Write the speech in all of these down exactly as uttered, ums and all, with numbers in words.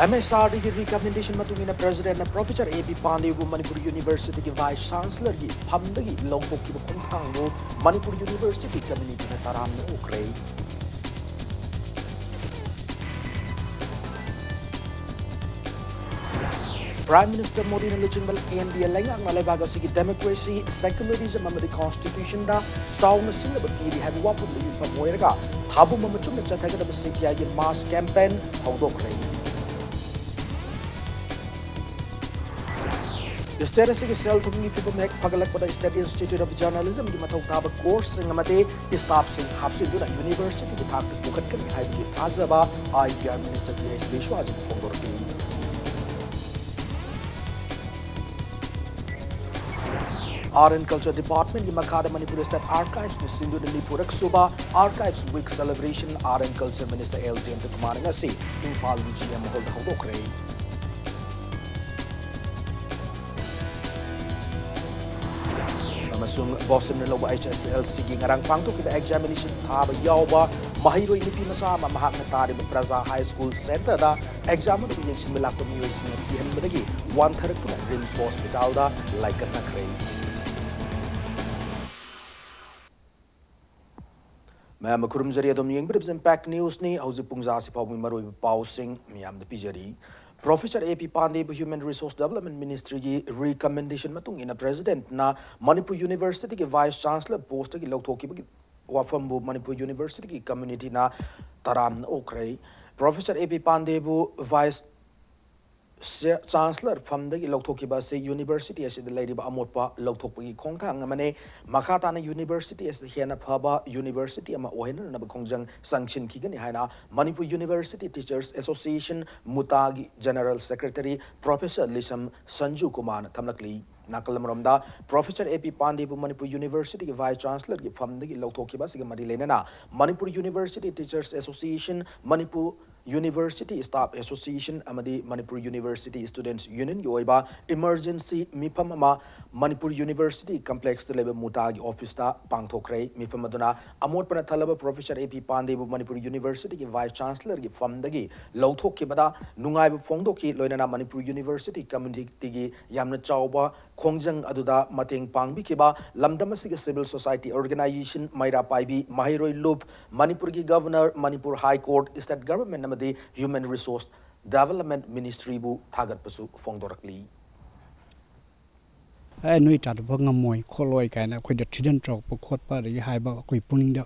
M ꯑꯦꯁ R ꯗꯤꯒꯤ recommendation ꯃꯇꯨꯡ ꯏꯟꯅ ꯄ꯭ꯔꯦꯁꯤꯗꯦꯟꯠꯅ professor ꯑꯦ ꯄꯤ ꯄꯥꯟꯗꯦꯕꯨ ꯃꯅꯤꯄꯨꯔ ꯌꯨꯅꯤꯚꯔꯁꯤꯇꯤꯒꯤ ꯚꯥꯏꯁ ꯆꯥꯟꯁꯂꯔꯒꯤ ꯐꯝꯗꯒꯤ ꯂꯧꯊꯣꯛꯈꯤꯕ ꯈꯣꯡꯊꯥꯡꯕꯨ ꯃꯅꯤꯄꯨꯔ ꯌꯨꯅꯤꯚꯔꯁꯤꯇꯤ ꯀꯝꯃꯨꯅꯤꯇꯤꯅ ꯇꯔꯥꯝꯅ ꯑꯣꯛꯈ꯭ꯔꯦ꯫ ꯄ꯭ꯔꯥꯏꯝ ꯃꯤꯅꯤꯁꯇꯔ ꯃꯣꯗꯤꯅ ꯂꯨꯆꯤꯡꯕ ꯑꯦꯟ ꯗꯤ ꯑꯦ ꯂꯩꯉꯥꯛꯅ ꯂꯩꯕꯥꯛ ꯑꯁꯤꯒꯤ ꯗꯦꯃꯣꯀ꯭ꯔꯦꯁꯤ, ꯁꯦꯀꯨꯂꯔꯤꯖꯝ ꯑꯃꯗꯤ ꯀꯣꯟꯁꯇꯤꯇ꯭ꯌꯨꯁꯟꯗ ꯆꯥꯎꯅ ꯁꯤꯡꯅꯕ ꯄꯤꯔꯤ ꯍꯥꯏꯕ ꯋꯥꯐꯝꯗ ꯌꯨꯝꯐꯝ ꯑꯣꯏꯔꯒ ꯊꯥꯕꯨꯝ ꯑꯃ ꯆꯨꯝꯅ ꯆꯠꯊꯒꯗꯕ ꯁꯤ ꯄꯤ ꯑꯥꯏꯒꯤ ꯃꯥꯁ ꯀꯦꯝꯄꯦꯟ ꯍꯧꯗꯣꯛꯈ꯭ꯔꯦ꯫ ꯁ꯭ꯇꯦꯠ ꯑꯁꯤꯒꯤ ꯁꯦꯜ ꯊꯨꯝꯒꯤ ꯐꯤꯕꯝ ꯍꯦꯛ ꯐꯒꯠꯂꯛꯄꯗ ꯁ꯭ꯇꯦꯠ ꯏꯟꯁꯇꯤꯇ꯭ꯌꯨꯠ ꯑꯣꯐ ꯖꯔꯅꯦꯂꯤꯖꯝꯒꯤ ꯃꯊꯧ ꯇꯥꯕ ꯀꯣꯔꯁꯁꯤꯡ ꯑꯃꯗꯤ ꯁ꯭ꯇꯥꯐꯁꯤꯡ ꯍꯥꯞꯆꯤꯟꯗꯨꯅ ꯌꯨꯅꯤꯚꯔꯁꯤꯇꯤꯒꯤ ꯊꯥꯛꯇ ꯄꯨꯈꯠꯀꯅꯤ ꯍꯥꯏꯕꯒꯤ ꯊꯥꯖꯕ I P R minister T H ꯕꯤꯁ꯭ꯋꯥꯖꯤꯠꯅ ꯐꯣꯡꯗꯣꯔꯛꯂꯤ꯫ ꯑꯥꯔꯠ ꯑꯦꯟ ꯀꯜꯆꯔ ꯗꯤꯄꯥꯔꯠꯃꯦꯟꯠꯀꯤ ꯃꯈꯥꯗ ꯃꯅꯤꯄꯨꯔ ꯁ꯭ꯇꯦꯠ ꯑꯥꯔꯀꯥꯏꯚꯁꯅ ꯁꯤꯟꯗꯨꯅ ꯅꯤꯐꯨꯔꯛ ꯁꯨꯕ archives week celebration art and culture minister L Jayanta ꯀꯨꯃꯥꯔꯅ ꯉꯁꯤ ꯏꯝꯐꯥꯜꯒꯤ ꯖꯤ ꯑꯦꯝ ꯍꯣꯜꯗ ꯍꯧꯗꯣꯛꯈ꯭ꯔꯦ꯫ ꯑꯃꯁꯨꯡ ꯕꯣꯁꯝꯅ ꯂꯧꯕ ꯑꯩꯆ ꯑꯦꯁ ꯑꯦꯜ ꯁꯤꯒꯤ ꯉꯔꯥꯡ ꯄꯥꯡꯊꯣꯛꯈꯤꯕ ꯑꯦꯛꯖꯥꯃꯤꯅꯦꯁꯟ ꯊꯥꯕ ꯌꯥꯎꯕ ꯃꯍꯩꯔꯣꯏ ꯅꯨꯄꯤ ꯃꯆꯥ ꯑꯃ ꯃꯍꯥꯛꯅ ꯇꯥꯔꯤꯕ ꯄ꯭ꯔꯖꯥ ꯍꯥꯏ ꯁ꯭ꯀꯨꯜ ꯁꯦꯟꯇꯔꯗ ꯑꯦꯛꯖꯥꯝ ꯑꯗꯨ ꯌꯦꯡꯁꯤꯟꯕ ꯂꯥꯛꯄ ꯃꯤꯑꯣꯏꯁꯤꯡꯅ ꯀꯤꯍꯟꯕꯗꯒꯤ ꯋꯥꯟꯊꯔꯛꯇꯨꯅ ꯔꯤꯝꯁ ꯍꯣꯁꯄꯤꯇꯥꯜꯗ ꯂꯥꯏꯀꯠꯅꯈ꯭ꯔꯦ꯫ ꯃꯌꯥꯝ ꯈꯨꯔꯨꯝꯖꯔꯤ, ꯑꯗꯨꯝ ꯌꯦꯡꯕꯤꯔꯤꯕꯁꯤ ꯏꯝꯄꯦꯛ ꯅ꯭ꯌꯨꯁꯅꯤ꯫ ꯍꯧꯖꯤꯛ ꯄꯨꯡꯖꯥꯁꯤ ꯐꯥꯎꯕꯒꯤ ꯃꯔꯨꯑꯣꯏꯕ ꯄꯥꯎꯁꯤꯡ ꯃꯌꯥꯝꯗ ꯄꯤꯖꯔꯤ꯫ ꯄ꯭ꯔꯣꯐꯦꯁꯔ ꯑꯦ ꯄꯤ ꯄꯥꯟꯗꯦꯕꯨ ꯍ꯭ꯌꯨꯃꯦꯟ ꯔꯤꯁꯣꯔꯁ ꯗꯦꯕꯂꯞꯃꯦꯟ ꯃꯤꯅꯤꯁꯇ꯭ꯔꯤꯒꯤ ꯔꯤꯀꯃꯦꯟꯗꯦꯁꯟ ꯃꯇꯨꯡ ꯏꯟꯅ ꯄ꯭ꯔꯦꯁꯤꯗꯦꯟꯠꯅ ꯃꯅꯤꯄꯨꯔ ꯌꯨꯅꯤꯚꯔꯁꯤꯇꯤꯒꯤ ꯚꯥꯏꯁ ꯆꯥꯟꯁꯂꯔ ꯄꯣꯁꯇꯒꯤ ꯂꯧꯊꯣꯛꯈꯤꯕꯒꯤ ꯋꯥꯐꯝꯕꯨ ꯃꯅꯤꯄꯨꯔ ꯌꯨꯅꯤꯚꯔꯁꯤꯇꯤꯒꯤ ꯀꯝꯃꯨꯅꯤꯇꯤꯅ ꯇꯔꯥꯝꯅ ꯑꯣꯛꯈ꯭ꯔꯦ꯫ ꯄ꯭ꯔꯣꯐꯦꯁꯔ ꯑꯦ ꯄꯤ ꯄꯥꯟꯗꯦꯕꯨ ꯚꯥꯏꯁ ꯆꯦ-, ꯆꯥꯟꯁꯂꯔ ꯐꯝꯗꯒꯤ ꯂꯧꯊꯣꯛꯈꯤꯕ ꯑꯁꯤ ꯌꯨꯅꯤꯚꯔꯁꯤꯇꯤ ꯑꯁꯤꯗ ꯂꯩꯔꯤꯕ ꯑꯃꯣꯠꯄ ꯂꯧꯊꯣꯛꯄꯒꯤ ꯈꯣꯡꯊꯥꯡ ꯑꯃꯅꯤ꯫ ꯃꯈꯥ ꯇꯥꯅ ꯌꯨꯅꯤꯚꯔꯁꯤꯇꯤ ꯑꯁꯤ ꯍꯦꯟꯅ ꯐꯕ ꯌꯨꯅꯤꯚꯔꯁꯤꯇꯤ ꯑꯃ ꯑꯣꯏꯍꯟꯅꯅꯕ ꯈꯣꯡꯖꯪ ꯆꯪꯁꯤꯟꯈꯤꯒꯅꯤ ꯍꯥꯏꯅ ꯃꯅꯤꯄꯨꯔ ꯌꯨꯅꯤꯚꯔꯁꯤꯇꯤ ꯇꯤꯆꯔꯁ ꯑꯦꯁꯣꯁꯤꯌꯦꯁꯟ, ꯃꯨꯇꯥꯒꯤ general secretary professor Lisam Sanju ꯀꯨꯃꯥꯔꯅ ꯊꯝꯂꯛꯂꯤ꯫ ꯅꯥꯀꯜ ꯑꯃꯔꯣꯝꯗ, ꯄ꯭ꯔꯣꯐꯦꯁꯔ ꯑꯦ ꯄꯤ ꯄꯥꯟꯗꯦꯕꯨ ꯃꯅꯤꯄꯨꯔ ꯌꯨꯅꯤꯚꯔꯁꯤꯇꯤꯒꯤ ꯚꯥꯏꯁ ꯆꯥꯟꯁꯂꯔꯒꯤ ꯐꯝꯗꯒꯤ ꯂꯧꯊꯣꯛꯈꯤꯕ ꯑꯁꯤꯒ ꯃꯔꯤ ꯂꯩꯅꯅ Manipur university teachers association, Manipur University Staff Association ꯑꯃꯗꯤ Manipur University Students Unionꯒꯤ ꯑꯣꯏꯕ emergency ꯃꯤꯐꯝ ꯑꯃ Manipur University Complexꯇ ꯂꯩꯕ ꯃꯨꯇꯥꯒꯤ officeꯇ ꯄꯥꯡꯊꯣꯛꯈ꯭ꯔꯦ꯫ ꯃꯤꯐꯝ ꯑꯗꯨꯅ ꯑꯃꯣꯠꯄꯅ ꯊꯜꯂꯕ Professor A P ꯄꯥꯟꯗꯦꯕꯨ Manipur Universityꯒꯤ Vice Chancellorꯒꯤ ꯐꯝꯗꯒꯤ ꯂꯧꯊꯣꯛꯈꯤꯕꯗ ꯅꯨꯡꯉꯥꯏꯕ ꯐꯣꯡꯗꯣꯛꯈꯤ꯫ ꯂꯣꯏꯅꯅ Manipur University communityꯒꯤ ꯌꯥꯝꯅ ꯆꯥꯎꯕ ꯈꯣꯡꯖꯪ ꯑꯗꯨꯗ ꯃꯇꯦꯡ ꯄꯥꯡꯕꯤꯈꯤꯕ ꯂꯝꯗꯝ ꯑꯁꯤꯒꯤ civil society organization, ꯃꯩꯔꯥ ꯄꯥꯏꯕꯤ, ꯃꯍꯩꯔꯣꯏ ꯂꯨꯞ, ꯃꯅꯤꯄꯨꯔꯒꯤ Governor, Manipur High Court, State Government ꯑꯃꯗꯤ Human Resource Development Ministryꯕꯨ ꯊꯥꯒꯠꯄꯁꯨ ꯐꯣꯡꯗꯣꯔꯛꯂꯤ꯫ ꯑꯦ, ꯅꯣꯏ ꯇꯥꯟꯊꯣꯛꯄ ꯉꯝꯃꯣꯏ ꯈꯣꯠꯂꯣꯏ ꯀꯥꯏꯅ ꯑꯩꯈꯣꯏꯗ threaten ꯇꯧꯔꯛꯄ ꯈꯣꯠꯄ, ꯑꯗꯒꯤ ꯍꯥꯏꯕ ꯑꯩꯈꯣꯏ ꯄꯨꯛꯅꯤꯡꯗ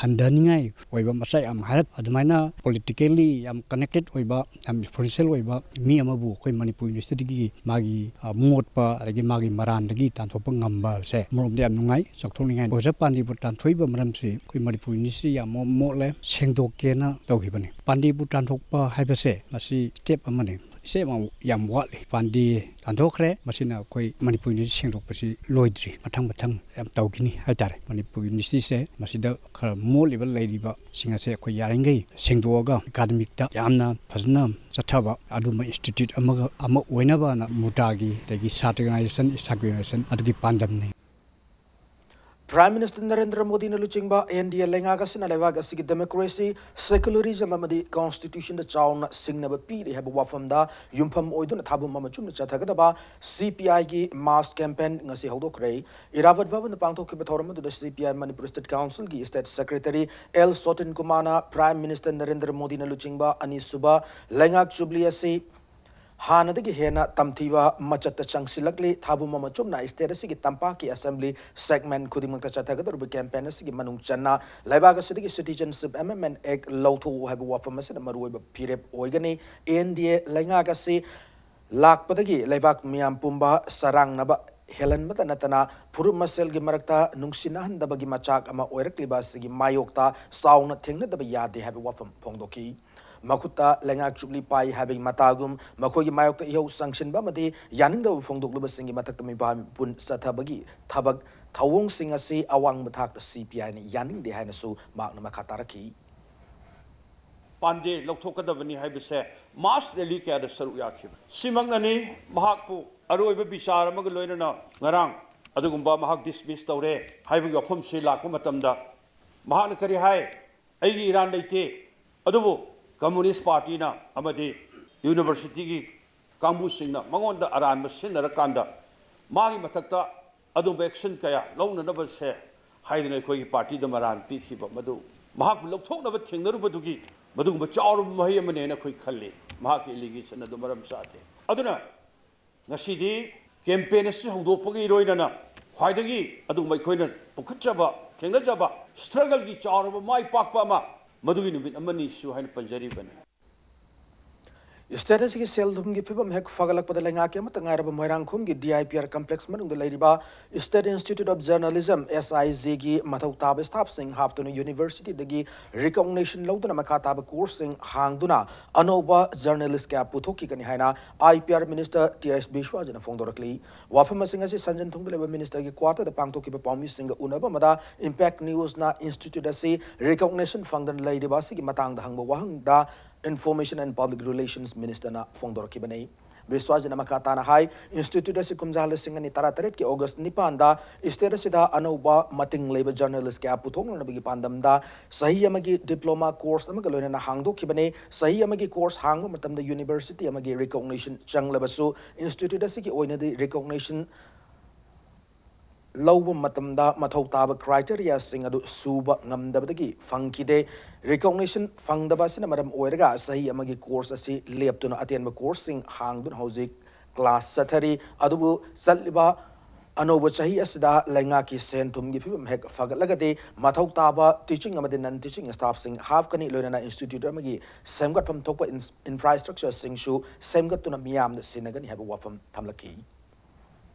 ꯍꯟꯊꯅꯤꯡꯉꯥꯏ ꯑꯣꯏꯕ ꯃꯆꯥ ꯌꯥꯝ ꯍꯥꯏꯔꯛ꯫ ꯑꯗꯨꯃꯥꯏꯅ politically ꯌꯥꯝ connected ꯑꯣꯏꯕ, ꯌꯥꯝ influential ꯑꯣꯏꯕ ꯃꯤ ꯑꯃꯕꯨ ꯑꯩꯈꯣꯏ ꯃꯅꯤꯄꯨꯔ Universityꯒꯤ ꯃꯥꯒꯤ, ꯑ, ꯃꯣꯠꯄ ꯑꯗꯒꯤ ꯃꯥꯒꯤ ꯃꯔꯥꯟꯗꯒꯤ ꯇꯥꯟꯊꯣꯛꯄ ꯉꯝꯕꯁꯦ ꯑꯃꯔꯣꯝꯗ ꯌꯥꯝ ꯅꯨꯡꯉꯥꯏ, ꯆꯥꯎꯊꯣꯛꯅꯤꯡꯉꯥꯏ꯫ Professor ꯄꯥꯟꯗꯦꯕꯨ ꯇꯥꯟꯊꯣꯛꯏꯕ ꯃꯔꯝꯁꯤ ꯑꯩꯈꯣꯏ ꯃꯅꯤꯄꯨꯔ University ꯌꯥꯝ ꯃꯣꯠꯂꯦ, ꯁꯦꯡꯗꯣꯛꯀꯦꯅ ꯇꯧꯈꯤꯕꯅꯤ꯫ ꯄꯥꯟꯗꯦꯕꯨ ꯇꯥꯟꯊꯣꯛꯄ ꯍꯥꯏꯕꯁꯦ ꯃꯁꯤ step ꯑꯃꯅꯤ꯫ Step ꯑꯃ ꯌꯥꯝ ꯋꯥꯠꯂꯤ꯫ ꯄꯥꯟꯗꯦ ꯇꯥꯟꯊꯣꯛꯈ꯭ꯔꯦ꯫ ꯃꯁꯤꯅ ꯑꯩꯈꯣꯏ ꯃꯅꯤꯄꯨꯔ University ꯁꯦꯡꯗꯣꯛꯄꯁꯤ ꯂꯣꯏꯗ꯭ꯔꯤ꯫ ꯃꯊꯪ ꯃꯊꯪ ꯌꯥꯝ ꯇꯧꯈꯤꯅꯤ ꯍꯥꯏꯇꯥꯔꯦ꯫ ꯃꯅꯤꯄꯨꯔ Universityꯁꯦ ꯃꯁꯤꯗ ꯈꯔ ꯃꯣꯠꯂꯤꯕ ꯂꯩꯔꯤꯕꯁꯤꯡ ꯑꯁꯦ ꯑꯩꯈꯣꯏ ꯌꯥꯔꯤꯈꯩ ꯁꯦꯡꯗꯣꯛꯑꯒ academicꯇ ꯌꯥꯝꯅ ꯐꯖꯅ ꯆꯠꯊꯕ ꯑꯗꯨꯝꯕ institute ꯑꯃꯒ, ꯑꯃ ꯑꯣꯏꯅꯕꯅ ꯃꯨꯇꯥꯒꯤ, ꯑꯗꯒꯤ ꯁꯥꯇ꯭ꯔ organization, staff organization ꯑꯗꯨꯒꯤ ꯄꯥꯟꯗꯝꯅꯤ꯫ Prime Minister ꯅꯔꯦꯟꯗ꯭ꯔ ꯃꯣꯗꯤꯅ ꯂꯨꯆꯤꯡꯕ N D A ꯂꯩꯉꯥꯛ ꯑꯁꯤꯅ ꯂꯩꯕꯥꯛ ꯑꯁꯤꯒꯤ democracy, secularism ꯑꯃꯗꯤ constitutionꯗ ꯆꯥꯎꯅ ꯁꯤꯡꯅꯕ ꯄꯤꯔꯤ ꯍꯥꯏꯕ ꯋꯥꯐꯝꯗ ꯌꯨꯝꯐꯝ ꯑꯣꯏꯗꯨꯅ ꯊꯥꯕꯨꯝ ꯑꯃ ꯆꯨꯝꯅ ꯆꯠꯊꯒꯗꯕ C P Iꯒꯤ mass campaign ꯉꯁꯤ ꯍꯧꯗꯣꯛꯈ꯭ꯔꯦ꯫ ꯏꯔꯥꯕꯠ ꯚꯕꯟꯗ ꯄꯥꯡꯊꯣꯛꯈꯤꯕ ꯊꯧꯔꯝ ꯑꯗꯨꯗ C P I Manipur State Councilꯒꯤ State Secretary L ꯁꯣꯇꯤꯟ ꯀꯨꯃꯥꯔꯅ Prime Minister ꯅꯔꯦꯟꯗ꯭ꯔ ꯃꯣꯗꯤꯅ ꯂꯨꯆꯤꯡꯕ ꯑꯅꯤꯁꯨꯕ ꯂꯩꯉꯥꯛ ꯖꯨꯕꯤꯂꯤ ꯑꯁꯤ ꯍꯥꯟꯅꯗꯒꯤ ꯍꯦꯟꯅ ꯇꯝꯊꯤꯕ ꯃꯆꯠꯇ ꯆꯪꯁꯤꯜꯂꯛꯂꯤ꯫ ꯊꯥꯕꯨꯝ ꯑꯃ ꯆꯨꯝꯅ state ꯑꯁꯤꯒꯤ ꯇꯝꯄꯥꯛꯀꯤ assembly segment ꯈꯨꯗꯤꯡꯃꯛꯇ ꯆꯠꯊꯒꯗꯧꯔꯤꯕ campaign ꯑꯁꯤꯒꯤ ꯃꯅꯨꯡ ꯆꯟꯅ ꯂꯩꯕꯥꯛ ꯑꯁꯤꯗꯒꯤ Citizenship Amendment Act ꯂꯧꯊꯣꯛꯎ ꯍꯥꯏꯕ ꯋꯥꯐꯝ ꯑꯁꯤꯅ ꯃꯔꯨꯑꯣꯏꯕ ꯐꯤꯔꯦꯞ ꯑꯣꯏꯒꯅꯤ꯫ N D A ꯂꯩꯉꯥꯛ ꯑꯁꯤ ꯂꯥꯛꯄꯗꯒꯤ ꯂꯩꯕꯥꯛ ꯃꯤꯌꯥꯝ ꯄꯨꯝꯕ ꯆꯔꯥꯡꯅꯕ ꯍꯦꯜꯍꯟꯕꯇ ꯅꯠꯇꯅ ꯐꯨꯔꯨꯞ ꯃꯁꯦꯜꯒꯤ ꯃꯔꯛꯇ ꯅꯨꯡꯁꯤꯅꯍꯟꯗꯕꯒꯤ ꯃꯆꯥꯛ ꯑꯃ ꯑꯣꯏꯔꯛꯂꯤꯕ ꯑꯁꯤꯒꯤ ꯃꯥꯌꯣꯛꯇ ꯆꯥꯎꯅ ꯊꯦꯡꯅꯗꯕ ꯌꯥꯗꯦ ꯍꯥꯏꯕ ꯋꯥꯐꯝ ꯐꯣꯡꯗꯣꯛꯈꯤ꯫ ꯃꯈꯨꯠꯇ ꯂꯩꯉꯥꯛ ꯖꯨꯕꯤꯂꯤ ꯄꯥꯏ ꯍꯥꯏꯕꯒꯤ ꯃꯇꯥꯒꯨꯝ ꯃꯈꯣꯏꯒꯤ ꯃꯥꯌꯣꯛꯇ ꯏꯍꯧ ꯆꯪꯁꯤꯟꯕ ꯑꯃꯗꯤ ꯌꯥꯅꯤꯡꯗꯕ ꯐꯣꯡꯗꯣꯛꯂꯤꯕꯁꯤꯡꯒꯤ ꯃꯊꯛꯇ ꯃꯤꯄꯥꯟ ꯄꯨꯟ ꯆꯠꯊꯕꯒꯤ ꯊꯕꯛ ꯊꯧꯑꯣꯡꯁꯤꯡ ꯑꯁꯤ ꯑꯋꯥꯡꯕ ꯊꯥꯛꯇ C P Iꯅ ꯌꯥꯅꯤꯡꯗꯦ ꯍꯥꯏꯅꯁꯨ ꯃꯍꯥꯛꯅ ꯃꯈꯥ ꯇꯥꯔꯛꯈꯤ꯫ ꯄꯥꯟꯗꯦ, ꯂꯧꯊꯣꯛꯀꯗꯕꯅꯤ ꯍꯥꯏꯕꯁꯦ ꯃꯥꯁ ꯔꯦꯂꯤ ꯀꯌꯥꯗ ꯁꯔꯨꯛ ꯌꯥꯈꯤꯕ꯫ ꯁꯤꯃꯛꯅꯅꯤ ꯃꯍꯥꯛꯄꯨ ꯑꯔꯣꯏꯕ ꯕꯤꯆꯥꯔ ꯑꯃꯒ ꯂꯣꯏꯅꯅ ꯉꯔꯥꯡ ꯑꯗꯨꯒꯨꯝꯕ ꯃꯍꯥꯛ ꯗꯤꯁꯃꯤꯁ ꯇꯧꯔꯦ ꯍꯥꯏꯕꯒꯤ ꯋꯥꯐꯝꯁꯤ ꯂꯥꯛꯄ ꯃꯇꯝꯗ ꯃꯍꯥꯛꯅ ꯀꯔꯤ ꯍꯥꯏ? "ꯑꯩꯒꯤ ꯏꯔꯥꯟ ꯂꯩꯇꯦ, ꯑꯗꯨꯕꯨ ꯀꯝꯃꯨꯅꯤꯁ ꯄꯥꯔꯇꯤꯅ ꯑꯃꯗꯤ ꯌꯨꯅꯤꯚꯔꯁꯤꯇꯤꯒꯤ ꯀꯥꯡꯕꯨꯁꯤꯡꯅ ꯃꯉꯣꯟꯗ ꯑꯔꯥꯟꯕ ꯁꯤꯖꯤꯟꯅꯔꯀꯥꯟꯗ ꯃꯥꯒꯤ ꯃꯊꯛꯇ ꯑꯗꯨꯝꯕ ꯑꯦꯛꯁꯟ ꯀꯌꯥ ꯂꯧꯅꯅꯕꯁꯦ ꯍꯥꯏꯗꯨꯅ ꯑꯩꯈꯣꯏꯒꯤ ꯄꯥꯔꯇꯤꯗ ꯃꯔꯥꯜ ꯄꯤꯈꯤꯕ, ꯃꯗꯨ ꯃꯍꯥꯛꯄꯨ ꯂꯧꯊꯣꯛꯅꯕ ꯊꯦꯡꯅꯔꯨꯕꯗꯨꯒꯤ ꯃꯗꯨꯒꯨꯝꯕ ꯆꯥꯎꯔꯕ ꯃꯍꯩ ꯑꯃꯅꯦꯅ ꯑꯩꯈꯣꯏ ꯈꯜꯂꯤ꯫ ꯃꯍꯥꯛꯀꯤ ꯑꯦꯂꯤꯒꯦꯁꯟ ꯑꯗꯨ ꯃꯔꯝ ꯆꯥꯗꯦ꯫ ꯑꯗꯨꯅ ꯉꯁꯤꯗꯤ ꯀꯦꯝꯄꯦꯟ ꯑꯁꯤ ꯍꯧꯗꯣꯛꯄꯒꯤ ꯏꯔꯣꯏꯅꯅ ꯈ꯭ꯋꯥꯏꯗꯒꯤ ꯑꯗꯨꯒꯨꯝꯕ ꯑꯩꯈꯣꯏꯅ ꯄꯨꯈꯠꯆꯕ, ꯊꯦꯡꯅꯖꯕ ꯁ꯭ꯇ꯭ꯔꯒꯜꯒꯤ ꯆꯥꯎꯔꯕ ꯃꯥꯏ ꯄꯥꯛꯄ ꯑꯃ ꯃꯗꯨꯒꯤ ꯅꯨꯃꯤꯠ ꯑꯃꯅꯤꯁꯨ ꯍꯥꯏꯅ ꯄꯟꯖꯔꯤꯕꯅꯤ꯫ ꯁ꯭ꯇꯦꯠ ꯑꯁꯤꯒꯤ ꯁꯦꯜ ꯊꯨꯝꯒꯤ ꯐꯤꯕꯝ ꯍꯦꯛ ꯐꯒꯠꯂꯛꯄꯗ ꯂꯩꯉꯥꯛꯀꯤ ꯑꯃꯠꯇ ꯉꯥꯏꯔꯕ ꯃꯣꯏꯔꯥꯡꯈꯣꯝꯒꯤ D I P R complex ꯃꯅꯨꯡꯗ ꯂꯩꯔꯤꯕ ꯁ꯭ꯇꯦꯠ ꯏꯟꯁꯇꯤꯇ꯭ꯌꯨꯠ ꯑꯣꯐ ꯖꯔꯅꯦꯂꯤꯖꯝ, ꯑꯦꯁ ꯑꯥꯏ ꯖꯤꯒꯤ ꯃꯊꯧ ꯇꯥꯕ ꯁ꯭ꯇꯥꯐꯁꯤꯡ ꯍꯥꯞꯇꯨꯅ ꯌꯨꯅꯤꯚꯔꯁꯤꯇꯤꯗꯒꯤ ꯔꯤꯀꯣꯒꯅꯤꯁꯟ ꯂꯧꯗꯨꯅ ꯃꯈꯥ ꯇꯥꯕ ꯀꯣꯔꯁꯁꯤꯡ ꯍꯥꯡꯗꯨꯅ ꯑꯅꯧꯕ ꯖꯔꯅꯦꯂꯤꯁ ꯀꯌꯥ ꯄꯨꯊꯣꯛꯈꯤꯒꯅꯤ ꯍꯥꯏꯅ I P R minister T I ꯕꯤꯁ꯭ꯋꯥꯖꯤꯅ ꯐꯣꯡꯗꯣꯔꯛꯂꯤ꯫ ꯋꯥꯐꯝ ꯑꯁꯤꯡ ꯑꯁꯤ ꯁꯟꯖꯦꯟꯊꯣꯡꯗ ꯂꯩꯕ ꯃꯤꯅꯤꯁꯇꯔꯒꯤ ꯀ꯭ꯋꯥꯇꯔꯗ ꯄꯥꯡꯊꯣꯛꯈꯤꯕ ꯄꯥꯎꯃꯤꯁꯤꯡꯒ ꯎꯅꯕ ꯑꯃꯗ ꯏꯝꯄꯦꯛ ꯅ꯭ꯌꯨꯁꯅ ꯏꯟꯁꯇꯤꯇ꯭ꯌꯨꯠ ꯑꯁꯤ ꯔꯤꯀꯣꯒꯅꯤꯁꯟ ꯐꯪꯗꯅ ꯂꯩꯔꯤꯕ ꯑꯁꯤꯒꯤ ꯃꯇꯥꯡꯗ ꯍꯪꯕ ꯋꯥꯍꯪꯗ Information and Public Relations Ministerꯅ ꯐꯣꯡꯗꯣꯔꯛꯈꯤꯕꯅꯤ꯫ ꯕꯤꯁ꯭ꯋꯥꯖꯤꯠꯅ ꯃꯈꯥ ꯇꯥꯅ ꯍꯥꯏ, ꯏꯟꯁꯇꯤꯇ꯭ꯌꯨꯠ ꯑꯁꯤ ꯀꯨꯝꯖꯥ ꯂꯤꯁꯤꯡ ꯑꯅꯤ ꯇꯔꯥꯇꯔꯦꯠꯀꯤ ꯑꯣꯒꯁ ꯅꯤꯄꯥꯟꯗ ꯁ꯭ꯇꯦꯠ ꯑꯁꯤꯗ ꯑꯅꯧꯕ ꯃꯇꯤꯡ ꯂꯩꯕ ꯖꯔꯅꯦꯂꯤꯁ ꯀꯌꯥ ꯄꯨꯊꯣꯛꯅꯅꯕꯒꯤ ꯄꯥꯟꯗꯝꯗ ꯆꯍꯤ ꯑꯃꯒꯤ ꯗꯤꯄ꯭ꯂꯣꯃꯥ ꯀꯣꯔꯁ ꯑꯃꯒ ꯂꯣꯏꯅꯅ ꯍꯥꯡꯗꯣꯛꯈꯤꯕꯅꯤ꯫ ꯆꯍꯤ ꯑꯃꯒꯤ ꯀꯣꯔꯁ ꯍꯥꯡꯕ ꯃꯇꯝꯗ ꯌꯨꯅꯤꯚꯔꯁꯤꯇꯤ ꯑꯃꯒꯤ ꯔꯤꯀꯣꯒꯅꯤꯁꯟ ꯆꯪꯂꯕꯁꯨ, ꯏꯟꯁꯇꯤꯇ꯭ꯌꯨꯠ ꯑꯁꯤꯒꯤ ꯑꯣꯏꯅꯗꯤ ꯔꯤꯀꯣꯒꯅꯤꯁꯟ ꯂꯧꯕ ꯃꯇꯝꯗ ꯃꯊꯧ ꯇꯥꯕ ꯀ꯭ꯔꯥꯏꯇꯦꯔꯤꯌꯥꯁꯤꯡ ꯑꯗꯨ ꯁꯨꯕ ꯉꯝꯗꯕꯗꯒꯤ ꯐꯪꯈꯤꯗꯦ꯫ ꯔꯤꯀꯣꯒꯅꯤꯁꯟ ꯐꯪꯗꯕ ꯑꯁꯤꯅ ꯃꯔꯝ ꯑꯣꯏꯔꯒ ꯆꯍꯤ ꯑꯃꯒꯤ ꯀꯣꯔꯁ ꯑꯁꯤ ꯂꯦꯞꯇꯨꯅ ꯑꯇꯦꯟꯕ ꯀꯣꯔꯁꯁꯤꯡ ꯍꯥꯡꯗꯨꯅ ꯍꯧꯖꯤꯛ ꯀ꯭ꯂꯥꯁ ꯆꯠꯊꯔꯤ꯫ ꯑꯗꯨꯕꯨ ꯆꯠꯂꯤꯕ ꯑꯅꯧꯕ ꯆꯍꯤ ꯑꯁꯤꯗ ꯂꯩꯉꯥꯛꯀꯤ ꯁꯦꯟ ꯊꯨꯝꯒꯤ ꯐꯤꯕꯝ ꯍꯦꯛ ꯐꯒꯠꯂꯒꯗꯤ ꯃꯊꯧ ꯇꯥꯕ ꯇꯤꯆꯤꯡ ꯑꯃꯗꯤ ꯅꯟ ꯇꯤꯆꯤꯡ ꯁ꯭ꯇꯥꯐꯁꯤꯡ ꯍꯥꯞꯀꯅꯤ, ꯂꯣꯏꯅꯅ ꯏꯟꯁꯇꯤꯇ꯭ꯌꯨꯠ ꯑꯃꯒꯤ ꯁꯦꯝꯒꯠꯐꯝ ꯊꯣꯛꯄ ꯏꯟ-, ꯏꯟꯐ꯭ꯔꯥꯁ꯭ꯇ꯭ꯔꯛꯆꯔꯁꯤꯡꯁꯨ ꯁꯦꯝꯒꯠꯇꯨꯅ ꯃꯤꯌꯥꯝꯅ ꯁꯤꯟꯅꯒꯅꯤ ꯍꯥꯏꯕ ꯋꯥꯐꯝ ꯊꯝꯂꯛꯈꯤ꯫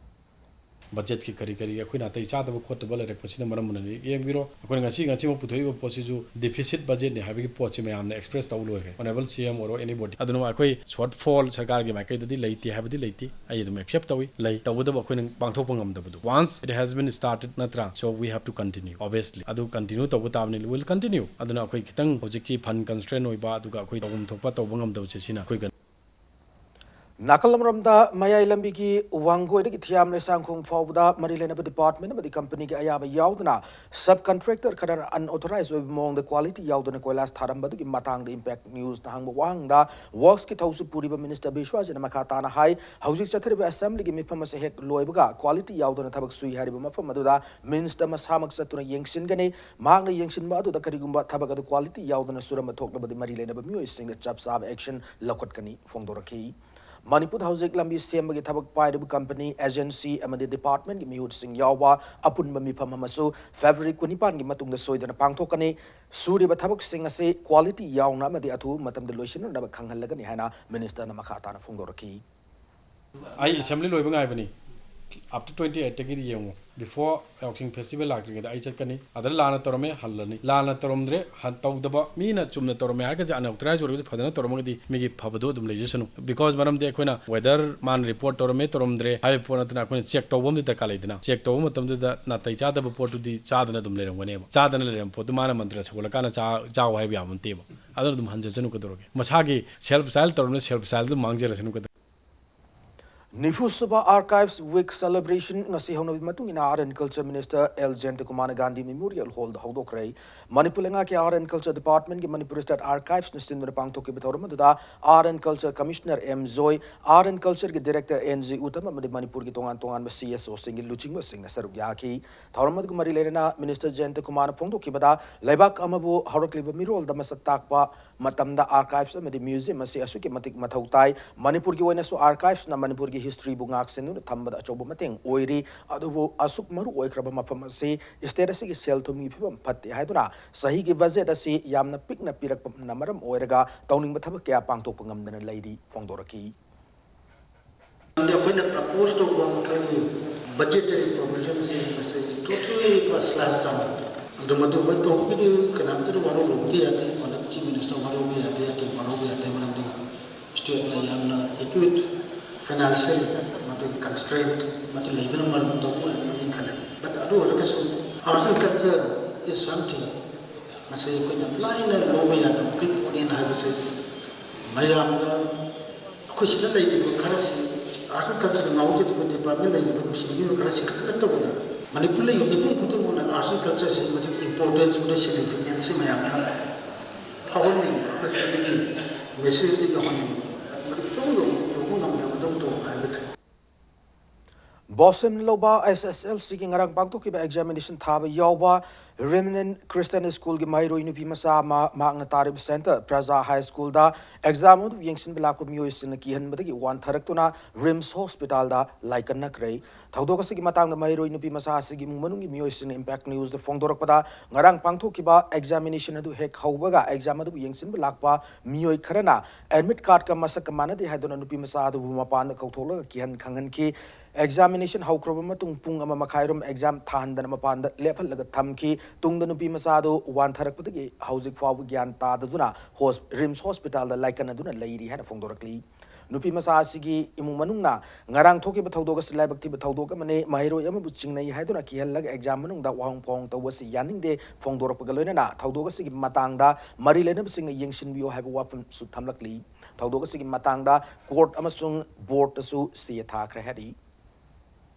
ꯕꯖꯦꯠꯀꯤ ꯀꯔꯤ ꯀꯔꯤ ꯑꯩꯈꯣꯏꯅ ꯅꯥꯇꯩ ꯆꯥꯗꯕ ꯈꯣꯠꯇꯕ ꯂꯩꯔꯛꯄꯁꯤꯅ ꯃꯔꯝ ꯑꯣꯏꯅ ꯌꯦꯡꯕꯤꯔꯣ꯫ ꯑꯩꯈꯣꯏꯅ ꯉꯁꯤ ꯉꯁꯤꯃꯛ ꯄꯨꯊꯣꯛꯏꯕ ꯄꯣꯠꯁꯤꯁꯨ ꯗꯤꯐꯤꯁꯤꯠ ꯕꯖꯦꯠꯅꯤ ꯍꯥꯏꯕꯒꯤ ꯄꯣꯠꯁꯤ ꯃꯌꯥꯝꯅ ꯑꯦꯛꯁꯄ꯭ꯔꯦꯁ ꯇꯧ ꯂꯣꯏꯈ꯭ꯔꯦ, ꯑꯣꯅꯔꯦꯕꯜ ꯁꯤ ꯑꯦꯝ ꯑꯣꯏꯔꯣ ꯑꯦꯅꯤꯕꯣꯗꯤ꯫ ꯑꯗꯨꯅ ꯑꯩꯈꯣꯏ ꯁꯣꯔꯠ ꯐꯣꯜ ꯁꯔꯀꯥꯔꯒꯤ ꯃꯥꯏꯀꯩꯗꯗꯤ ꯂꯩꯇꯦ ꯍꯥꯏꯕꯗꯤ ꯂꯩꯇꯦ, ꯑꯩ ꯑꯗꯨꯝ ꯑꯦꯛꯁꯦꯞ ꯇꯧꯏ꯫ ꯂꯩ, ꯇꯧꯕꯇꯕꯨ ꯑꯩꯈꯣꯏꯅ ꯄꯥꯡꯊꯣꯛꯄ ꯉꯝꯗꯕꯗꯣ, once it has been started ꯅꯠꯇ꯭ꯔꯥ, so we have to continue, obviously ꯑꯗꯨ ꯀꯟꯇꯤꯅ꯭ꯌꯨ ꯇꯧꯕ ꯇꯥꯕꯅꯤ, will continue꯫ ꯑꯗꯨꯅ ꯑꯩꯈꯣꯏ ꯈꯤꯇꯪ ꯍꯧꯖꯤꯛꯀꯤ ꯐꯟ ꯀꯟꯁꯇ꯭ꯔꯦꯟ ꯑꯣꯏꯕ, ꯑꯗꯨꯒ ꯑꯩꯈꯣꯏ ꯇꯧꯐꯝ ꯊꯣꯛꯄ ꯇꯧꯕ ꯉꯝꯗꯕꯁꯦ, ꯁꯤꯅ ꯑꯩꯈꯣꯏ ꯀꯟ- ꯅꯥꯀꯜ ꯑꯃꯔꯣꯝꯗ ꯃꯌꯥꯏ ꯂꯝꯕꯤꯒꯤ ꯋꯥꯡꯒꯣꯏꯗꯒꯤ ꯊꯤꯌꯥꯝ ꯂꯩꯁꯥꯡꯈꯣꯡ ꯐꯥꯎꯕꯗ ꯃꯔꯤ ꯂꯩꯅꯕ ꯗꯤꯄꯥꯔꯠꯃꯦꯟ ꯑꯃꯗꯤ ꯀꯝꯄꯅꯤꯒꯤ ꯑꯌꯥꯕ ꯌꯥꯎꯗꯅ ꯁꯕ ꯀꯟꯇ꯭ꯔꯦꯛꯇꯔ ꯈꯔꯅ ꯑꯟꯑꯣꯊꯣꯔꯥꯏꯖ ꯑꯣꯏꯕ ꯃꯑꯣꯡꯗ ꯀ꯭ꯋꯥꯂꯤꯇꯤ ꯌꯥꯎꯗꯅ ꯀꯣꯏꯂꯥꯁ ꯊꯥꯔꯝꯕꯗꯨꯒꯤ ꯃꯇꯥꯡꯗ ꯏꯝꯄꯦꯛ ꯅ꯭ꯌꯨꯁꯅ ꯍꯪꯕ ꯋꯥꯍꯪꯗ ꯋꯔꯛꯁꯀꯤ ꯊꯧꯁꯤꯜ ꯄꯨꯔꯤꯕ ꯃꯤꯅꯤꯁꯇꯔ ꯕꯤꯁ꯭ꯋꯥꯖꯤꯠꯅ ꯃꯈꯥ ꯇꯥꯅ ꯍꯥꯏ, ꯍꯧꯖꯤꯛ ꯆꯠꯊꯔꯤꯕ ꯑꯦꯁꯦꯝꯕ꯭ꯂꯤꯒꯤ ꯃꯤꯐꯝ ꯑꯁꯤ ꯍꯦꯛ ꯂꯣꯏꯕꯒ ꯀ꯭ꯋꯥꯂꯤꯇꯤ ꯌꯥꯎꯗꯅ ꯊꯕꯛ ꯁꯨꯏ ꯍꯥꯏꯔꯤꯕ ꯃꯐꯝ ꯑꯗꯨꯗ ꯃꯤꯅꯤꯁꯇꯔ ꯃꯁꯥꯃꯛ ꯆꯠꯇꯨꯅ ꯌꯦꯡꯁꯤꯟꯒꯅꯤ꯫ ꯃꯍꯥꯛꯅ ꯌꯦꯡꯁꯤꯟꯕ ꯑꯗꯨꯗ ꯀꯔꯤꯒꯨꯝꯕ ꯊꯕꯛ ꯑꯗꯨ ꯀ꯭ꯋꯥꯂꯤꯇꯤ ꯌꯥꯎꯗꯅ ꯁꯨꯔꯝꯕ ꯊꯣꯛꯂꯕꯗꯤ ꯃꯔꯤ ꯂꯩꯅꯕ ꯃꯤꯑꯣꯏꯁꯤꯡꯗ ꯆꯞ ꯆꯥꯕ ꯑꯦꯛꯁꯟ ꯂꯧꯈꯠꯀꯅꯤ ꯐꯣꯡꯗꯣꯔꯛꯈꯤ꯫ ꯃꯅꯤꯄꯨꯔꯗ ꯍꯧꯖꯤꯛ ꯂꯝꯕꯤ ꯁꯦꯝꯕꯒꯤ ꯊꯕꯛ ꯄꯥꯏꯔꯤꯕ ꯀꯝꯄꯅꯤ, ꯑꯦꯖꯦꯟꯁꯤ ꯑꯃꯗꯤ ꯗꯤꯄꯥꯔꯠꯃꯦꯟꯒꯤ ꯃꯤꯍꯨꯠꯁꯤꯡ ꯌꯥꯎꯕ ꯑꯄꯨꯟꯕ ꯃꯤꯐꯝ ꯑꯃꯁꯨ ꯐꯦꯕ꯭ꯔꯨꯋꯥꯔꯤ ꯀꯨꯟꯅꯤꯄꯥꯟꯒꯤ ꯃꯇꯨꯡꯗ ꯁꯣꯏꯗꯅ ꯄꯥꯡꯊꯣꯛꯀꯅꯤ꯫ ꯁꯨꯔꯤꯕ ꯊꯕꯛꯁꯤꯡ ꯑꯁꯤ ꯀ꯭ꯋꯥꯂꯤꯇꯤ ꯌꯥꯎꯅ ꯑꯃꯗꯤ ꯑꯊꯨꯕ ꯃꯇꯝꯗ ꯂꯣꯏꯁꯤꯟꯅꯅꯕ ꯈꯪꯍꯜꯂꯒꯅꯤ ꯍꯥꯏꯅ ꯃꯤꯅꯤꯁꯇꯔꯅ ꯃꯈꯥ ꯇꯥꯅ ꯐꯣꯡꯗꯣꯔꯛꯈꯤ꯫ ꯑꯩ ꯑꯦꯁꯦꯝꯕ꯭ꯂꯤ ꯂꯣꯏꯕ ꯉꯥꯏꯕꯅꯤ꯫ ꯑꯥꯐꯇꯔ ꯇ꯭ꯋꯦꯟꯇꯤ ꯑꯩꯠꯇꯒꯤꯗꯤ ꯌꯦꯡꯉꯨ, ꯕꯤꯐꯣꯔ ꯌꯥꯎꯁꯪ ꯐꯦꯁꯇꯤꯚꯦꯜ ꯂꯥꯛꯇ꯭ꯔꯤꯉꯩꯗ ꯑꯩ ꯆꯠꯀꯅꯤ꯫ ꯑꯗ ꯂꯥꯟꯅ ꯇꯧꯔꯝꯃꯦ, ꯍꯜꯂꯅꯤ꯫ ꯂꯥꯟꯅ ꯇꯧꯔꯝꯗ꯭ꯔꯦ, ꯍꯟ-, ꯇꯧꯗꯕ ꯃꯤꯅ ꯆꯨꯝꯅ ꯇꯧꯔꯝꯃꯦ ꯍꯥꯏꯔꯒꯁꯨ, ꯑꯟꯑꯣꯊꯣꯔꯥꯏꯖ ꯑꯣꯏꯔꯒꯁꯨ ꯐꯖꯅ ꯇꯧꯔꯝꯃꯒꯗꯤ ꯃꯤꯒꯤ ꯐꯕꯗꯣ ꯑꯗꯨꯝ ꯂꯩꯖꯁꯅꯨ꯫ ꯕꯤꯀꯣꯖ ꯃꯔꯝꯗꯤ ꯑꯩꯈꯣꯏꯅ ꯋꯦꯗꯔ ꯃꯥꯅ ꯔꯤꯄꯣꯔꯠ ꯇꯧꯔꯝꯃꯦ, ꯇꯧꯔꯝꯗ꯭ꯔꯦ ꯍꯥꯏꯕ ꯄꯣꯠ ꯅꯠꯇꯅ ꯑꯩꯈꯣꯏꯅ ꯆꯦꯛ ꯇꯧꯕ ꯑꯃꯗꯤ ꯗꯔꯀꯥꯔ ꯂꯩꯗꯅ꯫ ꯆꯦꯛ ꯇꯧꯕ ꯃꯇꯝꯗꯨꯗ ꯅꯥꯇꯩ ꯆꯥꯗꯕ ꯄꯣꯠꯇꯨꯗꯤ ꯆꯥꯗꯅ ꯑꯗꯨꯝ ꯂꯩꯔꯝꯒꯅꯦꯕ꯫ ꯆꯥꯗꯅ ꯂꯩꯔꯝꯕ ꯄꯣꯠꯇꯨ ꯃꯥꯅ ꯃꯟꯇ꯭ꯔ ꯁꯧꯒꯠꯂꯀꯥꯟꯗ ꯆꯥ-, ꯆꯥꯎ ꯍꯥꯏꯕ ꯌꯥꯕ ꯅꯠꯇꯦꯕ꯫ ꯑꯗꯨꯅ ꯑꯗꯨꯝ ꯍꯟꯖꯁꯅꯨ, ꯀꯩꯗꯧꯔꯒꯦ? ꯃꯁꯥꯒꯤ ꯁꯦꯜꯐ ꯁ꯭ꯇꯥꯏꯜ ꯇꯧꯔꯝꯅ ꯁꯦꯜꯐ ꯁ꯭ꯇꯥꯏꯜꯗꯨ ꯃꯥꯡꯖꯔꯁꯅꯨ, ꯀꯩꯗꯧꯔꯒꯦ? ꯅꯤꯐꯨ ꯁꯨꯕ Archives Week celebration ꯉꯁꯤ ꯍꯧꯅꯕꯤ ꯃꯇꯨꯡ ꯏꯟꯅ Art and Culture Minister L ꯖꯌꯟꯇꯀꯨꯃꯥꯔꯅ ꯒꯥꯟꯙꯤ Memorial Hallꯗ ꯍꯧꯗꯣꯛꯈ꯭ꯔꯦ꯫ ꯃꯅꯤꯄꯨꯔ ꯂꯩꯉꯥꯛꯀꯤ Art and Culture Departmentꯀꯤ Manipur State Archivesꯅ ꯁꯤꯟꯗꯨꯅ ꯄꯥꯡꯊꯣꯛꯈꯤꯕ ꯊꯧꯔꯝ ꯑꯗꯨꯗ Art and Culture Commissioner M Joy, Art and Cultureꯒꯤ Director ꯑꯦꯟ ꯖꯤ ꯎꯇꯝ ꯑꯃꯗꯤ ꯃꯅꯤꯄꯨꯔꯒꯤ ꯇꯣꯉꯥꯟ ꯇꯣꯉꯥꯟꯕ ꯁꯤ ꯑꯦꯁ ꯑꯣꯁꯤꯡꯒꯤ ꯂꯨꯆꯤꯡꯕꯁꯤꯡꯅ ꯁꯔꯨꯛ ꯌꯥꯈꯤ꯫ ꯊꯧꯔꯝ ꯑꯗꯨꯒ ꯃꯔꯤ ꯂꯩꯅꯅ Minister ꯖꯌꯟꯇꯀꯨꯃꯥꯔꯅ ꯐꯣꯡꯗꯣꯛꯈꯤꯕꯗ, ꯂꯩꯕꯥꯛ ꯑꯃꯕꯨ ꯍꯧꯔꯛꯂꯤꯕ ꯃꯤꯔꯣꯜꯗ ꯃꯁꯛ ꯇꯥꯛꯄ ꯃꯇꯝꯗ archives ꯑꯃꯗꯤ museum ꯑꯁꯤ ꯑꯁꯨꯛꯀꯤ ꯃꯇꯤꯛ ꯃꯊꯧ ꯇꯥꯏ꯫ ꯃꯅꯤꯄꯨꯔꯒꯤ ꯑꯣꯏꯅꯁꯨ archivesꯅ ꯃꯅꯤꯄꯨꯔꯒꯤ historyꯕꯨ ꯉꯥꯛ ꯁꯦꯟꯗꯨꯅ ꯊꯝꯕꯗ ꯑꯆꯧꯕ ꯃꯇꯦꯡ ꯑꯣꯏꯔꯤ꯫ ꯑꯗꯨꯕꯨ ꯑꯁꯨꯛ ꯃꯔꯨ ꯑꯣꯏꯈ꯭ꯔꯕ ꯃꯐꯝ ꯑꯁꯤ state ꯑꯁꯤꯒꯤ ꯁꯦꯜ ꯊꯨꯝꯒꯤ ꯐꯤꯕꯝ ꯐꯠꯇꯦ ꯍꯥꯏꯗꯨꯅ ꯆꯍꯤꯒꯤ budget ꯑꯁꯤ ꯌꯥꯝꯅ ꯄꯤꯛꯅ ꯄꯤꯔꯛꯄꯅ ꯃꯔꯝ ꯑꯣꯏꯔꯒ ꯇꯧꯅꯤꯡꯕ ꯊꯕꯛ ꯀꯌꯥ ꯄꯥꯡꯊꯣꯛꯄ ꯉꯝꯗꯅ ꯂꯩꯔꯤ ꯐꯣꯡꯗꯣꯔꯛꯈꯤ꯫ ꯑꯩꯈꯣꯏꯅ propose ꯇꯧꯕ ꯃꯈꯜꯒꯤ Budgetary provision ꯁꯤ ꯃꯁꯤ ꯇꯣꯇꯦꯜꯂꯤ ꯄꯨꯔꯥ ꯁ꯭ꯂꯥꯁ ꯗꯥꯎꯟ꯫ ꯑꯗꯨ ꯃꯗꯨ ꯃꯣꯏ ꯇꯧꯕꯒꯤꯗꯤ ꯀꯅꯥꯝꯇꯅ ꯋꯥꯔꯧꯔꯨꯕꯗꯤ ꯌꯥꯗꯦ, ꯃꯣꯏꯅ ꯆꯤꯐ ꯃꯤꯅꯤꯁꯇꯔ ꯋꯥꯔꯧꯕ ꯌꯥꯗꯦ, ꯑꯇꯩ ꯋꯥꯔꯧꯕ ꯌꯥꯗꯦ, ꯃꯔꯝꯗꯤ ꯁ꯭ꯇꯦꯠꯅ ꯌꯥꯝꯅ ꯑꯦꯀ꯭ꯌꯨꯠ ꯐꯥꯏꯅꯥꯟꯁꯤꯌꯦꯜ ꯃꯗꯨꯒꯤ ꯀꯟꯁꯇ꯭ꯔꯦꯟꯠ ꯃꯗꯨ ꯂꯩꯕꯅ ꯃꯔꯝ ꯇꯧꯕ ꯑꯣꯏꯔꯝꯒꯅꯤ ꯈꯜꯂꯦ꯫ But ꯑꯗꯨ ꯑꯣꯏꯔꯒꯁꯨ arts and culture is something ꯃꯁꯤ ꯑꯩꯈꯣꯏꯅ ꯂꯥꯏꯅ ꯂꯧꯕ ꯌꯥꯗꯕ ꯃꯈꯩ ꯄꯣꯠꯅꯦꯅ ꯍꯥꯏꯕꯁꯦ ꯃꯌꯥꯝꯗ ꯑꯩꯈꯣꯏ ꯁꯤꯗ ꯂꯩꯔꯤꯕ ꯈꯔꯁꯤ, arts and culture ꯉꯥꯎꯖꯔꯤꯕ ꯗꯤꯄꯥꯔꯠꯃꯦꯟ ꯂꯩꯔꯤꯕ ꯃꯤꯁꯤꯡꯁꯤꯕꯨ ꯈꯔꯁꯤ ꯈꯛꯇ ꯅꯠꯇꯕꯗ ꯃꯅꯤꯄꯨꯔ ꯂꯩꯔꯤꯕ ꯃꯤꯄꯨꯝ ꯈꯨꯗꯤꯡꯃꯛꯅ arts and culture ꯁꯤ ꯃꯗꯨꯒꯤ importance ꯃꯗꯨ significance ꯁꯤ ꯃꯌꯥꯝꯗ ꯐꯥꯎꯍꯟꯅꯤꯡꯕ ꯑꯃꯁꯨꯡ ꯑꯗꯨꯒꯤ message ꯗꯨ ꯌꯧꯍꯟꯅꯤꯡꯕ, ꯃꯗꯨ ꯈꯤꯇꯪ ꯌꯧ-, ꯌꯧꯕ ꯉꯝꯗꯕꯗꯧ ꯇꯧꯕ ꯍꯥꯏꯕ ꯇꯥꯏ꯫ ꯕꯣꯁꯦꯝ ꯂꯧꯕ ꯑꯦꯁ ꯑꯦꯁ ꯑꯦꯜ ꯁꯤꯒꯤ ꯉꯔꯥꯡ ꯄꯥꯡꯊꯣꯛꯈꯤꯕ examination ꯊꯥꯕ ꯌꯥꯎꯕ Remnant Christian School ꯒꯤ ꯃꯍꯩꯔꯣꯏ ꯅꯨꯄꯤ ꯃꯆꯥ ꯑꯃ ꯃꯍꯥꯛꯅ ꯇꯥꯔꯤꯕ Centre Praja High School ꯗ exam ꯑꯗꯨ ꯌꯦꯡꯁꯤꯟꯕ ꯂꯥꯛꯄ ꯃꯤꯑꯣꯏꯁꯤꯡꯅ ꯀꯤꯍꯟꯕꯗꯒꯤ ꯋꯥꯟꯊꯔꯛꯇꯨꯅ RIMS Hospital ꯗ ꯂꯥꯏꯀꯠꯅꯈ꯭ꯔꯦ꯫ ꯊꯧꯗꯣꯛ ꯑꯁꯤꯒꯤ ꯃꯇꯥꯡꯗ ꯃꯍꯩꯔꯣꯏ ꯅꯨꯄꯤ ꯃꯆꯥ ꯑꯁꯤꯒꯤ ꯏꯃꯨꯡ ꯃꯅꯨꯡꯒꯤ ꯃꯤꯑꯣꯏꯁꯤꯡꯅ Impact News ꯗ ꯐꯣꯡꯗꯣꯔꯛꯄꯗ, ꯉꯔꯥꯡ ꯄꯥꯡꯊꯣꯛꯈꯤꯕ examination ꯑꯗꯨ ꯍꯦꯛ ꯍꯧꯕꯒ exam ꯑꯗꯨꯕꯨ ꯌꯦꯡꯁꯤꯟꯕ ꯂꯥꯛꯄ ꯃꯤꯑꯣꯏ ꯈꯔꯅ admit card ꯀ ꯃꯁꯛꯀ ꯃꯥꯟꯅꯗꯦ ꯍꯥꯏꯗꯨꯅ ꯅꯨꯄꯤ ꯃꯆꯥ ꯑꯗꯨꯕꯨ ꯃꯄꯥꯟꯗ ꯀꯧꯊꯣꯛꯂꯒ ꯀꯤꯍꯟ ꯈꯪꯍꯟꯈꯤ꯫ Examination ꯍꯧꯈ꯭ꯔꯕ ꯃꯇꯨꯡ ꯄꯨꯡ ꯑꯃ ꯃꯈꯥꯏꯔꯣꯝ exam ꯊꯥꯍꯟꯗꯅ ꯃꯄꯥꯟꯗ ꯂꯦꯞꯍꯜꯂꯒ ꯊꯝꯈꯤ꯫ ꯇꯨꯡꯗ ꯅꯨꯄꯤ ꯃꯆꯥ ꯑꯗꯨ ꯋꯥꯟꯊꯔꯛꯄꯗꯒꯤ ꯍꯧꯖꯤꯛ ꯐꯥꯎꯕ ꯒ꯭ꯌꯥꯟ ꯇꯥꯗꯗꯨꯅ ꯍꯣꯁ-, RIMS Hospital ꯗ ꯂꯥꯏꯀꯠꯅꯗꯨꯅ ꯂꯩꯔꯤ ꯍꯥꯏꯅ ꯐꯣꯡꯗꯣꯔꯛꯂꯤ꯫ ꯅꯨꯄꯤ ꯃꯆꯥ ꯑꯁꯤꯒꯤ ꯏꯃꯨꯡ ꯃꯅꯨꯡꯅ ꯉꯔꯥꯡ ꯊꯣꯛꯈꯤꯕ ꯊꯧꯗꯣꯛ ꯑꯁꯤ ꯂꯥꯏꯕꯛ ꯊꯤꯕ ꯊꯧꯗꯣꯛ ꯑꯃꯅꯤ, ꯃꯍꯩꯔꯣꯏ ꯑꯃꯕꯨ ꯆꯤꯡꯅꯩ ꯍꯥꯏꯗꯨꯅ ꯀꯤꯍꯜꯂꯒ exam ꯃꯅꯨꯡꯗ ꯋꯥꯍꯪ ꯄꯥꯎꯍꯪ ꯇꯧꯕ ꯑꯁꯤ ꯌꯥꯅꯤꯡꯗꯦ ꯐꯣꯡꯗꯣꯔꯛꯄꯒ ꯂꯣꯏꯅꯅ ꯊꯧꯗꯣꯛ ꯑꯁꯤꯒꯤ ꯃꯇꯥꯡꯗ ꯃꯔꯤ ꯂꯩꯅꯕꯁꯤꯡꯅ ꯌꯦꯡꯁꯤꯟꯕꯤꯌꯨ ꯍꯥꯏꯕ ꯋꯥꯐꯝꯁꯨ ꯊꯝꯂꯛꯂꯤ꯫ ꯊꯧꯗꯣꯛ ꯑꯁꯤꯒꯤ ꯃꯇꯥꯡꯗ court ꯑꯃꯁꯨꯡ board ꯇꯁꯨ stay ꯊꯥꯈ꯭ꯔꯦ ꯍꯥꯏꯔꯤ꯫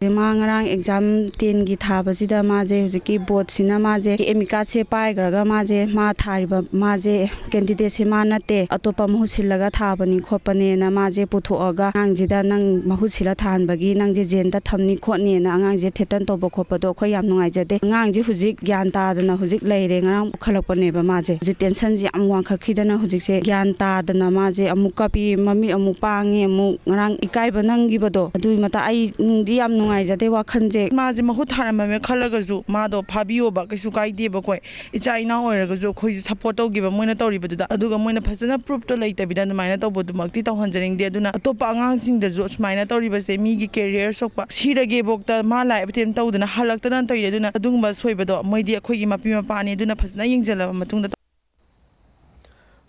ꯃꯥ ꯉꯔꯥꯡ exam ten ꯒꯤ ꯊꯥꯕꯁꯤꯗ ꯃꯥꯁꯦ ꯍꯧꯖꯤꯛꯀꯤ board ꯁꯤꯅ ꯃꯥꯁꯦ admit card ꯁꯦ ꯄꯥꯏꯈ꯭ꯔꯒ ꯃꯥꯁꯦ, ꯃꯥ ꯊꯥꯔꯤꯕ ꯃꯥꯁꯦ candidate ꯁꯦ ꯃꯥ ꯅꯠꯇꯦ, ꯑꯇꯣꯞꯄ ꯃꯍꯨꯠ ꯁꯤꯜꯂꯒ ꯊꯥꯕꯅꯤ ꯈꯣꯠꯄꯅꯦꯅ ꯃꯥꯁꯦ ꯄꯨꯊꯣꯛꯑꯒ ꯑꯉꯥꯡꯁꯤꯗ ꯅꯪ ꯃꯍꯨꯠ ꯁꯤꯜꯂ ꯊꯥꯍꯟꯕꯒꯤ ꯅꯪꯁꯦ jail ꯗ ꯊꯝꯅꯤ ꯈꯣꯠꯅꯤꯅ ꯑꯉꯥꯡꯁꯦ threaten ꯇꯧꯕ ꯈꯣꯠꯄꯗꯣ ꯑꯩꯈꯣꯏ ꯌꯥꯝ ꯅꯨꯡꯉꯥꯏꯖꯗꯦ꯫ ꯑꯉꯥꯡꯁꯦ ꯍꯧꯖꯤꯛ ꯒ꯭ꯌꯥꯟ ꯇꯥꯗꯅ ꯍꯧꯖꯤꯛ ꯂꯩꯔꯦ꯫ ꯉꯔꯥꯡ ꯄꯨꯈꯠꯂꯛꯄꯅꯦꯕ ꯃꯥꯁꯦ꯫ ꯍꯧꯖꯤꯛ tension ꯁꯦ ꯌꯥꯝ ꯋꯥꯡꯈꯠꯈꯤꯗꯅ ꯍꯧꯖꯤꯛꯁꯦ ꯒ꯭ꯌꯥꯟ ꯇꯥꯗꯅ ꯃꯥꯁꯦ ꯑꯃꯨꯛ ꯀꯞꯄꯤ, ꯃꯃꯤꯠ ꯑꯃꯨꯛ ꯄꯥꯡꯉꯤ, ꯑꯃꯨꯛ ꯉꯔꯥꯡ ꯏꯀꯥꯏꯕ ꯅꯪꯈꯤꯕꯗꯣ ꯑꯗꯨꯒꯤ ꯃꯇꯥꯡ ꯑꯩ ꯅꯨꯡꯗꯤ ꯌꯥꯝ ꯅꯨꯡꯉꯥꯏ꯫ ꯅꯨꯡꯉꯥꯏꯖꯗꯦ ꯋꯥꯈꯜꯁꯦ꯫ ꯃꯥꯁꯦ ꯃꯍꯨꯠ ꯊꯥꯔꯝꯃꯝꯃꯦ ꯈꯜꯂꯒꯁꯨ ꯃꯥꯗꯣ ꯐꯥꯕꯤꯌꯣꯕ, ꯀꯩꯁꯨ ꯀꯥꯏꯗꯦꯕꯀꯣ꯫ ꯏꯆꯥ ꯏꯅꯥꯎ ꯑꯣꯏꯔꯒꯁꯨ ꯑꯩꯈꯣꯏꯁꯨ ꯁꯞꯄꯣꯔꯠ ꯇꯧꯈꯤꯕ ꯃꯣꯏꯅ ꯇꯧꯔꯤꯕꯗꯨꯗ꯫ ꯑꯗꯨꯒ ꯃꯣꯏꯅ ꯐꯖꯅ ꯄ꯭ꯔꯨꯐꯇꯣ ꯂꯩꯇꯕꯤꯗ ꯑꯗꯨꯃꯥꯏꯅ ꯇꯧꯕꯗꯨꯃꯛꯇꯤ ꯇꯧꯍꯟꯖꯅꯤꯡꯗꯦ꯫ ꯑꯗꯨꯅ ꯑꯇꯣꯞꯄ ꯑꯉꯥꯡꯁꯤꯡꯗꯁꯨ ꯑꯁꯨꯃꯥꯏꯅ ꯇꯧꯔꯤꯕꯁꯦ ꯃꯤꯒꯤ ꯀꯦꯔꯤꯌꯔ ꯁꯣꯛꯄ, ꯁꯤꯔꯒꯦꯕꯣꯛꯇ ꯃꯥ ꯂꯥꯏꯐ ꯑꯦꯇꯦꯝ ꯇꯧꯗꯅ ꯍꯜꯂꯛꯇꯅ ꯇꯧꯔꯤ꯫ ꯑꯗꯨꯅ ꯑꯗꯨꯒꯨꯝꯕ ꯁꯣꯏꯕꯗꯣ ꯃꯣꯏꯗꯤ ꯑꯩꯈꯣꯏꯒꯤ ꯃꯄꯤ ꯃꯄꯥꯅꯤ꯫ ꯑꯗꯨꯅ ꯐꯖꯅ ꯌꯦꯡꯁꯤꯜꯂꯕ ꯃꯇꯨꯡꯗ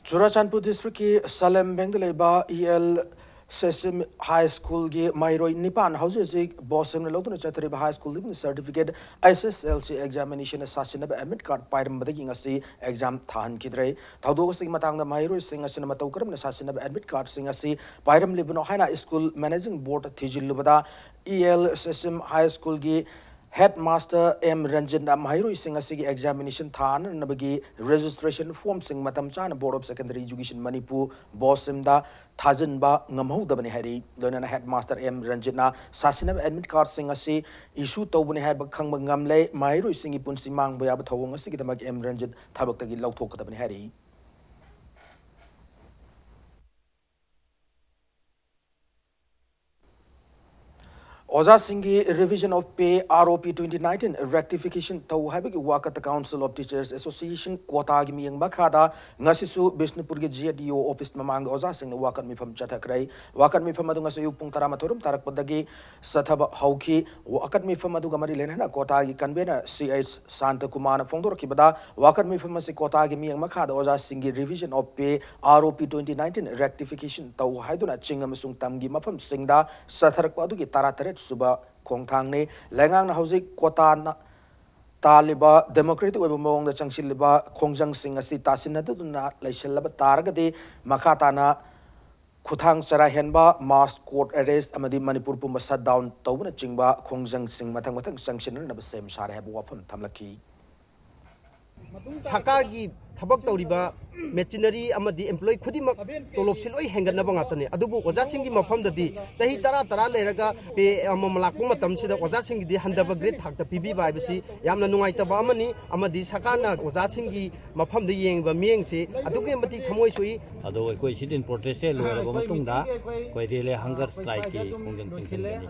ꯆꯨꯔꯥꯆꯥꯟꯄꯨꯔ ꯗꯤꯁꯇ꯭ꯔꯤꯛꯀꯤ ꯁꯂꯦꯝꯕꯦꯡꯗ ꯂꯩꯕ ꯏ ꯑꯦꯜ ꯁꯦꯁꯤꯝ ꯍꯥꯏ ꯁ꯭ꯀꯨꯜꯒꯤ ꯃꯍꯩꯔꯣꯏ ꯅꯤꯄꯥꯟ ꯍꯧꯖꯤꯛ ꯍꯧꯖꯤꯛ ꯕꯣꯁ ꯁꯤꯝꯅ ꯂꯧꯗꯨꯅ ꯆꯠꯊꯔꯤꯕ ꯍꯥꯏ ꯁ꯭ꯀꯨꯜꯗꯨꯒꯤ certificate S S L C examination ꯁꯥꯁꯤꯟꯅꯕ ꯑꯦꯗꯃꯤꯠ ꯀꯥꯔꯗ ꯄꯥꯏꯔꯝꯕꯗꯒꯤ ꯉꯁꯤ ꯑꯦꯛꯖꯥꯝ ꯊꯥꯍꯟꯈꯤꯗ꯭ꯔꯦ꯫ ꯊꯧꯗꯣꯛ ꯑꯁꯤꯒꯤ ꯃꯇꯥꯡꯗ ꯃꯍꯩꯔꯣꯏꯁꯤꯡ ꯑꯁꯤꯅ ꯃꯇꯧ ꯀꯔꯝꯅ ꯁꯥꯁꯤꯟꯅꯕ ꯑꯦꯗꯃꯤꯠ ꯀꯥꯔꯗꯁꯤꯡ ꯑꯁꯤ ꯄꯥꯏꯔꯝꯂꯤꯕꯅꯣ ꯍꯥꯏꯅ ꯁ꯭ꯀꯨꯜ ꯃꯦꯅꯦꯖꯤꯡ ꯕꯣꯔꯗ ꯊꯤꯖꯤꯜꯂꯨꯕꯗ ꯏ ꯑꯦꯜ ꯁꯦꯁꯤꯝ ꯍꯥꯏ ꯁ꯭ꯀꯨꯜꯒꯤ ꯍꯦꯗ ꯃꯥꯁꯇꯔ ꯑꯦꯝ ꯔꯟꯖꯤꯠꯅ ꯃꯍꯩꯔꯣꯏꯁꯤꯡ ꯑꯁꯤꯒꯤ ꯑꯦꯛꯖꯥꯃꯤꯅꯦꯁꯟ ꯊꯥꯅꯅꯕꯒꯤ ꯔꯦꯖꯤꯁꯇ꯭ꯔꯦꯁꯟ ꯐꯣꯔꯝꯁꯤꯡ ꯃꯇꯝ ꯆꯥꯅ board of secondary education Manipur ꯕꯣꯁ ꯁꯤꯝꯗ ꯊꯥꯖꯤꯟꯕ ꯉꯝꯍꯧꯗꯕꯅꯤ ꯍꯥꯏꯔꯤ꯫ ꯂꯣꯏꯅꯅ ꯍꯦꯗ ꯃꯥꯁꯇꯔ ꯑꯦꯝ ꯔꯟꯖꯤꯠꯅ ꯁꯥꯁꯤꯟꯅꯕ ꯑꯦꯗꯃꯤꯠ ꯀꯥꯔꯗꯁꯤꯡ ꯑꯁꯤ ꯏꯁꯨ ꯇꯧꯕꯅꯤ ꯍꯥꯏꯕ ꯈꯪꯕ ꯉꯝꯂꯦ꯫ ꯃꯍꯩꯔꯣꯏꯁꯤꯡꯒꯤ ꯄꯨꯟꯁꯤ ꯃꯥꯡꯕ ꯌꯥꯕ ꯊꯧꯑꯣꯡ ꯑꯁꯤꯒꯤꯗꯃꯛ ꯑꯦꯝ ꯔꯟꯖꯤꯠ ꯊꯕꯛꯇꯒꯤ ꯂꯧꯊꯣꯛꯀꯗꯕꯅꯤ ꯍꯥꯏꯔꯤ꯫ ꯑꯣꯖꯥꯁꯤꯡꯒꯤ Revision of Pay, R O P twenty nineteen rectification ꯇꯧ ꯍꯥꯏꯕꯒꯤ ꯋꯥꯀꯠꯇ Council of Teachers Association ꯀꯣꯇꯥꯒꯤ ꯃꯤꯠꯌꯦꯡ ꯃꯈꯥꯗ ꯉꯁꯤꯁꯨ ꯕꯤꯁꯅꯨꯄꯨꯔꯒꯤ G D O office ꯃꯃꯥꯡꯗ ꯑꯣꯖꯥꯁꯤꯡꯅ ꯋꯥꯀꯠ ꯃꯤꯐꯝ ꯆꯠꯊꯈ꯭ꯔꯦ꯫ ꯋꯥꯀꯠ ꯃꯤꯐꯝ ꯑꯗꯨ ꯉꯁꯤ ꯑꯌꯨꯛ ꯄꯨꯡ ꯇꯔꯥꯃꯥꯊꯣꯏ ꯔꯣꯝ ꯇꯥꯔꯛꯄꯗꯒꯤ ꯆꯠꯊꯕ ꯍꯧꯈꯤ꯫ ꯋꯥꯀꯠ ꯃꯤꯐꯝ ꯑꯗꯨꯒ ꯃꯔꯤ ꯂꯩꯅꯅ ꯀꯣꯇꯥꯒꯤ convener C H ꯁꯥꯟꯇꯀꯨꯃꯥꯔꯅ ꯐꯣꯡꯗꯣꯔꯛꯈꯤꯕꯗ, ꯋꯥꯀꯠ ꯃꯤꯐꯝ ꯑꯁꯤ ꯀꯣꯇꯥꯒꯤ ꯃꯤꯠꯌꯦꯡ ꯃꯈꯥꯗ ꯑꯣꯖꯥꯁꯤꯡꯒꯤ Revision of Pay, R O P twenty nineteen rectification ꯇꯧ ꯍꯥꯏꯗꯨꯅ ꯆꯤꯡ ꯑꯃꯁꯨꯡ ꯇꯝꯒꯤ ꯃꯐꯝꯁꯤꯡꯗ ꯆꯠꯊꯔꯛꯄ ꯑꯗꯨꯒꯤ ꯇꯔꯥꯇꯔꯦꯠ ꯁꯨꯕ ꯈꯣꯡꯊꯥꯡꯅꯤ꯫ ꯂꯩꯉꯥꯛꯅ ꯍꯧꯖꯤꯛ ꯀꯣꯇꯥꯅ ꯇꯥꯜꯂꯤꯕ democratic ꯑꯣꯏꯕ ꯃꯑꯣꯡꯗ ꯆꯪꯁꯤꯜꯂꯤꯕ ꯈꯣꯡꯖꯪꯁꯤꯡ ꯑꯁꯤ ꯇꯥꯁꯤꯟꯅꯗꯨꯅ ꯂꯩꯁꯤꯜꯂꯕ ꯇꯥꯔꯒꯗꯤ, ꯃꯈꯥ ꯇꯥꯅ ꯈꯨꯊꯥꯡ ꯆꯔꯥ ꯍꯦꯟꯕ, mass court arrest ꯑꯃꯗꯤ ꯃꯅꯤꯄꯨꯔ ꯄꯨꯝꯕ shutdown ꯇꯧꯕꯅꯆꯤꯡꯕ ꯈꯣꯡꯖꯪꯁꯤꯡ ꯃꯊꯪ ꯃꯊꯪ ꯆꯪꯁꯤꯟꯅꯅꯕ ꯁꯦꯝ ꯁꯥꯔꯦ ꯍꯥꯏꯕ ꯋꯥꯐꯝ ꯊꯝꯂꯛꯈꯤ꯫ ꯁꯔꯀꯥꯔꯒꯤ ꯊꯕꯛ ꯇꯧꯔꯤꯕ ꯃꯦꯆꯤꯅꯔꯤ ꯑꯃꯗꯤ ꯑꯦꯝꯄ꯭ꯂꯣꯌꯤ ꯈꯨꯗꯤꯡꯃꯛ ꯇꯣꯂꯣꯞꯁꯤ ꯂꯣꯏ ꯍꯦꯟꯒꯠꯅꯕ ꯉꯥꯛꯇꯅꯤ꯫ ꯑꯗꯨꯕꯨ ꯑꯣꯖꯥꯁꯤꯡꯒꯤ ꯃꯐꯝꯗꯗꯤ ꯆꯍꯤ ꯇꯔꯥ ꯇꯔꯥ ꯂꯩꯔꯒ ꯄꯦ ꯑꯃꯃꯝ ꯂꯥꯛꯄ ꯃꯇꯝꯁꯤꯗ ꯑꯣꯖꯥꯁꯤꯡꯒꯤꯗꯤ ꯍꯟꯊꯕ ꯒ꯭ꯔꯦꯗ ꯊꯥꯛꯇ ꯄꯤꯕꯤꯕ ꯍꯥꯏꯕꯁꯤ ꯌꯥꯝꯅ ꯅꯨꯡꯉꯥꯏꯇꯕ ꯑꯃꯅꯤ꯫ ꯑꯃꯗꯤ ꯁꯔꯀꯥꯔꯅ ꯑꯣꯖꯥꯁꯤꯡꯒꯤ ꯃꯐꯝꯗ ꯌꯦꯡꯉꯤꯕ ꯃꯤꯠꯌꯦꯡꯁꯤ ꯑꯗꯨꯛꯀꯤ ꯃꯇꯤꯛ ꯊꯃꯣꯏ ꯁꯣꯛꯏ꯫ ꯑꯗꯣ ꯑꯩꯈꯣꯏ ꯁꯤꯠ ꯏꯟ ꯄ꯭ꯔꯣꯇꯦꯁꯁꯦ ꯂꯣꯏꯔꯕ ꯃꯇꯨꯡꯗ ꯑꯩꯈꯣꯏ ꯔꯤꯂꯦ ꯍꯪꯒꯔ ꯁ꯭ꯇ꯭ꯔꯥꯏꯛꯀꯤ ꯈꯣꯡꯖꯪ ꯆꯪꯁꯤꯟꯒꯅꯤ꯫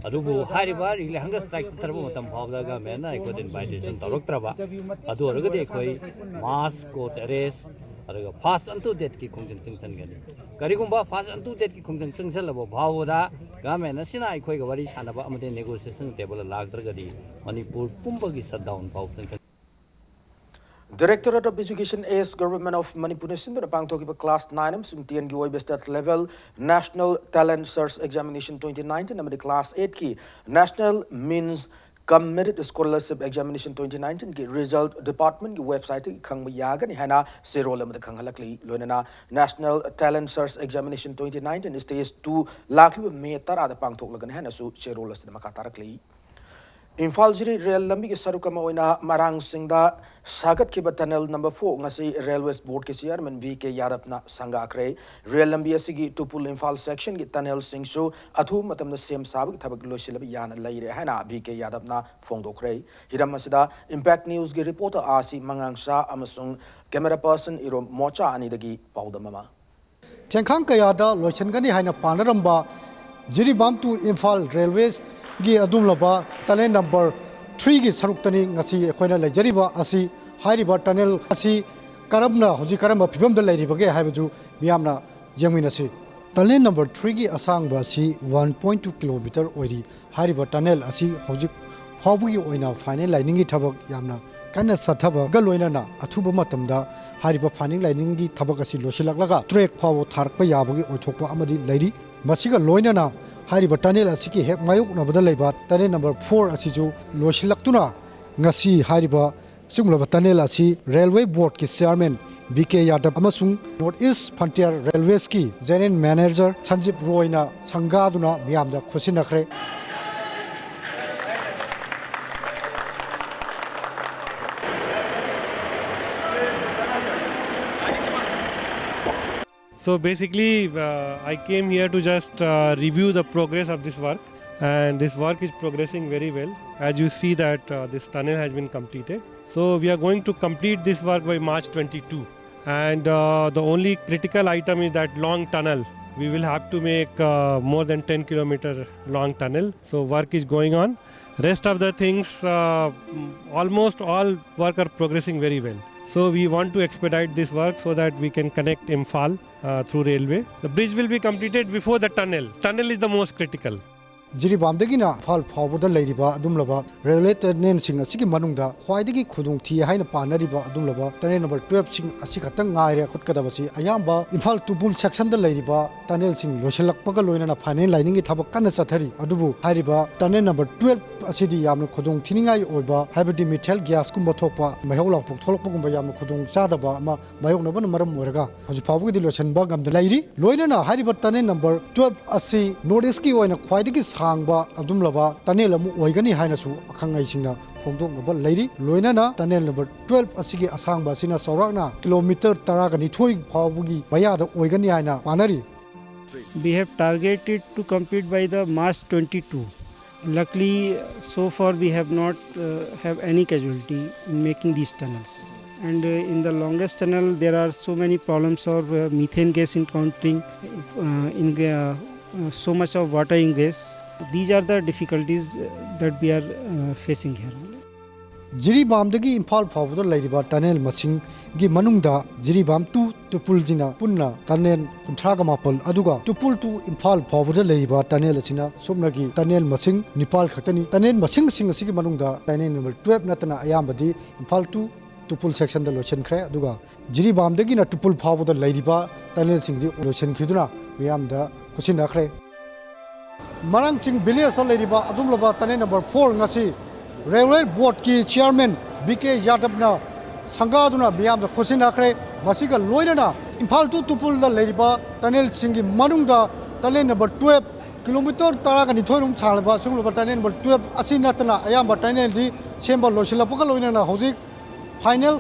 ꯑꯗꯨꯕꯨ ꯍꯥꯏꯔꯤꯕ ꯔꯤꯂꯦ ꯍꯪꯒꯔ ꯁ꯭ꯇ꯭ꯔꯥꯏꯛ ꯆꯠꯊꯔꯕ ꯃꯇꯝ ꯐꯥꯎꯕꯗ ꯒꯚꯔꯟꯃꯦꯟꯠꯅ ꯑꯩꯈꯣꯏꯗ ꯏꯟꯚꯥꯏꯇꯦꯁꯟ ꯇꯧꯔꯛꯇ꯭ꯔꯕ, ꯑꯗꯨ ꯑꯣꯏꯔꯒꯗꯤ ꯑꯩꯈꯣꯏ ꯃꯥꯁ ꯀꯣꯔꯠ ꯑꯦꯔꯦꯁ ꯑꯗꯨꯒ ꯐꯥꯁꯠ ꯑꯟꯇꯨ ꯗꯦꯠꯀꯤ ꯈꯣꯡꯖꯪ ꯆꯪꯁꯤꯟꯒꯅꯤ꯫ ꯀꯔꯤꯒꯨꯝꯕ ꯐꯥꯁꯠ ꯑꯟꯇꯨ ꯗꯦꯠꯀꯤ ꯈꯣꯡꯖꯪ ꯆꯪꯁꯤꯜꯂꯕ ꯐꯥꯎꯕꯗ ꯒꯚꯔꯟꯃꯦꯟꯠ ꯑꯁꯤꯅ ꯑꯩꯈꯣꯏꯒ ꯋꯥꯔꯤ ꯁꯥꯟꯅꯕ ꯑꯃꯗꯤ ꯅꯦꯒꯣꯁꯤꯌꯦꯁꯟ ꯇꯦꯕꯜꯗ ꯂꯥꯛꯇ꯭ꯔꯒꯗꯤ ꯃꯅꯤꯄꯨꯔ ꯄꯨꯝꯕꯒꯤ ꯁꯠꯗꯥꯎꯟ ꯐꯥꯎ ꯆꯪꯁꯤꯟ Directorate of Education, A S Government of Manipur ꯅ ꯁꯤꯟꯗꯨꯅ ꯄꯥꯡꯊꯣꯛꯈꯤꯕ ꯀ꯭ꯂꯥꯁ ꯅꯥꯏꯟ ꯑꯃꯁꯨꯡ ꯇꯦꯟꯒꯤ ꯑꯣꯏꯕ state level national talent search examination twenty nineteen ꯑꯃꯗꯤ ꯀ꯭ꯂꯥꯁ ꯑꯩꯠꯀꯤ ꯅꯦꯁꯅꯦꯜ ꯃꯤꯟꯁ ꯀꯝ ꯃꯦꯔꯤꯠ ꯁ꯭ꯀꯣꯂꯔꯁꯤꯞ ꯑꯦꯛꯖꯥꯃꯤꯅꯦꯁꯟ ꯇ꯭ꯋꯦꯟꯇꯤ ꯅꯥꯏꯟꯇꯤꯟꯒꯤ ꯔꯤꯖꯜꯠ ꯗꯤꯄꯥꯔꯠꯃꯦꯟꯠꯀꯤ ꯋꯦꯕꯁꯥꯏꯠꯇꯒꯤ ꯈꯪꯕ ꯌꯥꯒꯅꯤ ꯍꯥꯏꯅ ꯆꯦꯔꯣꯜ ꯑꯃꯗ ꯈꯪꯍꯜꯂꯛꯂꯤ꯫ ꯂꯣꯏꯅꯅ national talent search examination twenty nineteen stage two ꯂꯥꯛꯂꯤꯕ ꯃꯦ ꯇꯔꯥꯗ ꯄꯥꯡꯊꯣꯛꯂꯒꯅꯤ ꯍꯥꯏꯅꯁꯨ ꯆꯦꯔꯣꯜ ꯑꯁꯤꯗ ꯃꯈꯥ ꯇꯥꯔꯛꯂꯤ꯫ ꯏꯝꯐꯥꯜ ꯖꯤꯔꯤ ꯔꯦꯜ ꯂꯝꯕꯤꯒꯤ ꯁꯔꯨꯛ ꯑꯃ ꯑꯣꯏꯅ ꯃꯔꯥꯡꯁꯤꯡꯗ ꯁꯥꯒꯠꯈꯤꯕ ꯇꯅꯦꯜ ꯅꯝꯕꯔ ꯐꯣꯔ ꯉꯁꯤ ꯔꯦꯜꯋꯦꯁ ꯕꯣꯔꯗꯀꯤ ꯆꯤꯌꯥꯔꯃꯦꯟ ꯚꯤ ꯀꯦ ꯌꯥꯗꯕꯅ ꯁꯪꯒꯥꯈ꯭ꯔꯦ꯫ ꯔꯦꯜ ꯂꯝꯕꯤ ꯑꯁꯤꯒꯤ ꯇꯨꯄꯨꯜ ꯏꯝꯐꯥꯜ ꯁꯦꯛꯁꯟꯒꯤ ꯇꯅꯦꯜꯁꯤꯡꯁꯨ ꯑꯊꯨꯕ ꯃꯇꯝꯗ ꯁꯦꯝ ꯁꯥꯕꯒꯤ ꯊꯕꯛ ꯂꯣꯏꯁꯤꯜꯂꯕ ꯌꯥꯅ ꯂꯩꯔꯦ ꯍꯥꯏꯅ ꯚꯤ ꯀꯦ ꯌꯥꯗꯕꯅ ꯐꯣꯡꯗꯣꯛꯈ꯭ꯔꯦ꯫ ꯍꯤꯔꯝ ꯑꯁꯤꯗ ꯏꯝꯄꯦꯛ ꯅ꯭ꯌꯨꯁꯀꯤ ꯔꯤꯄꯣꯔꯇꯔ ꯑꯥꯔ ꯁꯤ ꯃꯉꯥꯡꯁꯥ ꯑꯃꯁꯨꯡ ꯀꯦꯃꯦꯔꯥ ꯄꯔꯁꯟ ꯏꯔꯣꯝ ꯃꯣꯆꯥ ꯑꯅꯤꯗꯒꯤ ꯄꯥꯎꯗꯝ ꯑꯃ꯫ ꯊꯦꯡꯈꯥꯡ ꯀꯌꯥꯗ ꯂꯣꯏꯁꯤꯟꯒꯅꯤ ꯍꯥꯏꯅ ꯄꯥꯅꯔꯝꯕ ꯖꯤꯔꯤꯕꯥꯝ ꯇꯨ ꯏꯝꯐꯥꯜ ꯔꯦꯜꯋꯦꯒꯤ ꯑꯗꯨꯒꯨꯝꯂꯕ ꯇꯅꯦꯜ ꯅꯝꯕꯔ ꯊ꯭ꯔꯤꯒꯤ ꯁꯔꯨꯛꯇꯅꯤ ꯉꯁꯤ ꯑꯩꯈꯣꯏꯅ ꯂꯩꯖꯔꯤꯕ ꯑꯁꯤ꯫ ꯍꯥꯏꯔꯤꯕ ꯇꯅꯦꯜ ꯑꯁꯤ ꯀꯔꯝꯅ, ꯍꯧꯖꯤꯛ ꯀꯔꯝꯕ ꯐꯤꯕꯝꯗ ꯂꯩꯔꯤꯕꯒꯦ ꯍꯥꯏꯕꯗꯨ ꯃꯤꯌꯥꯝꯅ ꯌꯦꯡꯃꯤꯟꯅꯁꯤ꯫ ꯇꯅꯦꯜ ꯅꯝꯕꯔ ꯊ꯭ꯔꯤꯒꯤ ꯑꯁꯥꯡꯕ ꯑꯁꯤ ꯋꯥꯟ ꯄꯣꯏꯟ ꯇꯨ ꯀꯤꯂꯣꯃꯤꯇꯔ ꯑꯣꯏꯔꯤ꯫ ꯍꯥꯏꯔꯤꯕ ꯇꯅꯦꯜ ꯑꯁꯤ ꯍꯧꯖꯤꯛ ꯐꯥꯎꯕꯒꯤ ꯑꯣꯏꯅ ꯐꯥꯏꯅꯦꯜ ꯂꯥꯏꯅꯤꯡꯒꯤ ꯊꯕꯛ ꯌꯥꯝꯅ ꯀꯟꯅ ꯆꯠꯊꯕꯒ ꯂꯣꯏꯅꯅ ꯑꯊꯨꯕ ꯃꯇꯝꯗ ꯍꯥꯏꯔꯤꯕ ꯐꯥꯏꯅꯦꯜ ꯂꯥꯏꯅꯤꯡꯒꯤ ꯊꯕꯛ ꯑꯁꯤ ꯂꯣꯏꯁꯤꯜꯂꯛꯂꯒ ꯇ꯭ꯔꯦꯛ ꯐꯥꯎꯕ ꯊꯥꯔꯛꯄ ꯌꯥꯕꯒꯤ ꯑꯣꯏꯊꯣꯛꯄ ꯑꯃꯗꯤ ꯂꯩꯔꯤ꯫ ꯃꯁꯤꯒ ꯂꯣꯏꯅꯅ ꯍꯥꯏꯔꯤꯕ ꯇꯅꯦꯜ ꯑꯁꯤꯒꯤ ꯍꯦꯛ ꯃꯥꯌꯣꯛꯅꯕꯗ ꯂꯩꯕ ꯇꯅꯦꯜ ꯅꯝꯕꯔ ꯐꯣꯔ ꯑꯁꯤꯁꯨ ꯂꯣꯏꯁꯤꯜꯂꯛꯇꯨꯅ ꯉꯁꯤ ꯍꯥꯏꯔꯤꯕ ꯑꯁꯤꯒꯨꯝꯂꯕ ꯇꯅꯦꯜ ꯑꯁꯤ ꯔꯦꯜꯋꯦ ꯕꯣꯔꯗꯀꯤ ꯆꯤꯌꯥꯔꯃꯦꯟ ꯕꯤ ꯀꯦ ꯌꯥꯗꯕ ꯑꯃꯁꯨꯡ ꯅꯣꯔꯠ ꯏꯁ ꯐ꯭ꯔꯟꯇꯤꯌꯔ ꯔꯦꯜꯋꯦꯁꯀꯤ ꯖꯦꯅꯦꯔꯦꯜ ꯃꯦꯅꯦꯖꯔ ꯁꯟꯖꯤꯞ ꯔꯣꯏꯅ ꯁꯪꯒꯥꯗꯨꯅ ꯃꯤꯌꯥꯝꯗ ꯈꯨꯠꯁꯤꯟꯅꯈ꯭ꯔꯦ꯫ So basically, uh, I came here to just uh, review the progress of this work, and this work is progressing very well. As you see that uh, this tunnel has been completed. So we are going to complete this work by March twenty-two. And uh, the only critical item is that long tunnel. We will have to make uh, more than ten kilometer long tunnel. So work is going on. Rest of the things, uh, almost all work are progressing very well. So we want to expedite this work so that we can connect Imphal uh, through railway. The bridge will be completed before the tunnel. Tunnel is the most critical. ꯖꯤꯔꯤꯕꯥꯝꯗꯒꯤꯅ Imphal ꯐꯥꯎꯕꯗ ꯂꯩꯔꯤꯕ ꯑꯗꯨꯝꯂꯕ railway ꯇꯅꯦꯜꯁꯤꯡ ꯑꯁꯤꯒꯤ ꯃꯅꯨꯡꯗ ꯈ꯭ꯋꯥꯏꯗꯒꯤ ꯈꯨꯗꯣꯡꯊꯤ ꯍꯥꯏꯅ ꯄꯥꯅꯔꯤꯕ ꯑꯗꯨꯝꯂꯕ tunnel number ꯇꯨꯋꯦꯜꯐꯁꯤꯡ ꯑꯁꯤ ꯈꯛꯇꯪ ꯉꯥꯏꯔꯦ ꯈꯨꯠꯀꯗꯕꯁꯤ꯫ ꯑꯌꯥꯝꯕ ꯏꯝꯐꯥꯜ ꯇꯨꯄꯨꯜ ꯁꯦꯛꯁꯟꯗ ꯂꯩꯔꯤꯕ ꯇꯅꯦꯜꯁꯤꯡ ꯂꯣꯏꯁꯤꯜꯂꯛꯄꯒ ꯂꯣꯏꯅꯅ ꯐꯥꯏꯅꯦꯜ ꯂꯥꯏꯅꯤꯡꯒꯤ ꯊꯕꯛ ꯀꯟꯅ ꯆꯠꯊꯔꯤ꯫ ꯑꯗꯨꯕꯨ ꯍꯥꯏꯔꯤꯕ ꯇꯅꯦꯜ ꯅꯝꯕꯔ ꯇꯨꯋꯦꯜꯐ ꯑꯁꯤꯗꯤ ꯌꯥꯝꯅ ꯈꯨꯗꯣꯡ ꯊꯤꯅꯤꯡꯉꯥꯏ ꯑꯣꯏꯕ, ꯍꯥꯏꯕꯗꯤ ꯃꯤꯊꯦꯜ ꯒ꯭ꯌꯥꯁꯀꯨꯝꯕ ꯊꯣꯛꯄ, ꯃꯩꯍꯧ ꯂꯥꯡꯄꯣꯛ ꯊꯣꯛꯂꯛꯄꯒꯨꯝꯕ ꯌꯥꯝꯅ ꯈꯨꯗꯣꯡ ꯆꯥꯗꯕ ꯑꯃ ꯃꯥꯌꯣꯛꯅꯕꯅ ꯃꯔꯝ ꯑꯣꯏꯔꯒ ꯍꯧꯖꯤꯛ ꯐꯥꯎꯕꯒꯤꯗꯤ ꯂꯣꯏꯁꯤꯟꯕ ꯉꯝꯗ ꯂꯩꯔꯤ꯫ ꯂꯣꯏꯅꯅ ꯍꯥꯏꯔꯤꯕ ꯇꯅꯦꯜ ꯅꯝꯕꯔ ꯇꯨꯋꯦꯜꯐ ꯑꯁꯤ ꯅꯣꯔꯠ ꯏꯁꯀꯤ ꯑꯣꯏꯅ ꯈ꯭ꯋꯥꯏꯗꯒꯤ ꯁꯥꯡꯕ ꯑꯗꯨꯝꯂꯕ ꯇꯅꯦꯜ ꯑꯃ ꯑꯣꯏꯒꯅꯤ ꯍꯥꯏꯅꯁꯨ ꯑꯈꯪ ꯑꯍꯩꯁꯤꯡꯅ ꯐꯣꯡꯗꯣꯛꯅꯕ ꯂꯩꯔꯤ꯫ ꯂꯣꯏꯅꯅ ꯇꯅꯦꯜ ꯅꯝꯕꯔ ꯇꯨꯋꯦꯜꯐ ꯑꯁꯤꯒꯤ ꯑꯁꯥꯡꯕ ꯑꯁꯤꯅ ꯆꯥꯎꯔꯥꯛꯅ ꯀꯤꯂꯣꯃꯤꯇꯔ ꯇꯔꯥꯒ ꯅꯤꯊꯣꯏ ꯐꯥꯎꯕꯒꯤ ꯃꯌꯥꯗ ꯑꯣꯏꯒꯅꯤ ꯍꯥꯏꯅ ꯄꯥꯅꯔꯤ꯫ We have targeted to complete by the March twenty-two. Luckily, so far we have not uh, have any casualty in making these tunnels. And uh, in the longest tunnel, there are so many problems of uh, methane gas encountering, uh, in, uh, uh, so much of water ingress. These are the difficulties uh, that we are uh, facing here. ꯖꯤꯔꯤꯕꯥꯝꯗꯒꯤ Imphal ꯐꯥꯎꯕꯗ ꯂꯩꯔꯤꯕ tunnel ꯃꯁꯤꯡꯒꯤ ꯃꯅꯨꯡꯗ Jiribam two ꯇꯨꯄꯨꯜꯁꯤꯅ ꯄꯨꯟꯅ tunnel ꯀꯨꯟꯊ꯭ꯔꯥꯒ ꯃꯥꯄꯜ, ꯑꯗꯨꯒ ꯇꯨꯄꯨꯜ two Imphal ꯐꯥꯎꯕꯗ ꯂꯩꯔꯤꯕ ꯇꯅꯦꯜ ꯑꯁꯤꯅ ꯁꯨꯞꯅꯒꯤ ꯇꯅꯦꯜ ꯃꯁꯤꯡ ꯅꯤꯄꯥꯜ ꯈꯛꯇꯅꯤ꯫ ꯇꯅꯦꯜ ꯃꯁꯤꯡꯁꯤꯡ ꯑꯁꯤꯒꯤ ꯃꯅꯨꯡꯗ ꯇꯅꯦꯜ ꯅꯝꯕꯔ ꯇꯨꯋꯦꯜꯐ ꯅꯠꯇꯅ ꯑꯌꯥꯝꯕꯗꯤ ꯏꯝꯐꯥꯜ ꯇꯨ ꯇꯨꯄꯨꯜ ꯁꯦꯛꯁꯟꯗ ꯂꯣꯏꯁꯤꯟꯈ꯭ꯔꯦ꯫ ꯑꯗꯨꯒ ꯖꯤꯔꯤꯕꯥꯝꯗꯒꯤꯅ ꯇꯨꯄꯨꯜ ꯐꯥꯎꯕꯗ ꯂꯩꯔꯤꯕ ꯇꯅꯦꯜꯁꯤꯡꯗꯤ ꯂꯣꯏꯁꯤꯟꯈꯤꯗꯨꯅ ꯃꯤꯌꯥꯝꯗ ꯈꯨꯠꯁꯤꯟꯅꯈ꯭ꯔꯦ꯫ ꯃꯔꯥꯡꯆꯤꯡ ꯚꯤꯂꯦꯖꯇ ꯂꯩꯔꯤꯕ ꯑꯗꯨꯒꯨꯝꯂꯕ ꯇꯅꯦꯜ ꯅꯝꯕꯔ ꯐꯣꯔ ꯉꯁꯤ ꯔꯦꯜꯋꯦ ꯕꯣꯔꯗꯀꯤ ꯆꯤꯌꯥꯔꯃꯦꯟ ꯕꯤ ꯀꯦ ꯌꯥꯗꯕꯅ ꯁꯪꯒꯥꯗꯨꯅ ꯃꯤꯌꯥꯝꯗ ꯈꯨꯠꯁꯤꯟꯅꯈ꯭ꯔꯦ꯫ ꯃꯁꯤꯒ ꯂꯣꯏꯅꯅ ꯏꯝꯐꯥꯜ ꯇꯨ ꯇꯨꯄꯨꯜꯗ ꯂꯩꯔꯤꯕ ꯇꯅꯦꯜꯁꯤꯡꯒꯤ ꯃꯅꯨꯡꯗ ꯇꯅꯦꯜ ꯅꯝꯕꯔ ꯇꯨꯋꯦꯜꯐ, ꯀꯤꯂꯣꯃꯤꯇꯔ ꯇꯔꯥꯒ ꯅꯤꯊꯣꯏꯔꯣꯝ ꯁꯥꯡꯂꯕ ꯁꯤꯒꯨꯝꯂꯕ ꯇꯅꯦꯜ ꯅꯝꯕꯔ ꯇꯨꯋꯦꯜꯐ ꯑꯁꯤ ꯅꯠꯇꯅ ꯑꯌꯥꯝꯕ ꯇꯅꯦꯜꯗꯤ ꯁꯦꯝꯕ ꯂꯣꯏꯁꯤꯜꯂꯛꯄꯒ ꯂꯣꯏꯅꯅ ꯍꯧꯖꯤꯛ ꯐꯥꯏꯅꯦꯜ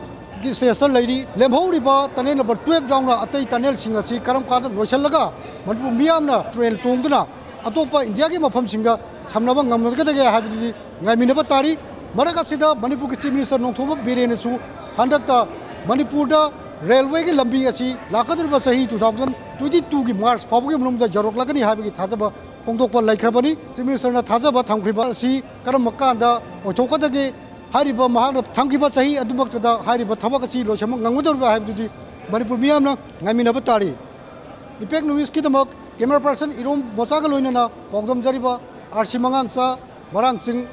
ꯁ꯭ꯇꯦꯖꯇ ꯂꯩꯔꯤ꯫ ꯂꯦꯝꯍꯧꯔꯤꯕ tunnel number twelve ꯌꯥꯎꯅ ꯑꯇꯩ tunnelꯁꯤꯡ ꯑꯁꯤ ꯀꯔꯝ ꯀꯥꯟꯗ ꯂꯣꯏꯁꯤꯜꯂꯒ ꯃꯅꯤꯄꯨꯔ ꯃꯤꯌꯥꯝꯅ train ꯇꯣꯡꯗꯨꯅ ꯑꯇꯣꯞꯄ ꯏꯟꯗꯤꯌꯥꯒꯤ ꯃꯐꯝꯁꯤꯡꯒ ꯁꯝꯅꯕ ꯉꯝꯒꯗꯒꯦ ꯍꯥꯏꯕꯗꯨꯗꯤ ꯉꯥꯏꯃꯤꯟꯅꯕ ꯇꯥꯔꯤ꯫ ꯃꯔꯛ ꯑꯁꯤꯗ ꯃꯅꯤꯄꯨꯔꯒꯤ Chief Minister ꯅꯣꯡꯊꯣꯝꯕꯝ ꯕꯤꯔꯦꯟꯅꯁꯨ ꯍꯟꯗꯛꯇ ꯃꯅꯤꯄꯨꯔꯗ railwayꯒꯤ ꯂꯝꯕꯤ ꯑꯁꯤ ꯂꯥꯛꯀꯗꯧꯔꯤꯕ ꯆꯍꯤ two thousand twenty twoꯒꯤ March ꯐꯥꯎꯕꯒꯤ ꯃꯅꯨꯡꯗ ꯌꯧꯔꯛꯂꯒꯅꯤ ꯍꯥꯏꯕꯒꯤ ꯊꯥꯖꯕ ꯐꯣꯡꯗꯣꯛꯄ ꯂꯩꯈ꯭ꯔꯕꯅꯤ꯫ Chief Ministerꯅ ꯊꯥꯖꯕ ꯊꯝꯈ꯭ꯔꯤꯕ ꯑꯁꯤ ꯀꯔꯝꯕ ꯀꯥꯟꯗ ꯑꯣꯏꯊꯣꯛꯀꯗꯒꯦ? ꯍꯥꯏꯔꯤꯕ ꯃꯍꯥꯛꯅ ꯊꯝꯈꯤꯕ ꯆꯍꯤ ꯑꯗꯨꯃꯛꯇꯗ ꯍꯥꯏꯔꯤꯕ ꯊꯕꯛ ꯑꯁꯤ ꯂꯣꯏꯁꯤꯟꯕ ꯉꯝꯒꯗꯧꯔꯤꯕ꯭ꯔꯥ ꯍꯥꯏꯕꯗꯨꯗꯤ ꯃꯅꯤꯄꯨꯔ ꯃꯤꯌꯥꯝꯅ ꯉꯥꯏꯃꯤꯟꯅꯕ ꯇꯥꯔꯤ꯫ Impact Newsꯀꯤꯗꯃꯛ camera person ꯏꯔꯣꯝ ꯃꯣꯆꯥꯒ ꯂꯣꯏꯅꯅ ꯄꯥꯎꯗꯝꯖꯔꯤꯕ R C ꯃꯉꯥꯡꯆꯥ, ꯃꯔꯥꯡꯆꯤꯡ꯫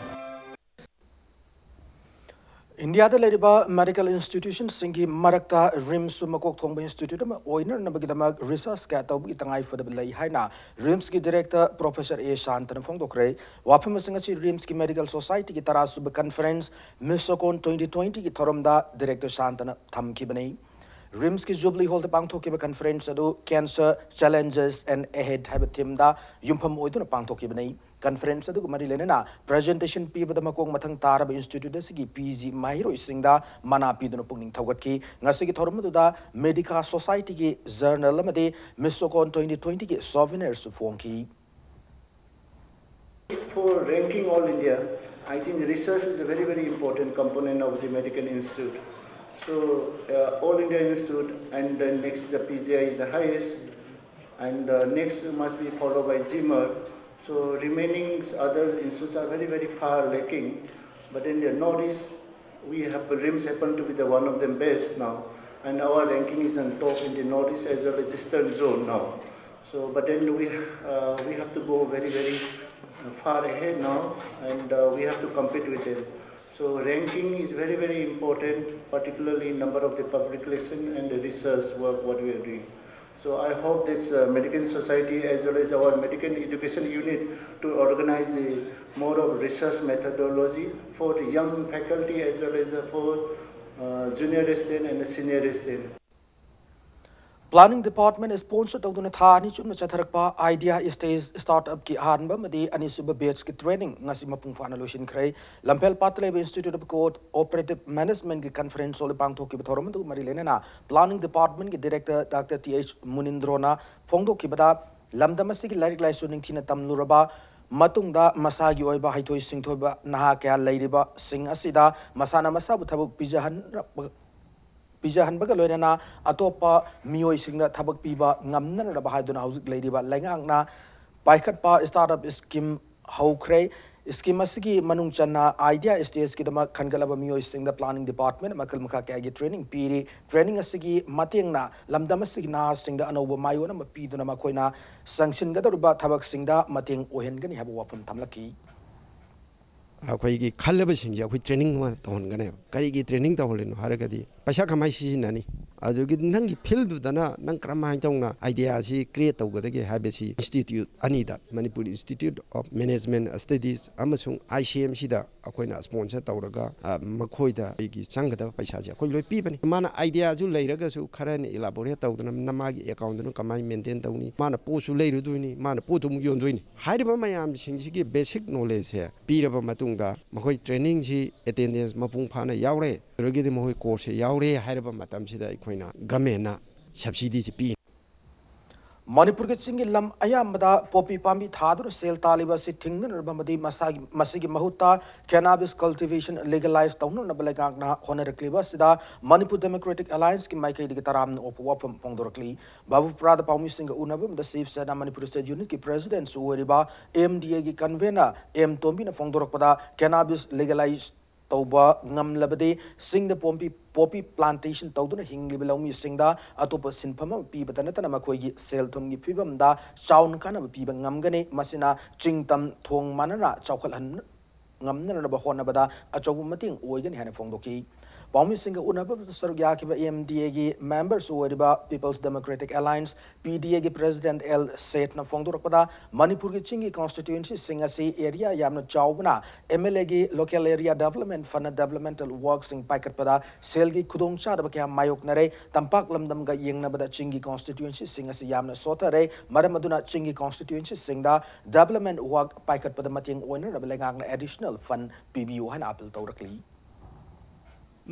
ꯏꯟꯗꯤꯌꯥꯗ ꯂꯩꯔꯤꯕ medical institutionꯁꯤꯡꯒꯤ ꯃꯔꯛꯇ RIMSꯁꯨ ꯃꯀꯣꯛ ꯊꯣꯡꯕ institute ꯑꯃ ꯑꯣꯏꯅꯅꯕꯒꯤꯗꯃꯛ research ꯀꯌꯥ ꯇꯧꯕꯒꯤ ꯇꯉꯥꯏ ꯐꯗꯕ ꯂꯩ ꯍꯥꯏꯅ RIMSꯀꯤ director Professor A ꯁꯥꯟꯇꯅ ꯐꯣꯡꯗꯣꯛꯈ꯭ꯔꯦ꯫ ꯋꯥꯐꯝ ꯑꯁꯤꯡ ꯑꯁꯤ RIMSꯀꯤ medical societyꯒꯤ ꯇꯔꯥꯁꯨꯕ conference MISOCON twenty twentyꯒꯤ ꯊꯧꯔꯝꯗ director ꯁꯥꯟꯇꯅ ꯊꯝꯈꯤꯕꯅꯤ꯫ RIMSꯀꯤ Jubilee Hallꯗ ꯄꯥꯡꯊꯣꯛꯈꯤꯕ conference ꯑꯗꯨ Cancer Challenges and Ahead ꯍꯥꯏꯕ themeꯗ ꯌꯨꯝꯐꯝ ꯑꯣꯏꯗꯨꯅ ꯄꯥꯡꯊꯣꯛꯈꯤꯕꯅꯤ꯫ Conference ꯑꯗꯨꯒ ꯃꯔꯤ ꯂꯩꯅꯅ presentation ꯄꯤꯕꯗ ꯃꯀꯣꯛ ꯃꯊꯪ ꯇꯥꯔꯕ institute ꯑꯁꯤꯒꯤ PG ꯃꯍꯩꯔꯣꯏꯁꯤꯡꯗ ꯃꯅꯥ ꯄꯤꯗꯨꯅ ꯄꯨꯛꯅꯤꯡ ꯊꯧꯒꯠꯈꯤ꯫ ꯉꯁꯤꯒꯤ ꯊꯧꯔꯝ ꯑꯗꯨꯗ Medica Societyꯒꯤ journal ꯑꯃꯗꯤ MISOCON twenty twentyꯒꯤ souvenirꯁꯨ ꯐꯣꯡꯈꯤ꯫ For ranking all India, I think research is a very, very important component of the medical institute. So, uh, all India institute, and then next the PGI is the highest, and uh, next must be followed by GMER. So remaining other institutes are very, very far lacking. But in the Northeast, we have RIMS happen to be the one of the best now, and our ranking is on top in the Northeast as well as Eastern zone now. So, but then we uh, we have to go very, very far ahead now, and uh, we have to compete with them. So ranking is very, very important, particularly number of the publication and the research work what we are doing. So I hope this uh, Medical Society as well as our Medical Education Unit to organize the more of research methodology for the young faculty as well as uh, for uh, junior resident and senior resident. Planning Department sponsor ꯇꯧꯗꯨꯅ ꯊꯥ ꯑꯅꯤ ꯆꯨꯞꯅ ꯆꯠꯊꯔꯛꯄ Idea Stage Startup ꯀꯤ ꯑꯍꯥꯟꯕ ꯑꯃꯗꯤ ꯑꯅꯤꯁꯨꯕ batch ꯀꯤ training ꯉꯁꯤ ꯃꯄꯨꯡ ꯐꯥꯅ ꯂꯣꯏꯁꯤꯟꯈ꯭ꯔꯦ꯫ ꯂꯝꯐꯦꯜ ꯄꯥꯠꯇ ꯂꯩꯕ Institute of Cooperative Management ꯀꯤ conference hall ꯗ ꯄꯥꯡꯊꯣꯛꯈꯤꯕ ꯊꯧꯔꯝ ꯑꯗꯨꯒ ꯃꯔꯤ ꯂꯩꯅꯅ Planning Department ꯀꯤ Director Doctor T H ꯃꯨꯅꯤꯟꯗ꯭ꯔꯣꯅ ꯐꯣꯡꯗꯣꯛꯈꯤꯕꯗ, ꯂꯝꯗꯝ ꯑꯁꯤꯒꯤ ꯂꯥꯏꯔꯤꯛ ꯂꯥꯏꯁꯨ ꯅꯤꯡꯊꯤꯅ ꯇꯝꯂꯨꯔꯕ ꯃꯇꯨꯡꯗ ꯃꯁꯥꯒꯤ ꯑꯣꯏꯕ ꯍꯩꯊꯣꯏ ꯁꯤꯡꯊꯣꯏꯕ ꯅꯍꯥ ꯀꯌꯥ ꯂꯩꯔꯤꯕꯁꯤꯡ ꯑꯁꯤꯗ ꯃꯁꯥꯅ ꯃꯁꯥꯕꯨ ꯊꯕꯛ ꯄꯤꯖꯍꯟ-, ꯄꯤꯖꯍꯟꯕꯒ ꯂꯣꯏꯅꯅ ꯑꯇꯣꯞꯄ ꯃꯤꯑꯣꯏꯁꯤꯡꯗ ꯊꯕꯛ ꯄꯤꯕ ꯉꯝꯅꯅꯕ ꯍꯥꯏꯗꯨꯅ ꯍꯧꯖꯤꯛ ꯂꯩꯔꯤꯕ ꯂꯩꯉꯥꯛꯅ ꯄꯥꯏꯈꯠꯄ startup scheme ꯍꯧꯈ꯭ꯔꯦ꯫ Scheme ꯑꯁꯤꯒꯤ ꯃꯅꯨꯡ ꯆꯟꯅ Idea Stage ꯀꯤꯗꯃꯛ ꯈꯟꯒꯠꯂꯕ ꯃꯤꯑꯣꯏꯁꯤꯡꯗ Planning Department ꯃꯈꯜ ꯃꯈꯥ ꯀꯌꯥꯒꯤ training ꯄꯤꯔꯤ꯫ Training ꯑꯁꯤꯒꯤ ꯃꯇꯦꯡꯅ ꯂꯝꯗꯝ ꯑꯁꯤꯒꯤ ꯅꯍꯥꯁꯤꯡꯗ ꯑꯅꯧꯕ ꯃꯥꯏꯑꯣꯟ ꯑꯃ ꯄꯤꯗꯨꯅ ꯃꯈꯣꯏꯅ ꯆꯪꯁꯤꯟꯒꯗꯧꯔꯤꯕ ꯊꯕꯛꯁꯤꯡꯗ ꯃꯇꯦꯡ ꯑꯣꯏꯍꯟꯒꯅꯤ ꯍꯥꯏꯕ ꯋꯥꯐꯝ ꯊꯝꯂꯛꯈꯤ꯫ ꯑꯩꯈꯣꯏꯒꯤ ꯈꯜꯂꯕꯁꯤꯡꯁꯦ ꯑꯩꯈꯣꯏ training ꯑꯃ ꯇꯧꯍꯟꯒꯅꯦꯕ꯫ ꯀꯔꯤꯒꯤ training ꯇꯧꯍꯜꯂꯤꯅꯣ ꯍꯥꯏꯔꯒꯗꯤ, ꯄꯩꯁꯥ ꯀꯃꯥꯏꯅ ꯁꯤꯖꯤꯟꯅꯅꯤ, ꯑꯗꯨꯗꯒꯤ ꯅꯪꯒꯤ field ꯗꯨꯗꯅ ꯅꯪ ꯀꯔꯝꯍꯥꯏꯅ ꯇꯧꯅ idea ꯁꯤ create ꯇꯧꯒꯗꯒꯦ ꯍꯥꯏꯕꯁꯤ institute ꯑꯅꯤꯗ, Manipur Institute of Management Studies ꯑꯃꯁꯨꯡ I C M C ꯗ ꯑꯩꯈꯣꯏꯅ sponsor ꯇꯧꯔꯒ, ꯑ, ꯃꯈꯣꯏꯗ ꯑꯩꯒꯤ ꯆꯪꯒꯗꯕ ꯄꯩꯁꯥꯁꯦ ꯑꯩꯈꯣꯏ ꯂꯣꯏ ꯄꯤꯕꯅꯤ꯫ ꯃꯥꯅ idea ꯁꯨ ꯂꯩꯔꯒꯁꯨ ꯈꯔ ꯍꯦꯟꯅ elaborate ꯇꯧꯗꯅ, ꯅ-, ꯃꯥꯒꯤ account ꯗꯨꯅ ꯀꯃꯥꯏꯅ maintain ꯇꯧꯅꯤ, ꯃꯥꯅ ꯄꯣꯠꯁꯨ ꯂꯩꯔꯨꯗꯣꯏꯅꯤ, ꯃꯥꯅ ꯄꯣꯠꯇꯨ ꯑꯃꯨꯛ ꯌꯣꯟꯗꯣꯏꯅꯤ꯫ ꯍꯥꯏꯔꯤꯕ ꯃꯌꯥꯝꯁꯤꯡꯁꯤꯒꯤ basic knowledge ꯁꯦ ꯄꯤꯔꯕ ꯃꯇꯨꯡꯗ, ꯃꯈꯣꯏ training ꯁꯤ attendance ꯃꯄꯨꯡ ꯐꯥꯅ ꯌꯥꯎꯔꯦ, ꯑꯗꯨꯗꯒꯤꯗꯤ ꯃꯈꯣꯏ course ꯁꯦ ꯌꯥꯎꯔꯦ ꯍꯥꯏꯔꯕ ꯃꯇꯝꯁꯤꯗ, ꯑꯩꯈꯣꯏꯅ government ꯅ subsidy ꯁꯤ ꯄꯤ꯫ ꯃꯅꯤꯄꯨꯔꯒꯤ ꯆꯤꯡꯒꯤ ꯂꯝ ꯑꯌꯥꯝꯕꯗ ꯄꯣꯄꯤ ꯄꯥꯝꯕꯤ ꯊꯥꯗꯨꯅ ꯁꯦꯜ ꯇꯥꯜꯂꯤꯕ ꯑꯁꯤ ꯊꯤꯡꯅꯅꯕ ꯑꯃꯗꯤ ꯃꯁꯥꯒꯤ, ꯃꯁꯤꯒꯤ ꯃꯍꯨꯠꯇ cannabis cultivation legalize ꯇꯧꯅꯅꯕ ꯂꯩꯉꯥꯛꯅ ꯍꯣꯠꯅꯔꯛꯂꯤꯕ ꯑꯁꯤꯗ Manipur Democratic Alliance ꯀꯤ ꯃꯥꯏꯀꯩꯗꯒꯤ ꯇꯔꯥꯝꯅ ꯑꯣꯛꯄ ꯋꯥꯐꯝ ꯐꯣꯡꯗꯣꯔꯛꯂꯤ꯫ ꯕꯥꯕꯨꯄꯨꯔꯥꯗ ꯄꯥꯎꯃꯤꯁꯤꯡꯒ ꯎꯅꯕ ꯑꯃꯗ Shiv Sena Manipur State Unit ꯀꯤ President ꯁꯨ ꯑꯣꯏꯔꯤꯕ M D A ꯒꯤ convener M ꯇꯣꯝꯕꯤꯅ ꯐꯣꯡꯗꯣꯔꯛꯄꯗ, cannabis legalize ꯇꯧꯕ ꯉꯝꯂꯕꯗꯤ ꯆꯤꯡꯗ ꯄꯣꯝꯄꯤ, poppy plantation ꯇꯧꯗꯨꯅ ꯍꯤꯡꯂꯤꯕ ꯂꯧꯃꯤꯁꯤꯡꯗ ꯑꯇꯣꯞꯄ ꯁꯤꯟꯐꯝ ꯑꯃ ꯄꯤꯕꯇ ꯅꯠꯇꯅ ꯃꯈꯣꯏꯒꯤ ꯁꯦꯜ ꯊꯨꯝꯒꯤ ꯐꯤꯕꯝꯗ ꯆꯥꯎꯅ ꯀꯥꯟꯅꯕ ꯄꯤꯕ ꯉꯝꯒꯅꯤ꯫ ꯃꯁꯤꯅ ꯆꯤꯡ ꯇꯝ ꯊꯣꯡ ꯃꯥꯟꯅꯅ ꯆꯥꯎꯈꯠꯍꯟ-, ꯉꯝꯅꯅꯕ ꯍꯣꯠꯅꯕꯗ ꯑꯆꯧꯕ ꯃꯇꯦꯡ ꯑꯣꯏꯒꯅꯤ ꯍꯥꯏꯅ ꯐꯣꯡꯗꯣꯛꯈꯤ꯫ ꯄꯥꯎꯃꯤꯁꯤꯡꯒ ꯎꯅꯕꯗ ꯁꯔꯨꯛ ꯌꯥꯈꯤꯕ M D Aꯒꯤ memberꯁꯨ ꯑꯣꯏꯔꯤꯕ People's Democratic Alliance, P D Aꯒꯤ president L ꯁꯦꯊꯅ ꯐꯣꯡꯗꯣꯔꯛꯄꯗ, ꯃꯅꯤꯄꯨꯔꯒꯤ ꯆꯤꯡꯒꯤ constituencyꯁꯤꯡ ꯑꯁꯤ area ꯌꯥꯝꯅ ꯆꯥꯎꯕꯅ, M L Aꯒꯤ local area development fundꯅ developmental workꯁꯤꯡ ꯄꯥꯏꯈꯠꯄꯗ ꯁꯦꯜꯒꯤ ꯈꯨꯗꯣꯡꯆꯥꯗꯕ ꯀꯌꯥ ꯃꯥꯌꯣꯛꯅꯔꯦ꯫ ꯇꯝꯄꯥꯛ ꯂꯝꯗꯝꯒ ꯌꯦꯡꯅꯕꯗ ꯆꯤꯡꯒꯤ constituencyꯁꯤꯡ ꯑꯁꯤ ꯌꯥꯝꯅ ꯁꯣꯊꯔꯦ꯫ ꯃꯔꯝ ꯑꯗꯨꯅ ꯆꯤꯡꯒꯤ constituencyꯁꯤꯡꯗ development work ꯄꯥꯏꯈꯠꯄꯗ ꯃꯇꯦꯡ ꯑꯣꯏꯅꯅꯕ ꯂꯩꯉꯥꯛꯅ additional fund ꯄꯤꯕꯤꯌꯨ ꯍꯥꯏꯅ appeal ꯇꯧꯔꯛꯂꯤ꯫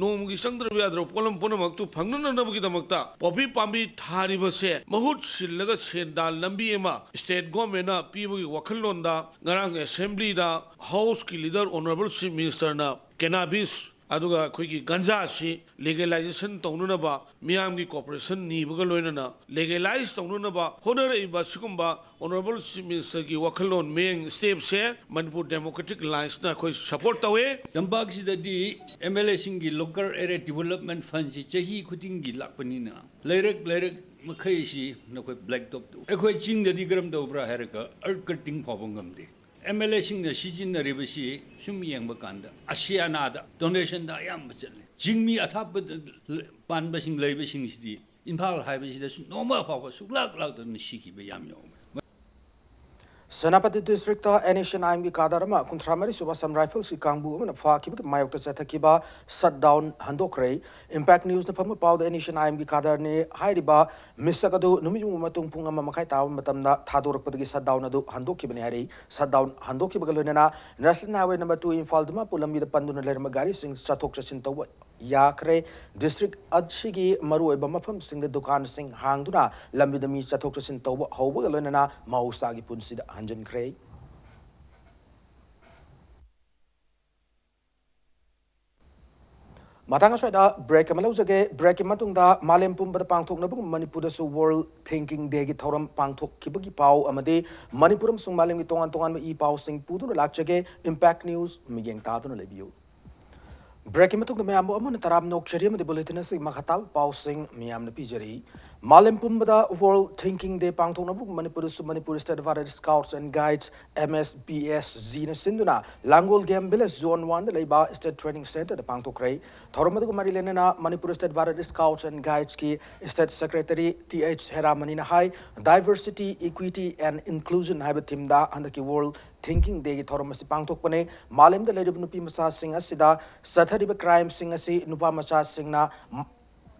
ꯅꯣꯡꯃꯒꯤ ꯆꯪꯗ꯭ꯔꯕ ꯌꯥꯗ꯭ꯔꯕ ꯄꯣꯠꯂꯝ ꯄꯨꯝꯅꯃꯛꯇꯨ ꯐꯪꯅꯅꯕꯒꯤꯗꯃꯛꯇ ꯄꯣꯄꯤ ꯄꯥꯝꯕꯤ ꯊꯥꯔꯤꯕꯁꯦ ꯃꯍꯨꯠ ꯁꯤꯜꯂꯒ ꯁꯦꯟꯗꯥꯟ ꯂꯝꯕꯤ ꯑꯃ state governmentꯅ ꯄꯤꯕꯒꯤ ꯋꯥꯈꯜꯂꯣꯟꯗ ꯉꯔꯥꯡ assemblyꯗ Houseꯀꯤ leader Honourable Chief Ministerꯅ cannabis ꯑꯗꯨꯒ ꯑꯩꯈꯣꯏꯒꯤ ꯒꯟꯖꯥꯁꯤ legalization ꯇꯧꯅꯅꯕ ꯃꯤꯌꯥꯝꯒꯤ cooperation ꯅꯤꯕꯒ ꯂꯣꯏꯅꯅ legalize ꯇꯧꯅꯅꯕ ꯍꯣꯠꯅꯔꯛꯏꯕ ꯁꯤꯒꯨꯝꯕ Honourable Chief Ministerꯒꯤ ꯋꯥꯈꯜꯂꯣꯟ ꯃꯌꯦꯡ stepꯁꯦ Manipur Democratic Allianceꯅ ꯑꯩꯈꯣꯏ support ꯇꯧꯋꯦ꯫ ꯇꯝꯄꯥꯛꯁꯤꯗꯗꯤ MLAꯁꯤꯡꯒꯤ local area development fundꯁꯤ ꯆꯍꯤ ꯈꯨꯗꯤꯡꯒꯤ ꯂꯥꯛꯄꯅꯤꯅ ꯂꯩꯔꯛ ꯂꯩꯔꯛ ꯃꯈꯩꯁꯤ ꯅꯈꯣꯏ black top ꯇꯧ꯫ ꯑꯩꯈꯣꯏ ꯆꯤꯡꯗꯗꯤ ꯀꯔꯝ ꯇꯧꯕ꯭ꯔꯥ ꯍꯥꯏꯔꯒ earth cutting ꯐꯥꯎꯕ ꯉꯝꯗꯦ꯫ MLAꯁꯤꯡꯅ ꯁꯤꯖꯤꯟꯅꯔꯤꯕꯁꯤ ꯁꯨꯝ ꯌꯦꯡꯕ ꯀꯥꯟꯗ ꯑꯁꯤꯌꯥꯅꯥꯗ donationꯗ ꯑꯌꯥꯝꯕ ꯆꯠꯂꯤ꯫ ꯆꯤꯡꯃꯤ ꯑꯊꯥꯞꯄꯗ ꯄꯥꯟꯕꯁꯤꯡ ꯂꯩꯕꯁꯤꯡꯁꯤꯗꯤ ꯏꯝꯐꯥꯜ ꯍꯥꯏꯕꯁꯤꯗꯁꯨ ꯅꯣꯡꯃ ꯐꯥꯎꯕ ꯁꯨꯛꯂꯥꯛ ꯂꯥꯛꯇꯅ ꯁꯤꯈꯤꯕ ꯌꯥꯝ ꯌꯥꯎꯕꯅꯤ꯫ ꯁꯦꯅꯥꯄꯇꯤ districtꯇ NSCN-IMꯒꯤ cadre ꯑꯃ ꯀꯨꯟꯊ꯭ꯔꯥ ꯃꯔꯤ ꯁꯨꯕ Assam Riflesꯀꯤ ꯀꯥꯡꯕꯨ ꯑꯃꯅ ꯐꯥꯈꯤꯕꯒꯤ ꯃꯥꯌꯣꯛꯇ ꯆꯠꯊꯈꯤꯕ shutdown ꯍꯟꯗꯣꯛꯈ꯭ꯔꯦ꯫ Impact Newsꯅ ꯐꯪꯕ ꯄꯥꯎꯗ NSCN-IMꯒꯤ cadreꯅꯤ ꯍꯥꯏꯔꯤꯕ ꯃꯤꯁꯛ ꯑꯗꯨ ꯅꯨꯃꯤꯠ ꯌꯨꯡꯕ ꯃꯇꯨꯡ ꯄꯨꯡ ꯑꯃ ꯃꯈꯥꯏ ꯇꯥꯕ ꯃꯇꯝꯗ ꯊꯥꯗꯣꯔꯛꯄꯗꯒꯤ shutdown ꯑꯗꯨ ꯍꯟꯗꯣꯛꯈꯤꯕꯅꯤ ꯍꯥꯏꯔꯤ꯫ Shutdown ꯍꯟꯗꯣꯛꯈꯤꯕꯒ ꯂꯣꯏꯅꯅ National Highway number two Imphal Dimapur ꯂꯝꯕꯤꯗ ꯄꯟꯗꯨꯅ ꯂꯩꯔꯝꯕ ꯒꯥꯔꯤꯁꯤꯡ ꯆꯠꯊꯣꯛ ꯆꯠꯁꯤꯟ ꯇꯧꯕ ꯌꯥꯈ꯭ꯔꯦ꯫ District ꯑꯁꯤꯒꯤ ꯃꯔꯨꯑꯣꯏꯕ ꯃꯐꯝꯁꯤꯡꯗ ꯗꯨꯀꯥꯟꯁꯤꯡ ꯍꯥꯡꯗꯨꯅ ꯂꯝꯕꯤꯗ ꯃꯤ ꯆꯠꯊꯣꯛ ꯆꯠꯁꯤꯟ ꯇꯧꯕ ꯍꯧꯕꯒ ꯂꯣꯏꯅꯅ ꯃꯍꯧꯁꯥꯒꯤ ꯄꯨꯟꯁꯤꯗ ꯍꯟꯖꯤꯟꯈ꯭ꯔꯦ꯫ ꯃꯇꯥꯡ ꯑꯁ꯭ꯋꯥꯏꯗ break ꯑꯃ ꯂꯧꯖꯒꯦ꯫ Breakꯀꯤ ꯃꯇꯨꯡꯗ ꯃꯥꯂꯦꯝ ꯄꯨꯝꯕꯗ ꯄꯥꯡꯊꯣꯛꯅꯕꯒꯨꯝ ꯃꯅꯤꯄꯨꯔꯗꯁꯨ World Thinking Dayꯒꯤ ꯊꯧꯔꯝ ꯄꯥꯡꯊꯣꯛꯈꯤꯕꯒꯤ ꯄꯥꯎ ꯑꯃꯗꯤ ꯃꯅꯤꯄꯨꯔ ꯑꯃꯁꯨꯡ ꯃꯥꯂꯦꯝꯒꯤ ꯇꯣꯉꯥꯟ ꯇꯣꯉꯥꯟꯕ ꯏ ꯄꯥꯎꯁꯤꯡ ꯄꯨꯗꯨꯅ ꯂꯥꯛꯆꯒꯦ꯫ Impact News ꯃꯤꯠꯌꯦꯡ ꯇꯥꯗꯨꯅ ꯂꯩꯕꯤꯌꯨ꯫ ꯕ꯭ꯔꯦꯛꯀꯤ ꯃꯇꯨꯡꯗ ꯃꯌꯥꯝꯕꯨ ꯑꯃꯨꯛ ꯍꯟꯅ ꯇꯔꯥꯝꯅ ꯑꯣꯛꯆꯔꯤ ꯑꯃꯗꯤ ꯕꯨꯂꯦꯇꯤꯟ ꯑꯁꯤꯒꯤ ꯃꯈꯥ ꯇꯥꯕ ꯄꯥꯎꯁꯤꯡ ꯃꯤꯌꯥꯝꯅ ꯄꯤꯖꯔꯤ꯫ ꯃꯥꯂꯦꯝ ꯄꯨꯝꯕꯗ World Thinking Day ꯄꯥꯡꯊꯣꯛꯅꯕ ꯃꯅꯤꯄꯨꯔꯗꯁꯨ Manipur State Bharat Scouts and Guides, M S B S G ꯅ ꯁꯤꯟꯗꯨꯅ ꯂꯥꯡꯒꯣꯜ Game Village Zone One ꯗ ꯂꯩꯕ State Training Center ꯗ ꯄꯥꯡꯊꯣꯛꯈ꯭ꯔꯦ꯫ ꯊꯧꯔꯝ ꯑꯗꯨꯒ ꯃꯔꯤ ꯂꯩꯅꯅ Manipur State Bharat Scouts and Guides ꯀꯤ State Secretary T H ꯍꯦꯔꯥꯃꯅꯤꯅ high, Diversity, Equity and Inclusion ꯍꯥꯏꯕ theme ꯗ ꯍꯟꯗꯛꯀꯤ World Thinking Day ꯒꯤ ꯊꯧꯔꯝ ꯑꯁꯤ ꯄꯥꯡꯊꯣꯛꯄꯅꯦ꯫ ꯃꯥꯂꯦꯝꯗ ꯂꯩꯔꯤꯕ ꯅꯨꯄꯤ ꯃꯆꯥꯁꯤꯡ ꯑꯁꯤꯗ ꯆꯠꯊꯔꯤꯕ crime ꯁꯤꯡ ꯑꯁꯤ ꯅꯨꯄꯥ ꯃꯆꯥꯁꯤꯡꯅ,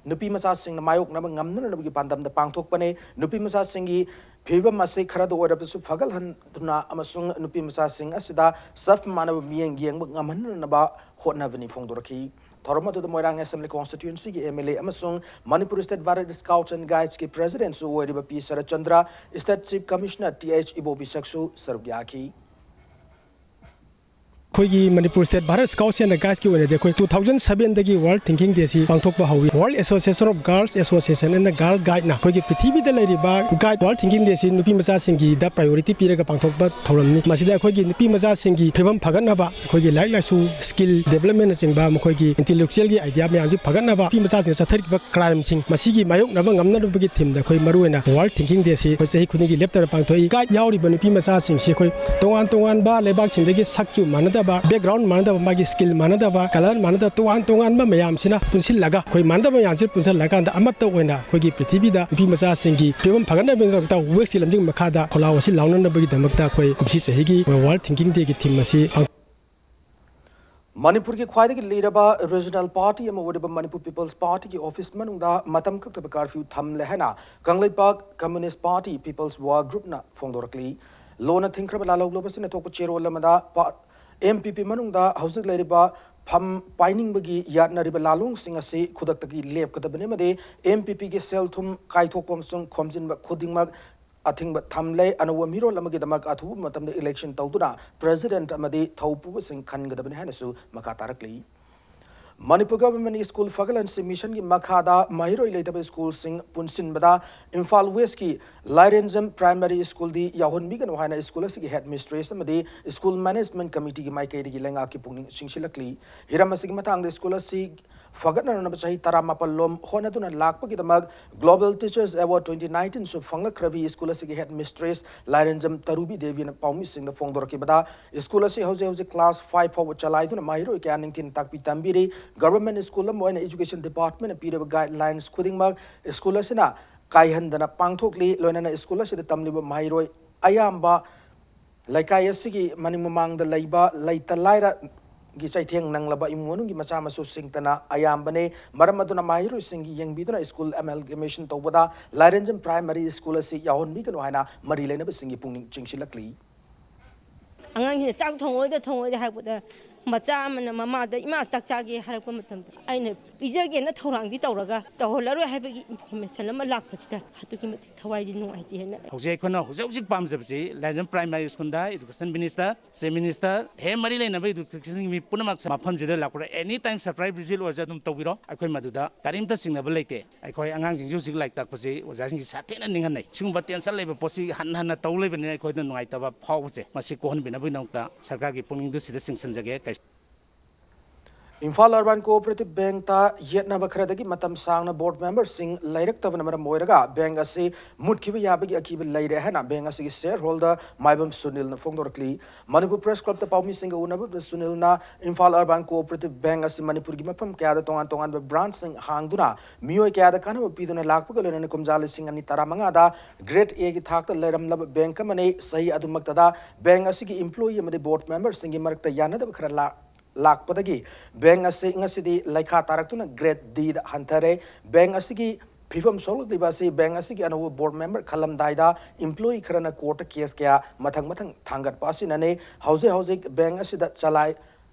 ꯅꯨꯄꯤ ꯃꯆꯥꯁꯤꯡꯅ ꯃꯥꯌꯣꯛꯅꯕ ꯉꯝꯅꯅꯕꯒꯤ ꯄꯥꯟꯗꯝꯗ ꯄꯥꯡꯊꯣꯛꯄꯅꯦ꯫ ꯅꯨꯄꯤ ꯃꯆꯥꯁꯤꯡꯒꯤ ꯐꯤꯕꯝ ꯑꯁꯤ ꯈꯔꯗ ꯑꯣꯏꯔꯕꯁꯨ ꯐꯒꯠꯍꯟꯗꯨꯅ ꯑꯃꯁꯨꯡ ꯅꯨꯄꯤ ꯃꯆꯥꯁꯤꯡ ꯑꯁꯤꯗ ꯆꯞ ꯃꯥꯟꯅꯕ ꯃꯤꯠꯌꯦꯡ ꯌꯦꯡꯕ ꯉꯝꯍꯟꯅꯅꯕ ꯍꯣꯠꯅꯕꯅꯤ ꯐꯣꯡꯗꯣꯔꯛꯈꯤ꯫ ꯊꯧꯔꯝ ꯑꯗꯨꯗ ꯃꯣꯏꯔꯥꯡ Assembly Constituency ꯒꯤ M L A ꯑꯃꯁꯨꯡ Manipur State Bharat Scouts and Guides ꯀꯤ President ꯁꯨ ꯑꯣꯏꯔꯤꯕ P Saratchandra, State Chief Commissioner T H ꯏꯕꯣꯕꯤꯁꯛꯁꯨ ꯁꯔꯨꯛ ꯌꯥꯈꯤ꯫ ꯑꯩꯈꯣꯏꯒꯤ Manipur State Bharat Scouts and Guides ꯀꯤ ꯑꯣꯏꯅꯗꯤ ꯑꯩꯈꯣꯏ two thousand seven ꯗꯒꯤ World Thinking Day ꯁꯤ ꯄꯥꯡꯊꯣꯛꯄ ꯍꯧꯏ꯫ World Association of Girls Association and Girl Guide ꯅ ꯑꯩꯈꯣꯏꯒꯤ ꯄ꯭ꯔꯤꯊꯤꯕꯤꯗ ꯂꯩꯔꯤꯕ guide, World Thinking Day ꯁꯤ ꯅꯨꯄꯤ ꯃꯆꯥꯁꯤꯡꯒꯤꯗ priority ꯄꯤꯔꯒ ꯄꯥꯡꯊꯣꯛꯄ ꯊꯧꯔꯝꯅꯤ꯫ ꯃꯁꯤꯗ ꯑꯩꯈꯣꯏꯒꯤ ꯅꯨꯄꯤ ꯃꯆꯥꯁꯤꯡꯒꯤ ꯐꯤꯕꯝ ꯐꯒꯠꯅꯕ, ꯑꯩꯈꯣꯏꯒꯤ ꯂꯥꯏꯔꯤꯛ ꯂꯥꯏꯁꯨ, skill development ꯅꯆꯤꯡꯕ, ꯃꯈꯣꯏꯒꯤ intellectual ꯒꯤ idea ꯃꯌꯥꯝꯁꯤ ꯐꯒꯠꯅꯕ, ꯅꯨꯄꯤ ꯃꯆꯥꯁꯤꯡꯅ ꯆꯠꯊꯔꯤꯕ crime ꯁꯤꯡ ꯃꯁꯤꯒꯤ ꯃꯥꯌꯣꯛꯅꯕ ꯉꯝꯅꯅꯕꯒꯤ theme ꯗ ꯑꯩꯈꯣꯏ ꯃꯔꯨꯑꯣꯏꯅ World Thinking Day ꯁꯤ ꯑꯩꯈꯣꯏ ꯆꯍꯤ ꯈꯨꯗꯤꯡꯒꯤ ꯂꯦꯞꯇꯅ ꯄꯥꯡꯊꯣꯛꯏ꯫ Guide ꯌꯥꯎꯔꯤꯕ ꯅꯨꯄꯤ ꯃꯆꯥꯁꯤꯡꯁꯤ ꯑꯩꯈꯣꯏ ꯇꯣꯉꯥꯟ ꯇꯣꯉꯥꯟꯕ ꯂꯩꯕꯥꯛꯁꯤꯡꯗꯒꯤ ꯁꯛꯆꯨ ꯃꯥꯟꯅꯗꯕ, background ꯃꯥꯟꯅꯗꯕ, ꯃꯥꯒꯤ skill ꯃꯥꯟꯅꯗꯕ, colour ꯃꯥꯟꯅꯗꯕ, ꯇꯣꯉꯥꯟ ꯇꯣꯉꯥꯟꯕ ꯃꯌꯥꯝꯁꯤꯅ ꯄꯨꯟꯁꯤꯜꯂꯒ, ꯑꯩꯈꯣꯏ ꯃꯥꯟꯅꯗꯕ ꯃꯌꯥꯝꯁꯤ ꯄꯨꯟꯁꯤꯜꯂꯒꯀꯥꯟꯗ ꯑꯃꯠꯇ ꯑꯣꯏꯅ ꯑꯩꯈꯣꯏꯒꯤ ꯄ꯭ꯔꯤꯊꯤꯕꯤꯗ ꯅꯨꯄꯤ ꯃꯆꯥꯁꯤꯡꯒꯤ ꯐꯤꯕꯝ ꯐꯒꯠꯅꯕꯒꯤꯗꯃꯛꯇ ꯋꯦꯛꯁꯤ ꯂꯝꯖꯤꯡ ꯃꯈꯥꯗ ꯈꯣꯜꯂꯥꯎ ꯑꯁꯤ ꯂꯥꯎꯅꯅꯕꯒꯤꯗꯃꯛꯇ ꯑꯩꯈꯣꯏ ꯀꯨꯝꯁꯤ ꯆꯍꯤꯒꯤ World Thinking Day ꯒꯤ theme ꯑꯁꯤ ꯄꯥꯡ- ꯃꯅꯤꯄꯨꯔꯒꯤ ꯈ꯭ꯋꯥꯏꯗꯒꯤ ꯂꯤꯔꯕ regional party ꯑꯃ ꯑꯣꯏꯔꯤꯕ ꯃꯅꯤꯄꯨꯔ People's Party ꯒꯤ office ꯃꯅꯨꯡꯗ ꯃꯇꯝ ꯀꯛꯇꯕ curfew ꯊꯝꯂꯦ ꯍꯥꯏꯅ Kangleipak Communist Party People's Work Group ꯅ ꯐꯣꯡꯗꯣꯔꯛꯂꯤ꯫ ꯂꯣꯟꯅ ꯊꯤꯡꯈ꯭ꯔꯕ ꯂꯥꯜꯍꯧꯂꯨꯕꯁꯤꯡꯅ ꯊꯣꯛꯄ ꯆꯦꯔꯣꯜ ꯑꯃꯗ ꯄꯥ-, M P P ꯃꯅꯨꯡꯗ ꯍꯧꯖꯤꯛ ꯂꯩꯔꯤꯕ ꯐꯝ ꯄꯥꯏꯅꯤꯡꯕꯒꯤ ꯌꯥꯠꯅꯔꯤꯕ ꯂꯥꯂꯣꯡꯁꯤꯡ ꯑꯁꯤ ꯈꯨꯗꯛꯇꯒꯤ ꯂꯦꯞꯀꯗꯕꯅꯤ ꯑꯃꯗꯤ M P P ꯒꯤ ꯁꯦꯜ ꯊꯨꯝ ꯀꯥꯏꯊꯣꯛꯄ ꯑꯃꯁꯨꯡ ꯈꯣꯝꯖꯤꯟꯕ ꯈꯨꯗꯤꯡꯃꯛ ꯑꯊꯤꯡꯕ ꯊꯝꯂꯦ꯫ ꯑꯅꯧꯕ ꯃꯤꯔꯣꯜ ꯑꯃꯒꯤꯗꯃꯛ ꯑꯊꯨꯕ ꯃꯇꯝꯗ election ꯇꯧꯗꯨꯅ president ꯑꯃꯗꯤ ꯊꯧꯄꯨꯕꯁꯤꯡ ꯈꯟꯒꯗꯕꯅꯤ ꯍꯥꯏꯅꯁꯨ ꯃꯈꯥ ꯇꯥꯔꯛꯂꯤ꯫ ꯃꯅꯤꯄꯨꯔ ꯒꯚꯔꯟꯃꯦꯟꯠ ꯁ꯭ꯀꯨꯜ ꯐꯒꯠꯍꯟꯁꯤ ꯃꯤꯁꯟꯒꯤ ꯃꯈꯥꯗ ꯃꯍꯩꯔꯣꯏ ꯂꯩꯇꯕ ꯁ꯭ꯀꯨꯜꯁꯤꯡ ꯄꯨꯟꯁꯤꯟꯕꯗ ꯏꯝꯐꯥꯜ ꯋꯦꯁ꯭ꯠꯀꯤ ꯂꯥꯏꯔꯦꯟꯖꯝ ꯄ꯭ꯔꯥꯏꯃꯥꯔꯤ ꯁ꯭ꯀꯨꯜꯗꯤ ꯌꯥꯎꯍꯟꯕꯤꯒꯅꯨ ꯍꯥꯏꯅ ꯁ꯭ꯀꯨꯜ ꯑꯁꯤꯒꯤ ꯍꯦꯗ ꯃꯤꯁꯇ꯭ꯔꯦꯁ ꯑꯃꯗꯤ ꯁ꯭ꯀꯨꯜ ꯃꯦꯅꯦꯖꯃꯦꯟꯠ ꯀꯃꯤꯇꯤꯒꯤ ꯃꯥꯏꯀꯩꯗꯒꯤ ꯂꯩꯉꯥꯛꯀꯤ ꯄꯨꯛꯅꯤꯡ ꯆꯤꯡꯁꯤꯜꯂꯛꯂꯤ꯫ ꯍꯤꯔꯝ ꯑꯁꯤꯒꯤ ꯃꯇꯥꯡꯗ ꯁ꯭ꯀꯨꯜ ꯑꯁꯤ ꯐꯒꯠꯅꯅꯕ ꯆꯍꯤ ꯇꯔꯥꯃꯥꯄꯜ ꯂꯣꯝ ꯍꯣꯠꯅꯗꯨꯅ ꯂꯥꯛꯄꯒꯤꯗꯃꯛ Global Teachers Award twenty nineteen ꯁꯨ ꯐꯪꯂꯛꯈ꯭ꯔꯕꯤ ꯁ꯭ꯀꯨꯜ ꯑꯁꯤꯒꯤ ꯍꯦꯗ ꯃꯤꯁꯇ꯭ꯔꯦꯁ ꯂꯥꯏꯔꯦꯟꯖꯝ ꯇꯔꯨꯕꯤ ꯗꯦꯕꯤꯅ ꯄꯥꯎꯃꯤꯁꯤꯡꯗ ꯐꯣꯡꯗꯣꯔꯛꯈꯤꯕꯗ, ꯁ꯭ꯀꯨꯜ ꯑꯁꯤ ꯍꯧꯖꯤꯛ ꯍꯧꯖꯤꯛ ꯀ꯭ꯂꯥꯁ ꯐꯥꯏꯚ ꯐꯥꯎꯕ ꯆꯂꯥꯏꯗꯨꯅ ꯃꯍꯩꯔꯣꯏ ꯀꯌꯥ ꯅꯤꯡꯊꯤꯅ ꯇꯥꯛꯄꯤ ꯇꯝꯕꯤꯔꯤ꯫ ꯒꯚꯔꯟꯃꯦꯟꯠ ꯁ꯭ꯀꯨꯜ ꯑꯃ ꯑꯣꯏꯅ ꯏꯖꯨꯀꯦꯁꯟ ꯗꯤꯄꯥꯔꯠꯃꯦꯟꯠꯅ ꯄꯤꯔꯤꯕ ꯒꯥꯏꯗꯂꯥꯏꯟꯁ ꯈꯨꯗꯤꯡꯃꯛ ꯁ꯭ꯀꯨꯜ ꯑꯁꯤꯅ ꯀꯥꯏꯍꯟꯗꯅ ꯄꯥꯡꯊꯣꯛꯂꯤ꯫ ꯂꯣꯏꯅꯅ ꯁ꯭ꯀꯨꯜ ꯑꯁꯤꯗ ꯇꯝꯂꯤꯕ ꯃꯍꯩꯔꯣꯏ ꯑꯌꯥꯝꯕ ꯂꯩꯀꯥꯏ ꯑꯁꯤꯒꯤ ꯃꯅꯤꯡ ꯃꯃꯥꯡꯗ ꯂꯩꯕ ꯂꯩꯇ ꯂꯥꯏꯔꯒꯤ ꯆꯩꯊꯦꯡ ꯅꯪꯂꯕ ꯏꯃꯨꯡ ꯃꯅꯨꯡꯒꯤ ꯃꯆꯥ ꯃꯁꯨꯁꯤꯡꯇꯅ ꯑꯌꯥꯝꯕꯅꯤ꯫ ꯃꯔꯝ ꯑꯗꯨꯅ ꯃꯍꯩꯔꯣꯏꯁꯤꯡꯒꯤ ꯌꯦꯡꯕꯤꯗꯨꯅ ꯁ꯭ꯀꯨꯜ ꯑꯃꯦꯜꯒꯃꯦꯁꯟ ꯇꯧꯕꯗ ꯂꯥꯏꯔꯦꯟꯖꯝ ꯄ꯭ꯔꯥꯏꯃꯥꯔꯤ ꯁ꯭ꯀꯨꯜ ꯑꯁꯤ ꯌꯥꯎꯍꯟꯕꯤꯒꯅꯨ ꯍꯥꯏꯅ ꯃꯔꯤ ꯂꯩꯅꯕꯁꯤꯡꯒꯤ ꯄꯨꯛꯅꯤꯡ ꯆꯤꯡꯁꯤꯜꯂꯛꯂꯤ꯫ ꯑꯉꯥꯡꯁꯤꯅ ꯆꯥꯛ ꯊꯣꯡꯉꯣꯏꯗ ꯊꯣꯡꯉꯣꯏꯗ ꯍꯥꯏꯔꯛꯄꯗ, ꯃꯆꯥ ꯑꯃꯅ ꯃꯃꯥꯗ "ꯏꯃꯥ, ꯆꯥꯛ ꯆꯥꯒꯦ" ꯍꯥꯏꯔꯛꯄ ꯃꯇꯝꯗ, ꯑꯩꯅ ꯄꯤꯖꯒꯦꯅ ꯊꯧꯔꯥꯡꯗꯤ ꯇꯧꯔꯒ ꯇꯧꯍꯜꯂꯔꯣꯏ ꯍꯥꯏꯕꯒꯤ ꯏꯟꯐꯣꯔꯃꯦꯁꯟ ꯑꯃ ꯂꯥꯛꯄꯁꯤꯗ ꯑꯗꯨꯛꯀꯤ ꯃꯇꯤꯛ ꯊꯋꯥꯏꯗꯤ ꯅꯨꯡꯉꯥꯏꯇꯦꯅ꯫ ꯍꯧꯖꯤꯛ ꯑꯩꯈꯣꯏꯅ ꯍꯧꯖꯤꯛ ꯍꯧꯖꯤꯛ ꯄꯥꯝꯖꯕꯁꯤ ꯂꯥꯏꯔꯦꯟꯖꯝ ꯄ꯭ꯔꯥꯏꯃꯥꯔꯤ ꯁ꯭ꯀꯨꯜꯗ ꯏꯗꯨꯀꯦꯁꯟ ꯃꯤꯅꯤꯁꯇꯔ, ꯆꯤꯐ ꯃꯤꯅꯤꯁꯇꯔ, ꯍꯦꯛ ꯃꯔꯤ ꯂꯩꯅꯕ ꯏꯗꯨꯀꯦꯁꯟꯒꯤ ꯃꯤ ꯄꯨꯝꯅꯃꯛ ꯃꯐꯝꯁꯤꯗ ꯂꯥꯛꯄꯗ ꯑꯦꯅꯤ ꯇꯥꯏꯝ ꯁꯔꯄ꯭ꯔꯥꯏꯖ ꯚꯤꯖꯤꯠ ꯑꯣꯏꯔꯁꯨ ꯑꯗꯨꯝ ꯇꯧꯕꯤꯔꯣ꯫ ꯑꯩꯈꯣꯏ ꯃꯗꯨꯗ ꯀꯔꯤꯝꯇ ꯆꯤꯡꯅꯕ ꯂꯩꯇꯦ꯫ ꯑꯩꯈꯣꯏ ꯑꯉꯥꯡꯁꯤꯡꯁꯤ ꯍꯧꯖꯤꯛ ꯂꯥꯏꯔꯤꯛ ꯇꯥꯛꯄꯁꯤ ꯑꯣꯖꯥꯁꯤꯡꯁꯤ ꯁꯥꯊꯤꯅ ꯅꯤꯡꯍꯟꯅꯩ꯫ ꯁꯤꯒꯨꯝꯕ ꯇꯦꯟꯁꯟ ꯂꯩꯕ ꯄꯣꯠꯁꯤ ꯍꯟꯅ ꯍꯟꯅ ꯇꯧ ꯂꯩꯕꯅꯤꯅ ꯑꯩꯈꯣꯏꯗ ꯅꯨꯡꯉꯥꯏꯇꯕ ꯐꯥꯎꯕꯁꯦ, ꯃꯁꯤ ꯀꯣꯛꯍꯟꯕꯤꯅꯕꯒꯤꯗꯃꯛꯇ ꯁꯔꯀꯥꯔꯒꯤ ꯄꯨꯛꯅꯤꯡꯗꯨ ꯁꯤꯗ ꯆꯤꯡꯁꯤꯟꯖꯒꯦ꯫ ꯏꯝꯐꯥꯜ ꯑꯔꯕꯥꯟ ꯀꯣꯑꯣꯄꯔꯦꯇꯤꯚ ꯕꯦꯡꯛꯇ ꯌꯦꯠꯅꯕ ꯈꯔꯗꯒꯤ ꯃꯇꯝ ꯁꯥꯡꯅ ꯕꯣꯔꯗ ꯃꯦꯝꯕꯔꯁꯤꯡ ꯂꯩꯔꯛꯇꯕꯅ ꯃꯔꯝ ꯑꯣꯏꯔꯒ ꯕꯦꯡꯛ ꯑꯁꯤ ꯃꯨꯠꯈꯤꯕ ꯌꯥꯕꯒꯤ ꯑꯀꯤꯕ ꯂꯩꯔꯦ ꯍꯥꯏꯅ ꯕꯦꯡꯛ ꯑꯁꯤꯒꯤ ꯁꯦꯌꯔ ꯍꯣꯜꯗꯔ ꯃꯥꯏꯕꯝ ꯁꯨꯅꯤꯜꯅ ꯐꯣꯡꯗꯣꯔꯛꯂꯤ꯫ ꯃꯅꯤꯄꯨꯔ ꯄ꯭ꯔꯦꯁ ꯀ꯭ꯂꯕꯇ ꯄꯥꯎꯃꯤꯁꯤꯡꯒ ꯎꯅꯕꯗ ꯁꯨꯅꯤꯜꯅ ꯏꯝꯐꯥꯜ ꯑꯔꯕꯥꯟ ꯀꯣꯑꯣꯄꯔꯦꯇꯤꯚ ꯕꯦꯡꯛ ꯑꯁꯤ ꯃꯅꯤꯄꯨꯔꯒꯤ ꯃꯐꯝ ꯀꯌꯥꯗ ꯇꯣꯉꯥꯟ ꯇꯣꯉꯥꯟꯕ ꯕ꯭ꯔꯥꯟꯆꯁꯤꯡ ꯍꯥꯡꯗꯨꯅ ꯃꯤꯑꯣꯏ ꯀꯌꯥꯗ ꯀꯥꯟꯅꯕ ꯄꯤꯗꯨꯅ ꯂꯥꯛꯄꯒ ꯂꯣꯏꯅꯅ ꯀꯨꯝꯖꯥ ꯂꯤꯁꯤꯡ ꯑꯅꯤ ꯇꯔꯥꯃꯉꯥꯗ ꯒ꯭ꯔꯦꯗ ꯑꯦꯒꯤ ꯊꯥꯛꯇ ꯂꯩꯔꯝꯂꯕ ꯕꯦꯡꯛ ꯑꯃꯅꯤ꯫ ꯆꯍꯤ ꯑꯗꯨꯃꯛꯇꯗ ꯕꯦꯡꯛ ꯑꯁꯤꯒꯤ ꯏꯝꯄ꯭ꯂꯣꯌꯤ ꯑꯃꯗꯤ ꯕꯣꯔꯗ ꯃꯦꯝꯕꯔꯁꯤꯡꯒꯤ ꯃꯔꯛꯇ ꯌꯥꯅꯗꯕ ꯈꯔ ꯂꯥꯛ ꯂꯥꯛꯄꯗꯒꯤ ꯕꯦꯡꯛ ꯑꯁꯤ ꯉꯁꯤꯗꯤ ꯂꯩꯈꯥ ꯇꯥꯔꯛꯇꯨꯅ ꯒ꯭ꯔꯦꯗ ꯗꯤꯗ ꯍꯟꯊꯔꯦ꯫ ꯕꯦꯡꯛ ꯑꯁꯤꯒꯤ ꯐꯤꯕꯝ ꯁꯣꯛꯂꯛꯂꯤꯕ ꯑꯁꯤ ꯕꯦꯡꯛ ꯑꯁꯤꯒꯤ ꯑꯅꯧꯕ ꯕꯣꯔꯗ ꯃꯦꯝꯕꯔ ꯈꯜꯂꯝꯗꯥꯏꯗ ꯏꯝꯄ꯭ꯂꯣꯌꯤ ꯈꯔꯅ ꯀꯣꯔꯠꯇ ꯀꯦꯁ ꯀꯌꯥ ꯃꯊꯪ ꯃꯊꯪ ꯊꯥꯡꯒꯠꯄ ꯑꯁꯤꯅꯅꯤ꯫ ꯍꯧꯖꯤꯛ ꯍꯧꯖꯤꯛ ꯕꯦꯡꯛ ꯑꯁꯤꯗ ꯆꯂꯥꯏ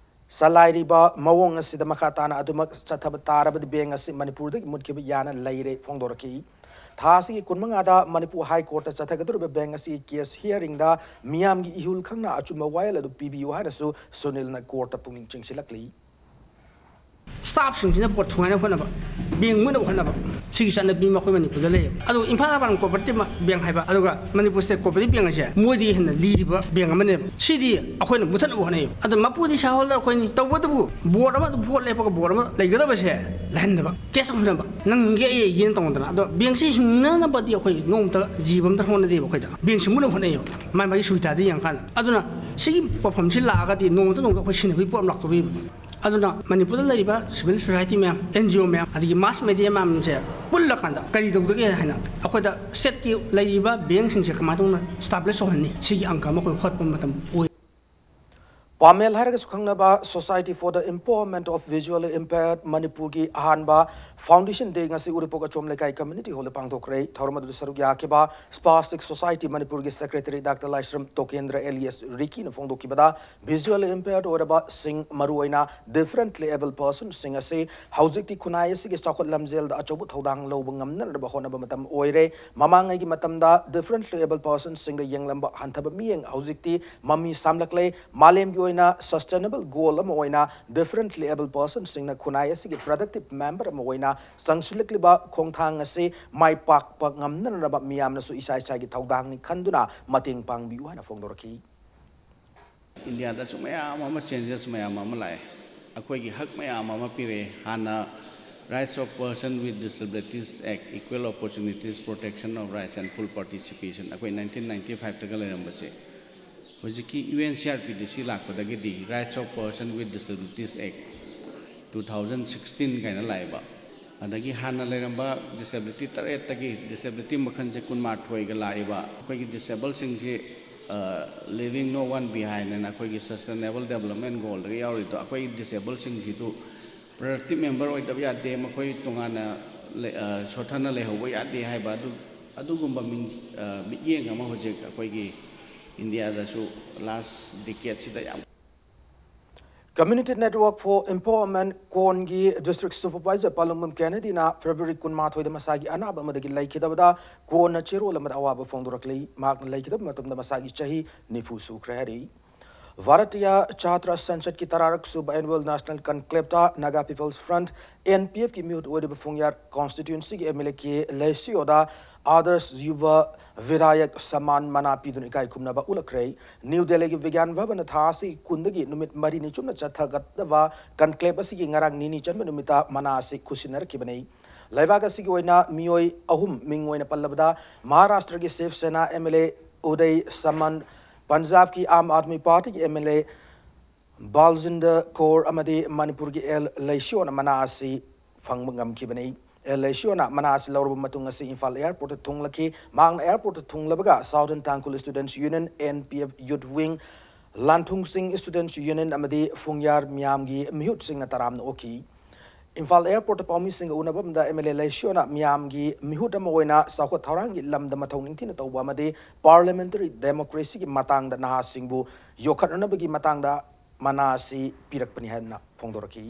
ꯆꯂꯥꯏꯔꯤꯕ ꯃꯑꯣꯡ ꯑꯁꯤꯗ ꯃꯈꯥ ꯇꯥꯅ ꯑꯗꯨꯃꯛ ꯆꯠꯊꯕ ꯇꯥꯔꯕꯗꯤ ꯕꯦꯡꯛ ꯑꯁꯤ ꯃꯅꯤꯄꯨꯔꯗꯒꯤ ꯃꯨꯠꯈꯤꯕ ꯌꯥꯅ ꯂꯩꯔꯦ ꯐꯣꯡꯗꯣꯔꯛꯈꯤ꯫ ꯊꯥ ꯑꯁꯤꯒꯤ ꯀꯨꯟꯃꯉꯥꯗ ꯃꯅꯤꯄꯨꯔ ꯍꯥꯏ ꯀꯣꯔꯠꯇ ꯆꯠꯊꯒꯗꯧꯔꯤꯕ ꯕꯦꯡꯛ ꯑꯁꯤꯒꯤ ꯀꯦꯁ ꯍꯤꯌꯥꯔꯤꯡꯗ ꯃꯤꯌꯥꯝꯒꯤ ꯏꯍꯨꯜ ꯈꯪꯅ ꯑꯆꯨꯝꯕ ꯋꯥꯌꯦꯜ ꯑꯗꯨ ꯄꯤꯕꯤꯌꯨ ꯍꯥꯏꯅꯁꯨ ꯁꯨꯅꯤꯜꯅ ꯀꯣꯔꯠꯇ ꯄꯨꯛꯅꯤꯡ ꯆꯤꯡꯁꯤꯜꯂꯛꯂꯤ꯫ ꯁ꯭ꯇꯥꯐꯁꯤꯡꯁꯤꯅ ꯄꯣꯠ ꯊꯨꯒꯥꯏꯅꯕ ꯍꯣꯠꯅꯕ, ꯕꯦꯡ ꯃꯨꯠꯅꯕ ꯍꯣꯠꯅꯕ, ꯁꯤꯒꯤ ꯆꯠꯅꯕꯤ ꯑꯃ ꯑꯩꯈꯣꯏ ꯃꯅꯤꯄꯨꯔꯗ ꯂꯩꯌꯦꯕ꯫ ꯑꯗꯣ ꯏꯝꯐꯥꯜ ꯑꯔꯕꯥꯟ ꯀꯣꯑꯣꯄꯔꯦꯇꯤꯚ ꯕꯦꯡ ꯍꯥꯏꯕ ꯑꯗꯨꯒ ꯃꯅꯤꯄꯨꯔ ꯁ꯭ꯇꯦꯠ ꯀꯣꯑꯣꯄꯔꯦꯇꯤꯚ ꯕꯦꯡ ꯑꯁꯦ ꯃꯣꯏꯗꯒꯤ ꯍꯦꯟꯅ ꯂꯤꯔꯤꯕ ꯕꯦꯡ ꯑꯃꯅꯦꯕ꯫ ꯁꯤꯗꯤ ꯑꯩꯈꯣꯏꯅ ꯃꯨꯊꯠꯅꯕ ꯍꯣꯠꯅꯩꯌꯦꯕ꯫ ꯑꯗꯣ ꯃꯄꯨꯗꯤ ꯁꯦꯌꯔꯍꯣꯜꯗꯔ ꯑꯩꯈꯣꯏꯅꯤ꯫ ꯇꯧꯕꯇꯕꯨ ꯕꯣꯔꯗ ꯑꯃ, ꯚꯣꯠ ꯂꯦꯞꯄꯒ ꯕꯣꯔꯗ ꯑꯃ ꯂꯩꯒꯗꯕꯁꯦ ꯂꯩꯍꯟꯗꯕ, ꯀꯦꯁ ꯇꯧꯍꯟꯕ, ꯅꯪ ꯌꯦꯛꯑꯦ ꯌꯦꯛꯑꯦꯅ ꯇꯧꯗꯅ꯫ ꯑꯗꯣ ꯕꯦꯡꯁꯤ ꯍꯤꯡꯅꯅꯕꯗꯤ ꯑꯩꯈꯣꯏ ꯅꯣꯡꯃꯇ ꯖꯤꯕ ꯑꯝꯇ ꯍꯣꯠꯅꯗꯦꯕ꯫ ꯑꯩꯈꯣꯏꯗ ꯕꯦꯡꯁꯤ ꯃꯨꯠꯅꯕ ꯍꯣꯠꯅꯩꯌꯦꯕ, ꯃꯥꯏ ꯃꯥꯒꯤ ꯁꯨꯕꯤꯗꯥꯗ ꯌꯦꯡꯉꯀꯥꯟꯗ꯫ ꯑꯗꯨꯅ ꯁꯤꯒꯤ ꯄꯣꯠꯐꯝꯁꯤ ꯂꯥꯛꯑꯒꯗꯤ ꯅꯣꯡꯃꯇ ꯅꯣꯡꯃꯗ ꯑꯩꯈꯣꯏ ꯁꯤꯟꯅꯕꯒꯤ ꯄꯣꯠ ꯑꯃ ꯂꯥꯛꯇꯧꯔꯤꯕ꯫ ꯑꯗꯨꯅ ꯃꯅꯤꯄꯨꯔꯗ ꯂꯩꯔꯤꯕ ꯁꯤꯚꯤꯜ ꯁꯣꯁꯥꯏꯇꯤ ꯃꯌꯥꯝ, ꯑꯦꯟ ꯖꯤ ꯑꯣ ꯃꯌꯥꯝ, ꯑꯗꯒꯤ ꯃꯥꯁ ꯃꯦꯗꯤꯌꯥ ꯃꯌꯥꯝꯁꯦ ꯄꯨꯜꯂꯀꯥꯟꯗ ꯀꯔꯤ ꯇꯧꯗꯒꯦ ꯍꯥꯏꯅ ꯑꯩꯈꯣꯏꯗ ꯁ꯭ꯇꯦꯠꯀꯤ ꯂꯩꯔꯤꯕ ꯕꯦꯡꯁꯤꯡꯁꯦ ꯀꯃꯥꯏꯅ ꯇꯧꯅ ꯁ꯭ꯇꯥꯕ꯭ꯂꯤꯁ ꯇꯧꯍꯟꯅꯤ, ꯁꯤꯒꯤ ꯑꯪꯀ ꯑꯃ ꯑꯩꯈꯣꯏ ꯍꯣꯠꯄ ꯃꯇꯝ ꯑꯣꯏ꯫ ꯄꯥꯃꯦꯜ ꯍꯥꯏꯔꯒꯁꯨ ꯈꯪꯅꯕ Society for the Empowerment of Visually Impaired ꯃꯅꯤꯄꯨꯔꯒꯤ ꯑꯍꯥꯟꯕ Foundation Day ꯉꯁꯤ ꯎꯔꯤꯄꯣꯛ ꯑꯆꯣꯝ ꯂꯩꯀꯥꯏ ꯀꯝꯃ꯭ꯌꯨꯅꯤꯇꯤ ꯍꯣꯜꯗ ꯄꯥꯡꯊꯣꯛꯈ꯭ꯔꯦ꯫ ꯊꯧꯔꯝ ꯑꯗꯨꯗ ꯁꯔꯨꯛ ꯌꯥꯈꯤꯕ Spastic Society ꯃꯅꯤꯄꯨꯔꯒꯤ ꯁꯦꯀ꯭ꯔꯦꯇꯔꯤ ꯗꯥꯛꯇꯔ ꯂꯥꯏꯁ꯭ꯔꯝ ꯇꯣꯀꯦꯟꯗ꯭ꯔ ꯑꯦꯂꯤꯌꯥꯁ ꯔꯤꯀꯤꯅ ꯐꯣꯡꯗꯣꯛꯈꯤꯕꯗ, visually impaired ꯑꯣꯏꯔꯕꯁꯤꯡ, ꯃꯔꯨꯑꯣꯏꯅ differently abled personꯁꯤꯡ ꯑꯁꯤ ꯍꯧꯖꯤꯛꯇꯤ ꯈꯨꯟꯅꯥꯏ ꯑꯁꯤꯒꯤ ꯆꯥꯎꯈꯠ ꯂꯝꯖꯦꯜꯗ ꯑꯆꯧꯕ ꯊꯧꯗꯥꯡ ꯂꯧꯕ ꯉꯝꯅꯅꯕ ꯍꯣꯠꯅꯕ ꯃꯇꯝ ꯑꯣꯏꯔꯦ꯫ ꯃꯃꯥꯡꯉꯩꯒꯤ ꯃꯇꯝꯗ differently abled personꯁꯤꯡꯗ ꯌꯦꯡꯂꯝꯕ ꯍꯟꯊꯕ ꯃꯤꯠꯌꯦꯡ ꯍꯧꯖꯤꯛꯇꯤ ꯃꯃꯤ ꯁꯥꯝꯂꯛꯂꯦ꯫ ꯃꯥꯂꯦꯝꯒꯤ ꯑꯣꯏꯅ sustainable goal ꯑꯃ ꯑꯣꯏꯅ differently abled personꯁꯤꯡꯅ ꯈꯨꯟꯅꯥꯏ ꯑꯁꯤꯒꯤ productive member ꯑꯃ ꯑꯣꯏꯅ ꯆꯪꯁꯤꯜꯂꯛꯂꯤꯕ ꯈꯣꯡꯊꯥꯡ ꯑꯁꯤ ꯃꯥꯏ ꯄꯥꯛꯄ ꯉꯝꯅꯅꯕ ꯃꯤꯌꯥꯝꯅꯁꯨ ꯏꯁꯥ ꯏꯁꯥꯒꯤ ꯊꯧꯗꯥꯡꯅꯤ ꯈꯟꯗꯨꯅ ꯃꯇꯦꯡ ꯄꯥꯡꯕꯤꯌꯨ ꯍꯥꯏꯅ ꯐꯣꯡꯗꯣꯔꯛꯈꯤ꯫ ꯏꯟꯗꯤꯌꯥꯗꯁꯨ ꯃꯌꯥꯝ ꯑꯃ changes ꯃꯌꯥꯝ ꯑꯃ ꯂꯥꯛꯑꯦ꯫ ꯑꯩꯈꯣꯏꯒꯤ ꯍꯛ ꯃꯌꯥꯝ ꯑꯃ ꯄꯤꯔꯛꯑꯦ꯫ ꯍꯥꯟꯅ Rights of Person with Disabilities Act, Equal Opportunities Protection of Rights and Full Participation, ꯑꯩꯈꯣꯏ nineteen ninety fiveꯇꯒ ꯂꯩꯔꯝꯕꯁꯦ, ꯍꯧꯖꯤꯛꯀꯤ ꯌꯨ ꯑꯦꯟ ꯁꯤ ꯑꯥꯔ ꯄꯤꯗ ꯁꯤ ꯂꯥꯛꯄꯗꯒꯤꯗꯤ Rights of Person with Disabilities Act two thousand sixteen ꯀꯥꯏꯅ ꯂꯥꯛꯑꯦꯕ꯫ ꯑꯗꯒꯤ ꯍꯥꯟꯅ ꯂꯩꯔꯝꯕ disability ꯇꯔꯦꯠꯇꯒꯤ disability ꯃꯈꯜꯁꯦ ꯀꯨꯟꯃꯥꯊꯣꯏꯒ ꯂꯥꯛꯏꯕ꯫ ꯑꯩꯈꯣꯏꯒꯤ disabledꯁꯤꯡꯁꯤ, ꯑ, leaving no one behind ꯍꯥꯏꯅ ꯑꯩꯈꯣꯏꯒꯤ Sustainable Development Goalꯗꯒ ꯌꯥꯎꯔꯤꯗꯣ, ꯑꯩꯈꯣꯏ disabledꯁꯤꯡꯁꯤꯁꯨ productive member ꯑꯣꯏꯗꯕ ꯌꯥꯗꯦ, ꯃꯈꯣꯏ ꯇꯣꯉꯥꯟꯅ ꯂꯩ-, ꯑ, ꯁꯣꯠꯊꯅ ꯂꯩꯍꯧꯕ ꯌꯥꯗꯦ ꯍꯥꯏꯕ ꯑꯗꯨ, ꯑꯗꯨꯒꯨꯝꯕ ꯃꯤꯡ-, ꯑ, ꯃꯤꯠꯌꯦꯡ ꯑꯃ ꯍꯧꯖꯤꯛ ꯑꯩꯈꯣꯏꯒꯤ ꯏꯟꯗꯤꯌꯥꯗꯁꯨ last decadeꯁꯤꯗ ꯌꯥꯝ Community Network for Empowerment, ꯀꯣꯟꯒꯤ district supervisor ꯄꯥꯂꯨꯡꯕꯝ ꯀꯦꯅꯦꯗꯤꯅ February ꯀꯨꯟꯃꯥꯊꯣꯏꯗ ꯃꯁꯥꯒꯤ ꯑꯅꯥꯕ ꯑꯃꯗꯒꯤ ꯂꯩꯈꯤꯗꯕꯗ ꯀꯣꯟꯅ ꯆꯦꯔꯣꯜ ꯑꯃꯗ ꯑꯋꯥꯕ ꯐꯣꯡꯗꯣꯔꯛꯂꯤ꯫ ꯃꯍꯥꯛꯅ ꯂꯩꯈꯤꯗꯕ ꯃꯇꯝꯗ ꯃꯁꯥꯒꯤ ꯆꯍꯤ ꯅꯤꯐꯨ ꯁꯨꯈ꯭ꯔꯦ ꯍꯥꯏꯔꯤ꯫ ꯚꯥꯔꯇꯤꯌꯥ ꯆꯥꯇ꯭ꯔ ꯁꯟꯁꯠꯀꯤ ꯇꯔꯥꯔꯛ ꯁꯨꯕ Annual National Conclaveꯇ Naga People's Front, NPFꯀꯤ ꯃꯤꯍꯨꯠ ꯑꯣꯏꯔꯤꯕ ꯐꯨꯡꯌꯥꯔ constituencyꯒꯤ MLA ꯀꯦ ꯂꯩꯁꯤꯌꯣꯗ ꯑꯥꯗꯔꯁ ꯌꯨꯚ ꯚꯤꯙꯥꯌꯛ ꯁꯃꯥꯟ ꯃꯅꯥ ꯄꯤꯗꯨꯅ ꯏꯀꯥꯏ ꯈꯨꯝꯅꯕ ꯎꯠꯂꯛꯈ꯭ꯔꯦ꯫ ꯅ꯭ꯌꯨ ꯗꯦꯜꯂꯤꯒꯤ ꯕꯤꯒ꯭ꯌꯥꯟ ꯚꯕꯟꯗ ꯊꯥ ꯑꯁꯤꯒꯤ ꯀꯨꯟꯗꯒꯤ ꯅꯨꯃꯤꯠ ꯃꯔꯤꯅꯤ ꯆꯨꯞꯅ ꯆꯠꯊꯒꯗꯕ conclave ꯑꯁꯤꯒꯤ ꯉꯔꯥꯡ ꯅꯤꯅꯤ ꯆꯟꯕ ꯅꯨꯃꯤꯠꯇ ꯃꯅꯥ ꯑꯁꯤ ꯈꯨꯠꯁꯤꯟꯅꯔꯛꯈꯤꯕꯅꯤ꯫ ꯂꯩꯕꯥꯛ ꯑꯁꯤꯒꯤ ꯑꯣꯏꯅ ꯃꯤꯑꯣꯏ ꯑꯍꯨꯝ, ꯃꯤꯡ ꯑꯣꯏꯅ ꯄꯜꯂꯕꯗ ꯃꯍꯥꯔꯥꯁꯇ꯭ꯔꯒꯤ ꯁꯤꯕ ꯁꯦꯅꯥ MLA ꯎꯗꯩ ꯁꯃꯟ, ꯄꯟꯖꯥꯕꯀꯤ ꯑꯥꯝ ꯑꯥꯗꯃꯤ ꯄꯥꯔꯇꯤꯒꯤ MLA ꯕꯥꯜꯖꯤꯟꯗ ꯀꯣꯔ ꯑꯃꯗꯤ ꯃꯅꯤꯄꯨꯔꯒꯤ ꯑꯦꯜ ꯂꯩꯁꯤꯌꯣꯅ ꯃꯅꯥ ꯑꯁꯤ ꯐꯪꯕ ꯉꯝꯈꯤꯕꯅꯤ꯫ ꯑꯦꯜ ꯂꯩꯁꯤꯌꯣꯅ ꯃꯅꯥ ꯑꯁꯤ ꯂꯧꯔꯕ ꯃꯇꯨꯡ ꯑꯁꯤ ꯏꯝꯐꯥꯜ airportꯇ ꯊꯨꯡꯂꯛꯈꯤ꯫ ꯃꯍꯥꯛꯅ airportꯇ ꯊꯨꯡꯂꯕꯒ Southern Tangkhul Students Union, NPF Youth Wing, ꯂꯥꯟꯊꯨꯡꯁꯤꯡ Students Union ꯑꯃꯗꯤ ꯐꯨꯡꯌꯥꯔ ꯃꯤꯌꯥꯝꯒꯤ ꯃꯤꯍꯨꯠꯁꯤꯡꯅ ꯇꯔꯥꯝꯅ ꯑꯣꯛꯈꯤ꯫ ꯏꯝꯐꯥꯜ airportꯇ ꯄꯥꯎꯃꯤꯁꯤꯡꯒ ꯎꯅꯕ ꯑꯃꯗ MLA ꯂꯩꯁꯤꯌꯣꯅ ꯃꯤꯌꯥꯝꯒꯤ ꯃꯤꯍꯨꯠ ꯑꯃ ꯑꯣꯏꯅ ꯆꯥꯎꯈꯠ ꯊꯧꯔꯥꯡꯒꯤ ꯂꯝꯗ ꯃꯊꯧ ꯅꯤꯡꯊꯤꯅ ꯇꯧꯕ ꯑꯃꯗꯤ parliamentary democracyꯒꯤ ꯃꯇꯥꯡꯗ ꯅꯍꯥꯁꯤꯡꯕꯨ ꯌꯣꯛꯈꯠꯅꯅꯕꯒꯤ ꯃꯇꯥꯡꯗ ꯃꯅꯥ ꯑꯁꯤ ꯄꯤꯔꯛꯄꯅꯤ ꯍꯥꯏꯗꯨꯅ ꯐꯣꯡꯗꯣꯔꯛꯈꯤ꯫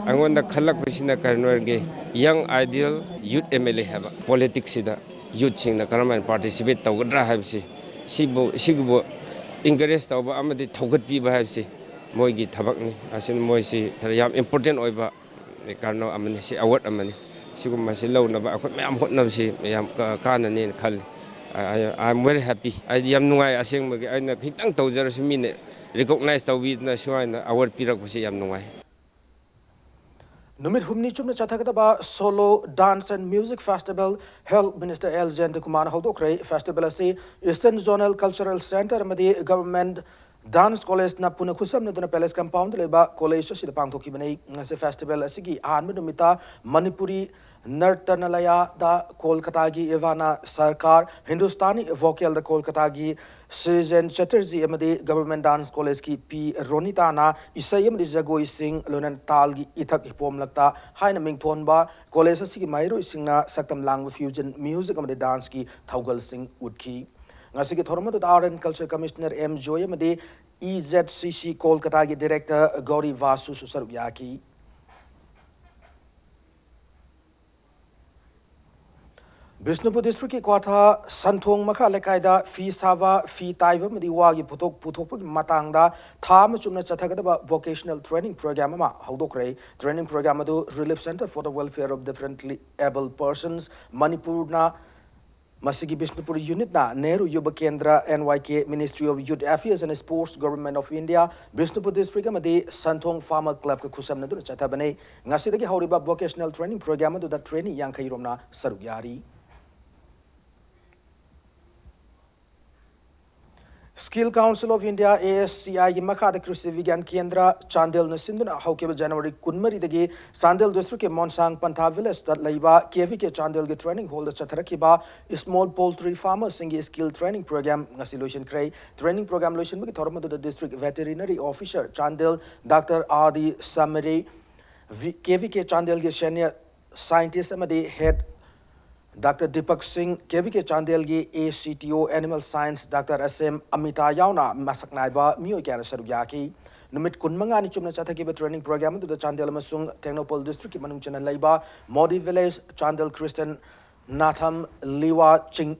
ꯑꯩꯉꯣꯟꯗ ꯈꯜꯂꯛꯄꯁꯤꯅ ꯀꯔꯤꯅꯣ ꯍꯥꯏꯔꯒꯦ, young ideal youth MLA ꯍꯥꯏꯕ politicsꯁꯤꯗ youthꯁꯤꯡꯅ ꯀꯔꯝꯍꯥꯏꯅ participate ꯇꯧꯒꯗ꯭ꯔꯥ ꯍꯥꯏꯕꯁꯤ, ꯁꯤꯕꯨ ꯁꯤꯒꯨꯝꯕ encourage ꯇꯧꯕ ꯑꯃꯗꯤ ꯊꯧꯒꯠꯄꯤꯕ ꯍꯥꯏꯕꯁꯤ ꯃꯣꯏꯒꯤ ꯊꯕꯛꯅꯤ꯫ ꯑꯁꯤꯅ ꯃꯣꯏꯁꯤ ꯌꯥꯝ important ꯑꯣꯏꯕ ꯀꯩꯅꯣ ꯑꯃꯅꯤ, ꯁꯤ award ꯑꯃꯅꯤ꯫ ꯁꯤꯒꯨꯝꯕꯁꯤ ꯂꯧꯅꯕ ꯑꯩꯈꯣꯏ ꯃꯌꯥꯝ ꯍꯣꯠꯅꯕꯁꯤ ꯌꯥꯝ ꯀꯥꯟꯅꯅꯦꯅ ꯈꯜꯂꯤ꯫ I am very happy꯫ ꯑꯩꯗꯤ ꯌꯥꯝ ꯅꯨꯡꯉꯥꯏ ꯑꯁꯦꯡꯕꯒꯤ꯫ ꯑꯩꯅ ꯈꯤꯇꯪ ꯇꯧꯖꯔꯁꯨ ꯃꯤꯅ recognize ꯇꯧꯕꯤꯗꯨꯅ ꯁꯨꯃꯥꯏꯅ award ꯄꯤꯔꯛꯄꯁꯤ ꯌꯥꯝ ꯅꯨꯡꯉꯥꯏ꯫ ꯅꯨꯃꯤꯠ ꯍꯨꯝꯅꯤ ꯆꯨꯞꯅ ꯆꯠꯊꯒꯗꯕ Solo Dance and Music Festival Health Minister L ꯖꯌꯟꯇꯀꯨꯃꯥꯔꯅ ꯍꯧꯗꯣꯛꯈ꯭ꯔꯦ꯫ Festival ꯑꯁꯤ Eastern Zonal Cultural Centre ꯑꯃꯗꯤ Government Dance Collegeꯅ ꯄꯨꯟꯅ ꯈꯨꯠꯁꯝꯅꯗꯨꯅ Palace Compoundꯗ ꯂꯩꯕ college ꯑꯁꯤꯗ ꯄꯥꯡꯊꯣꯛꯈꯤꯕꯅꯤ꯫ ꯉꯁꯤ festival ꯑꯁꯤꯒꯤ ꯑꯍꯥꯟꯕ ꯅꯨꯃꯤꯠꯇ ꯃꯅꯤꯄꯨꯔꯤ ꯅꯔꯇꯅꯥꯂꯌꯥꯗ ꯀꯣꯜꯀꯇꯥꯒꯤ ꯏꯚꯥꯅꯥ ꯁꯔꯀꯥꯔ, ꯍꯤꯟꯗꯨꯁꯇꯥꯅꯤ vocalꯗ ꯀꯣꯜꯀꯇꯥꯒꯤ ꯁ꯭ꯔꯤꯖꯦꯟ ꯆꯦꯇꯔꯖꯤ ꯑꯃꯗꯤ Government Dance Collegeꯀꯤ ꯄꯤ ꯔꯣꯅꯤꯇꯥꯅ ꯏꯁꯩ ꯑꯃꯗꯤ ꯖꯒꯣꯏꯁꯤꯡ, ꯂꯣꯏꯅꯅ ꯇꯥꯜꯒꯤ ꯏꯊꯛ ꯏꯄꯣꯝꯂꯛꯇ ꯍꯥꯏꯅ ꯃꯤꯡꯊꯣꯟꯕ college ꯑꯁꯤꯒꯤ ꯃꯍꯩꯔꯣꯏꯁꯤꯡꯅ ꯁꯛꯇꯝ ꯂꯥꯡꯕ fusion music ꯑꯃꯗꯤ danceꯀꯤ ꯊꯧꯒꯜꯁꯤꯡ ꯎꯠꯈꯤ꯫ ꯉꯁꯤꯒꯤ ꯊꯧꯔꯝ ꯑꯗꯨꯗ Art and Culture Commissioner M Joy ꯑꯃꯗꯤ EZCC ꯀꯣꯜꯀꯇꯥꯒꯤ director ꯒꯧꯔꯤ ꯚꯥꯁꯨꯁꯨ ꯁꯔꯨꯛ ꯌꯥꯈꯤ꯫ ꯕꯤꯁꯅꯨꯄꯨꯔ ꯗꯤꯁꯇ꯭ꯔꯤꯛꯀꯤ ꯀ꯭ꯋꯥꯊꯥ ꯁꯟꯊꯣꯡ ꯃꯈꯥ ꯂꯩꯀꯥꯏꯗ ꯐꯤ ꯁꯥꯕ, ꯐꯤ ꯇꯥꯏꯕ ꯑꯃꯗꯤ ꯋꯥꯒꯤ ꯄꯣꯠꯊꯣꯛ ꯄꯨꯊꯣꯛꯄꯒꯤ ꯃꯇꯥꯡꯗ ꯊꯥ ꯑꯃ ꯆꯨꯞꯅ ꯆꯠꯊꯒꯗꯕ ꯚꯣꯀꯦꯁꯅꯦꯜ ꯇ꯭ꯔꯦꯅꯤꯡ ꯄ꯭ꯔꯣꯒ꯭ꯔꯥꯝ ꯑꯃ ꯍꯧꯗꯣꯛꯈ꯭ꯔꯦ꯫ ꯇ꯭ꯔꯦꯅꯤꯡ ꯄ꯭ꯔꯣꯒ꯭ꯔꯥꯝ ꯑꯗꯨ Relief Centre for the Welfare of Differently Abled Persons, ꯃꯅꯤꯄꯨꯔꯅ, ꯃꯁꯤꯒꯤ ꯕꯤꯁꯅꯨꯄꯨꯔ ꯌꯨꯅꯤꯠꯅ ꯅꯦꯍꯔꯨ ꯌꯨꯕ ꯀꯦꯟꯗ꯭ꯔ, N Y K, Ministry of Youth Affairs and Sports, Government of India, Bishnupur district ꯑꯃꯗꯤ ꯁꯟꯊꯣꯡ ꯐꯥꯔꯃꯔ ꯀ꯭ꯂꯕꯀ ꯈꯨꯠꯁꯝꯅꯗꯨꯅ ꯆꯠꯊꯕꯅꯤ꯫ ꯉꯁꯤꯗꯒꯤ ꯍꯧꯔꯤꯕ ꯚꯣꯀꯦꯁꯅꯦꯜ ꯇ꯭ꯔꯦꯅꯤꯡ ꯄ꯭ꯔꯣꯒ꯭ꯔꯥꯝ ꯑꯗꯨꯗ ꯇ꯭ꯔꯦꯅꯤ ꯌꯥꯡꯈꯩ ꯔꯣꯝꯅ ꯁꯔꯨꯛ ꯌꯥꯔꯤ꯫ Skill Council of India, A S C I ꯒꯤ ꯃꯈꯥꯗ ꯀ꯭ꯔꯤꯁꯤ ꯕꯤꯒ꯭ꯌꯥꯟ ꯀꯦꯟꯗ꯭ꯔ ꯆꯥꯟꯗꯦꯜꯅ ꯁꯤꯟꯗꯨꯅ ꯍꯧꯈꯤꯕ ꯖꯅꯋꯥꯔꯤ ꯀꯨꯟꯃꯔꯤꯗꯒꯤ ꯆꯥꯟꯗꯦꯜ ꯗꯤꯁꯇ꯭ꯔꯤꯛꯀꯤ ꯃꯣꯟꯁꯥꯡ ꯄꯟꯊꯥ ꯚꯤꯂꯦꯖꯇ ꯂꯩꯕ K V K ꯆꯥꯟꯗꯦꯜꯒꯤ ꯇ꯭ꯔꯦꯅꯤꯡ ꯍꯣꯜꯗ ꯆꯠꯊꯔꯛꯈꯤꯕ ꯁ꯭ꯃꯣꯜ ꯄꯣꯜꯇ꯭ꯔꯤ ꯐꯥꯔꯃꯔꯁꯤꯡꯒꯤ ꯁ꯭ꯀꯤꯜ ꯇ꯭ꯔꯦꯅꯤꯡ ꯄ꯭ꯔꯣꯒ꯭ꯔꯥꯝ ꯉꯁꯤ ꯂꯣꯏꯁꯤꯟꯈ꯭ꯔꯦ꯫ ꯇ꯭ꯔꯦꯅꯤꯡ ꯄ꯭ꯔꯣꯒ꯭ꯔꯥꯝ ꯂꯣꯏꯁꯤꯟꯕꯒꯤ ꯊꯧꯔꯝ ꯑꯗꯨꯗ district veterinary officer Chandel doctor R D Samiri, V-, K V K ꯆꯥꯟꯗꯦꯜꯒꯤ ꯁꯦꯅꯤꯌꯔ ꯁꯥꯏꯟꯇꯤꯁ ꯑꯃꯗꯤ head doctor Deepak Singh, K V K ꯆꯥꯟꯗꯦꯜꯒꯤ A C T O Animal Science doctor Asem Amita ꯌꯥꯎꯅ ꯃꯁꯛ ꯅꯥꯏꯕ ꯃꯤꯑꯣꯏ ꯀꯌꯥꯅ ꯁꯔꯨꯛ ꯌꯥꯈꯤ꯫ ꯅꯨꯃꯤꯠ ꯀꯨꯟꯃꯉꯥꯅꯤ ꯆꯨꯞꯅ ꯆꯠꯊꯈꯤꯕ ꯇ꯭ꯔꯦꯅꯤꯡ ꯄ꯭ꯔꯣꯒ꯭ꯔꯥꯝ ꯑꯗꯨꯗ ꯆꯥꯟꯗꯦꯜ ꯑꯃꯁꯨꯡ ꯇꯦꯡꯅꯧꯄꯜ ꯗꯤꯁꯇ꯭ꯔꯤꯛꯀꯤ ꯃꯅꯨꯡ ꯆꯟꯅ ꯂꯩꯕ ꯃꯣꯗꯤ ꯚꯤꯂꯦꯖ, ꯆꯥꯟꯗꯦꯜ ꯈ꯭ꯔꯤꯁꯇꯟ ꯅꯥꯊꯝ, ꯂꯤꯋꯥ, ꯆꯤꯡ,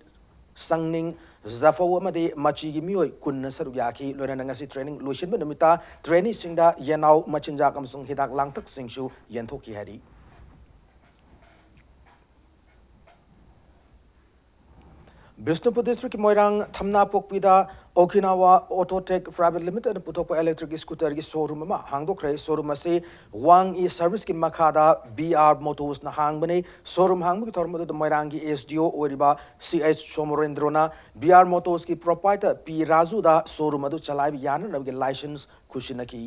ꯁꯪꯅꯤꯡ, ꯖꯐꯧ ꯑꯃꯗꯤ ꯃꯆꯤꯒꯤ ꯃꯤꯑꯣꯏ ꯀꯨꯟꯅ ꯁꯔꯨꯛ ꯌꯥꯈꯤ꯫ ꯂꯣꯏꯅꯅ ꯉꯁꯤ ꯇ꯭ꯔꯦꯅꯤꯡ ꯂꯣꯏꯁꯤꯟꯕ ꯅꯨꯃꯤꯠꯇ ꯇ꯭ꯔꯦꯅꯤꯁꯤꯡꯗ ꯌꯦꯅꯥꯎ ꯃꯆꯤꯟꯖꯥꯛ ꯑꯃꯁꯨꯡ ꯍꯤꯗꯥꯛ ꯂꯥꯡꯊꯛꯁꯤꯡꯁꯨ ꯌꯦꯟꯊꯣꯛꯈꯤ ꯍꯥꯏꯔꯤ꯫ ꯕꯤꯁꯅꯨꯄꯨꯔ ꯗꯤꯁꯇ꯭ꯔꯤꯛꯀꯤ ꯃꯣꯏꯔꯥꯡ ꯊꯝꯅꯥꯄꯣꯛꯄꯤꯗ ꯑꯣꯀꯤꯅꯥꯋꯥ ꯑꯣꯇꯣꯇꯦꯛ ꯄ꯭ꯔꯥꯏꯚꯦꯠ ꯂꯤꯃꯤꯇꯦꯗꯅ ꯄꯨꯊꯣꯛꯄ ꯏꯂꯦꯛꯇ꯭ꯔꯤꯛ ꯁ꯭ꯀꯨꯇꯔꯒꯤ ꯁꯣꯔꯨꯝ ꯑꯃ ꯍꯥꯡꯗꯣꯛꯈ꯭ꯔꯦ꯫ ꯁꯣꯔꯨꯝ ꯑꯁꯤ ꯋꯥꯡ ꯏ ꯁꯔꯚꯤꯁꯀꯤ ꯃꯈꯥꯗ B R ꯃꯣꯇꯣꯔꯁꯅ ꯍꯥꯡꯕꯅꯤ꯫ ꯁꯣꯔꯨꯝ ꯍꯥꯡꯕꯒꯤ ꯊꯧꯔꯝ ꯑꯗꯨꯗ ꯃꯣꯏꯔꯥꯡꯒꯤ S D O ꯑꯣꯏꯔꯤꯕ C H ꯁꯣꯃꯣꯔꯦꯟꯗ꯭ꯔꯣꯅ B R ꯃꯣꯇꯣꯔꯁꯀꯤ proprietor ꯄꯤ ꯔꯥꯖꯨꯗ ꯁꯣꯔꯨꯝ ꯑꯗꯨ ꯆꯂꯥꯏꯕ ꯌꯥꯅꯅꯕꯒꯤ ꯂꯥꯏꯁꯦꯟꯁ ꯈꯨꯠꯁꯤꯟꯅꯈꯤ꯫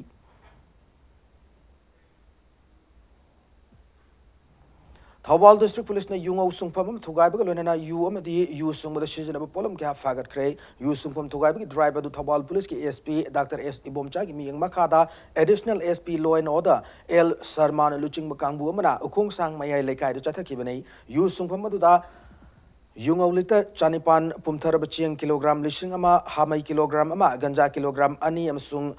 ꯊꯧꯕꯥꯜ ꯗꯤꯁꯇ꯭ꯔꯤꯛ ꯄꯨꯂꯤꯁꯅ ꯌꯨꯉꯧ ꯁꯨꯡꯐꯝ ꯑꯃ ꯊꯨꯒꯥꯏꯕꯒ ꯂꯣꯏꯅꯅ ꯌꯨ ꯑꯃꯗꯤ ꯌꯨ ꯁꯨꯡꯕꯗ ꯁꯤꯖꯤꯟꯅꯕ ꯄꯣꯠꯂꯝ ꯀꯌꯥ ꯐꯥꯒꯠꯈ꯭ꯔꯦ꯫ ꯌꯨ ꯁꯨꯡꯐꯝ ꯊꯨꯒꯥꯏꯕꯒꯤ ꯗ꯭ꯔꯥꯏꯚ ꯑꯗꯨ ꯊꯧꯕꯥꯜ ꯄꯨꯂꯤꯁꯀꯤ S P ꯗꯥꯛꯇꯔ ꯑꯦꯁ ꯏꯕꯣꯝꯆꯥꯒꯤ ꯃꯤꯠꯌꯦꯡ ꯃꯈꯥꯗ Additional S P Law and Order L ꯁꯔꯃꯥꯅ ꯂꯨꯆꯤꯡꯕ ꯀꯥꯡꯕꯨ ꯑꯃꯅ ꯎꯈꯣꯡꯁꯥꯡ ꯃꯌꯥꯏ ꯂꯩꯀꯥꯏꯗ ꯆꯠꯊꯈꯤꯕꯅꯤ꯫ ꯌꯨ ꯁꯨꯡꯐꯝ ꯑꯗꯨꯗ ꯌꯨꯉꯧ ꯂꯤꯇꯔ ꯆꯅꯤꯄꯥꯟ, ꯄꯨꯝꯊꯔꯕ ꯆꯦꯡ ꯀꯤꯂꯣꯒ꯭ꯔꯥꯝ ꯂꯤꯁꯤꯡ ꯑꯃ, ꯍꯥꯃꯩ ꯀꯤꯂꯣꯒ꯭ꯔꯥꯝ ꯑꯃ, ꯒꯟꯖꯥ ꯀꯤꯂꯣꯒ꯭ꯔꯥꯝ ꯑꯅꯤ ꯑꯃꯁꯨꯡ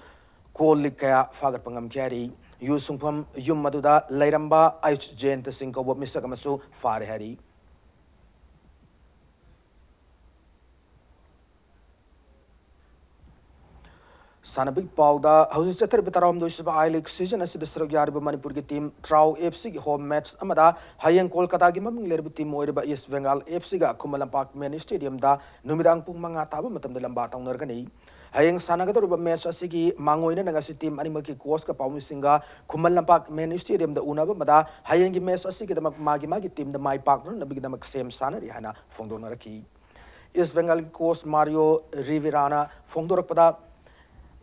ꯀꯣꯜ ꯂꯤꯛ ꯀꯌꯥ ꯐꯥꯒꯠꯄ ꯉꯝꯈꯤ ꯍꯥꯏꯔꯤ꯫ ꯌꯨ ꯁꯨꯡꯐꯝ ꯌꯨꯝ ꯑꯗꯨꯗ ꯂꯩꯔꯝꯕ ꯑꯩꯆ ꯖꯌꯟꯇ ꯁꯤꯡ ꯀꯧꯕ ꯃꯤꯁꯛ ꯑꯃꯁꯨ ꯐꯥꯔꯦ ꯍꯥꯏꯔꯤ꯫ ꯁꯥꯟꯅꯕꯒꯤ ꯄꯥꯎꯗ, ꯍꯧꯖꯤꯛ ꯆꯠꯊꯔꯤꯕ ꯇꯔꯥꯍꯨꯝꯗꯣꯏ ꯁꯨꯕ I League season ꯑꯁꯤꯗ ꯁꯔꯨꯛ ꯌꯥꯔꯤꯕ ꯃꯅꯤꯄꯨꯔꯒꯤ team ꯇ꯭ꯔꯥꯎ F Cꯒꯤ home match ꯑꯃꯗ ꯍꯌꯦꯡ ꯀꯣꯜꯀꯇꯥꯒꯤ ꯃꯃꯤꯡ ꯂꯩꯔꯕ team ꯑꯣꯏꯔꯤꯕ East Bengal F Cꯒ Khuman Lampak main stadiumꯗ ꯅꯨꯃꯤꯗꯥꯡ ꯄꯨꯡ ꯃꯉꯥ ꯇꯥꯕ ꯃꯇꯝꯗ ꯂꯝꯕꯥ ꯇꯧꯅꯔꯒꯅꯤ꯫ ꯍꯌꯦꯡ ꯁꯥꯟꯅꯒꯗꯧꯔꯤꯕ match ꯑꯁꯤꯒꯤ ꯃꯥꯡꯑꯣꯏꯅꯅ ꯉꯁꯤ team ꯑꯅꯤꯃꯛꯀꯤ coachꯀ ꯄꯥꯎꯃꯤꯁꯤꯡꯒ ꯈꯨꯃꯟ ꯂꯝꯄꯥꯛ main stadiumꯗ ꯎꯅꯕ ꯑꯃꯗ ꯍꯌꯦꯡꯒꯤ match ꯑꯁꯤꯒꯤꯗꯃꯛ ꯃꯥꯒꯤ ꯃꯥꯒꯤ teamꯗ ꯃꯥꯏ ꯄꯥꯛꯅꯅꯕꯒꯤꯗꯃꯛ ꯁꯦꯝ ꯁꯥꯟꯅꯔꯤ ꯍꯥꯏꯅ ꯐꯣꯡꯗꯣꯛꯅꯔꯛꯈꯤ꯫ East Bengalꯒꯤ coach Mario Riverana ꯐꯣꯡꯗꯣꯔꯛꯄꯗ,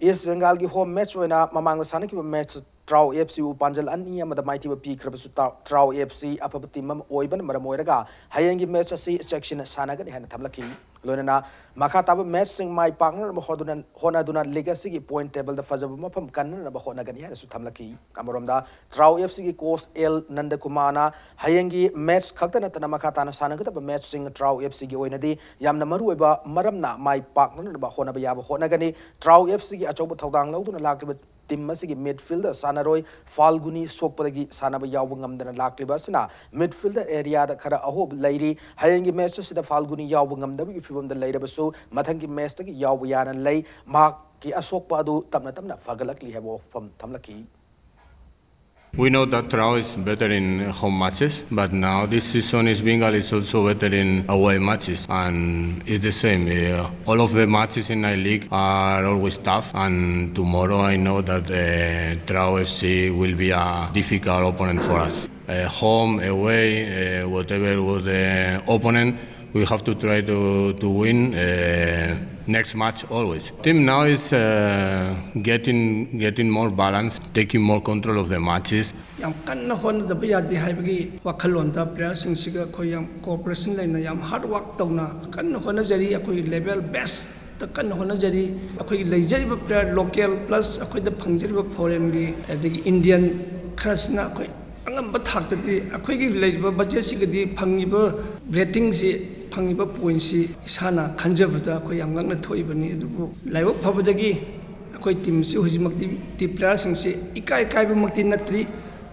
East Bengalꯒꯤ home match ꯑꯣꯏꯅ ꯃꯃꯥꯡꯗ ꯁꯥꯟꯅꯈꯤꯕ match ꯇ꯭ꯔꯥꯎ F Cꯕꯨ ꯄꯥꯟꯖꯜ ꯑꯅꯤ ꯑꯃꯗ ꯃꯥꯏꯊꯤꯕ ꯄꯤꯈ꯭ꯔꯕꯁꯨ, ꯇ꯭ꯔꯥꯎ F C ꯑꯐꯕ team ꯑꯃ ꯑꯣꯏꯕꯅ ꯃꯔꯝ ꯑꯣꯏꯔꯒ ꯍꯌꯦꯡꯒꯤ match ꯑꯁꯤ ꯆꯦꯛꯁꯤꯟꯅ ꯁꯥꯟꯅꯒꯅꯤ ꯍꯥꯏꯅ ꯊꯝꯂꯛꯈꯤ꯫ ꯂꯣꯏꯅꯅ ꯃꯈꯥ ꯇꯥꯕ matchꯁꯤꯡ ꯃꯥꯏ ꯄꯥꯛꯅꯅꯕ ꯍꯣꯠꯅꯗꯨꯅ, ꯍꯣꯠꯅꯗꯨꯅ league ꯑꯁꯤꯒꯤ point tableꯗ ꯐꯖꯕ ꯃꯐꯝ ꯀꯟꯅꯅꯕ ꯍꯣꯠꯅꯒꯅꯤ ꯍꯥꯏꯅꯁꯨ ꯊꯝꯂꯛꯈꯤ꯫ ꯑꯃꯔꯣꯝꯗ, ꯇ꯭ꯔꯥꯎ F Cꯒꯤ coach L ꯅꯟꯗꯀꯨꯃꯥꯔꯅ ꯍꯌꯦꯡꯒꯤ match ꯈꯛꯇ ꯅꯠꯇꯅ ꯃꯈꯥ ꯇꯥꯅ ꯁꯥꯟꯅꯒꯗꯕ matchꯁꯤꯡ ꯇ꯭ꯔꯥꯎ F Cꯒꯤ ꯑꯣꯏꯅꯗꯤ ꯌꯥꯝꯅ ꯃꯔꯨꯑꯣꯏꯕ ꯃꯔꯝꯅ ꯃꯥꯏ ꯄꯥꯛꯅꯅꯕ ꯍꯣꯠꯅꯕ ꯌꯥꯕ ꯍꯣꯠꯅꯒꯅꯤ꯫ ꯇ꯭ꯔꯥꯎ F Cꯒꯤ ꯑꯆꯧꯕ ꯊꯧꯗꯥꯡ ꯂꯧꯗꯨꯅ ꯂꯥꯛꯂꯤꯕ team ꯑꯁꯤꯒꯤ midfielder ꯁꯥꯟꯅꯔꯣꯏ ꯐꯥꯜꯒꯨꯅꯤ ꯁꯣꯛꯄꯗꯒꯤ ꯁꯥꯟꯅꯕ ꯌꯥꯎꯕ ꯉꯝꯗꯅ ꯂꯥꯛꯂꯤꯕ ꯑꯁꯤꯅ midfielder areaꯗ ꯈꯔ ꯑꯍꯣꯕ ꯂꯩꯔꯤ꯫ ꯍꯌꯦꯡꯒꯤ match ꯑꯁꯤꯗ ꯐꯥꯜꯒꯨꯅꯤ ꯌꯥꯎꯕ ꯉꯝꯗꯕꯒꯤ ꯐꯤꯕꯝꯗ ꯂꯩꯔꯕꯁꯨ, ꯃꯊꯪꯒꯤ matchꯇꯒꯤ ꯌꯥꯎꯕ ꯌꯥꯅ ꯂꯩ꯫ ꯃꯍꯥꯛꯀꯤ ꯑꯁꯣꯛꯄ ꯑꯗꯨ ꯇꯞꯅ ꯇꯞꯅ ꯐꯒꯠꯂꯛꯂꯤ ꯍꯥꯏꯕ ꯋꯥꯐꯝ ꯊꯝꯂꯛꯈꯤ꯫ We know that Trao is better in home matches, but now this season East Bengal is also better in away matches, and it's the same. Uh, all of the matches in I League are always tough, and tomorrow I know that uh, Trao F C will be a difficult opponent for us. Uh, home, away, uh, whatever was the opponent, we have to try to, to win uh, next match always. Team now is uh, getting getting more balance, taking more control of the matches. ꯌꯥꯝ ꯀꯟꯅ ꯍꯣꯠꯅꯗꯕ ꯌꯥꯗꯦ ꯍꯥꯏꯕꯒꯤ ꯋꯥꯈꯜꯂꯣꯟꯗ playerꯁꯤꯡꯁꯤꯒ ꯑꯩꯈꯣꯏ ꯌꯥꯝ cooperation ꯂꯩꯅ ꯌꯥꯝ hard work ꯇꯧꯅ ꯀꯟꯅ ꯍꯣꯠꯅꯖꯔꯤ꯫ ꯑꯩꯈꯣꯏꯒꯤ level bestꯇ ꯀꯟꯅ ꯍꯣꯠꯅꯖꯔꯤ꯫ ꯑꯩꯈꯣꯏꯒꯤ ꯂꯩꯖꯔꯤꯕ player local plus ꯑꯩꯈꯣꯏꯗ ꯐꯪꯖꯔꯤꯕ foreignꯒꯤ ꯑꯗꯒꯤ Indian ꯈꯔꯁꯤꯅ ꯑꯩꯈꯣꯏ ꯑꯉꯝꯕ ꯊꯥꯛꯇꯗꯤ ꯑꯩꯈꯣꯏꯒꯤ ꯂꯩꯔꯤꯕ budgetꯁꯤꯒꯗꯤ ꯐꯪꯉꯤꯕ ratingꯁꯤ, ꯐꯪꯉꯤꯕ pointꯁꯤ ꯏꯁꯥꯅ ꯈꯟꯖꯕꯗ ꯑꯩꯈꯣꯏ ꯌꯥꯝ ꯉꯛꯅ ꯊꯣꯛꯏꯕꯅꯤ꯫ ꯑꯗꯨꯕꯨ ꯂꯥꯏꯕꯛ ꯐꯕꯗꯒꯤ ꯑꯩꯈꯣꯏ teamꯁꯤ ꯍꯧꯖꯤꯛꯃꯛꯇꯤ playerꯁꯤꯡꯁꯤ ꯏꯀꯥꯏ ꯀꯥꯏꯕꯃꯛꯇꯤ ꯅꯠꯇ꯭ꯔꯤ꯫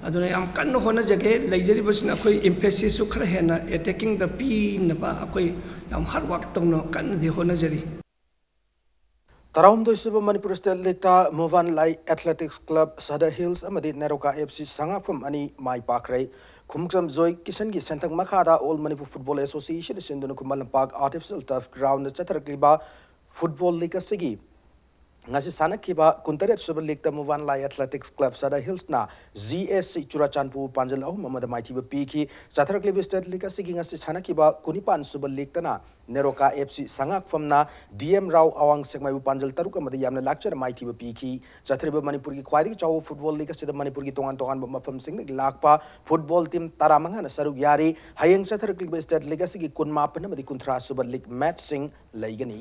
ꯑꯗꯨꯅ ꯌꯥꯝ ꯀꯟꯅ ꯍꯣꯠꯅꯖꯒꯦ꯫ ꯂꯩꯖꯔꯤꯕꯁꯤꯅ ꯑꯩꯈꯣꯏ emphasis ꯈꯔ ꯍꯦꯟꯅ attackingꯗ ꯄꯤꯅꯕ ꯑꯩꯈꯣꯏ ꯌꯥꯝ hard work ꯇꯧꯅ ꯀꯟꯅꯗꯤ ꯍꯣꯠꯅꯖꯔꯤ꯫ ꯇꯔꯥꯍꯨꯝꯗꯣꯏ ꯁꯨꯕ Manipur state ꯂꯤꯒꯇ Muvan Lai athletics club Sadar hills ꯑꯃꯗꯤ ꯅꯦꯔꯣꯀꯥ ꯑꯦꯐ ꯁꯤ ꯁꯉꯥꯛꯐꯝ ꯑꯅꯤ ꯃꯥꯏ ꯄꯥꯛꯈ꯭ꯔꯦ꯫ ꯈꯨꯃꯨꯛꯆꯝ ꯖꯣꯏ ꯀꯤꯁꯟꯒꯤ ꯁꯦꯟꯊꯪ ꯃꯈꯥꯗ ꯑꯣꯜ ꯃꯅꯤꯄꯨꯔ ꯐꯨꯠꯕꯣꯜ ꯑꯦꯁꯣꯁꯤꯌꯦꯁꯟꯅ ꯁꯤꯟꯗꯨꯅ ꯈꯨꯃꯟ ꯂꯝꯄꯥꯛ ꯑꯥꯔꯇꯤꯐꯤꯁꯤꯌꯦꯜ ꯇꯔꯐ ꯒ꯭ꯔꯥꯎꯟꯗ ꯆꯠꯊꯔꯛꯂꯤꯕ ꯐꯨꯠꯕꯣꯜ ꯂꯤꯒ ꯑꯁꯤꯒꯤ ꯉꯁꯤ ꯁꯥꯟꯅꯈꯤꯕ ꯀꯨꯟꯇꯔꯦꯠ ꯁꯨꯕ ꯂꯤꯒꯇ ꯃꯨꯚꯥꯟ ꯂꯥꯏ ꯑꯦꯊꯂꯦꯇꯤꯛꯁ ꯀ꯭ꯂꯕ ꯁꯗꯔ ꯍꯤꯜꯁꯅ ꯖꯤ ꯑꯦꯁ ꯁꯤ ꯆꯨꯔꯥꯆꯥꯟꯄꯨꯔ ꯄꯥꯟꯖꯜ ꯑꯍꯨꯝ ꯑꯃꯗ ꯃꯥꯏꯊꯤꯕ ꯄꯤꯈꯤ꯫ ꯆꯠꯊꯔꯛꯂꯤꯕ ꯁ꯭ꯇꯦꯠ ꯂꯤꯒ ꯑꯁꯤꯒꯤ ꯉꯁꯤ ꯁꯥꯟꯅꯈꯤꯕ ꯀꯨꯟꯅꯤꯄꯥꯟ ꯁꯨꯕ ꯂꯤꯒꯇꯅ NEROCA F C ꯁꯉꯥꯛꯐꯝꯅ D M Rao ꯑꯋꯥꯡ ꯁꯦꯛꯃꯥꯏꯕꯨ ꯄꯥꯟꯖꯜ ꯇꯔꯨꯛ ꯑꯃꯗ ꯌꯥꯝꯅ ꯂꯥꯛꯆꯅ ꯃꯥꯏꯊꯤꯕ ꯄꯤꯈꯤ꯫ ꯆꯠꯊꯔꯤꯕ ꯃꯅꯤꯄꯨꯔꯒꯤ ꯈ꯭ꯋꯥꯏꯗꯒꯤ ꯆꯥꯎꯕ ꯐꯨꯠꯕꯣꯜ ꯂꯤꯒ ꯑꯁꯤꯗ ꯃꯅꯤꯄꯨꯔꯒꯤ ꯇꯣꯉꯥꯟ ꯇꯣꯉꯥꯟꯕ ꯃꯐꯝꯁꯤꯡꯗꯒꯤ ꯂꯥꯛꯄ ꯐꯨꯠꯕꯣꯜ ꯇꯤꯝ ꯇꯔꯥꯃꯉꯥꯅ ꯁꯔꯨꯛ ꯌꯥꯔꯤ꯫ ꯍꯌꯦꯡ ꯆꯠꯊꯔꯛꯂꯤꯕ ꯁ꯭ꯇꯦꯠ ꯂꯤꯒ ꯑꯁꯤꯒꯤ ꯀꯨꯟꯃꯥꯄꯟ ꯑꯃꯗꯤ ꯀꯨꯟꯊ꯭ꯔꯥ ꯁꯨꯕ ꯂꯤꯒ ꯃꯦꯠꯆꯁꯤꯡ ꯂꯩꯒꯅꯤ꯫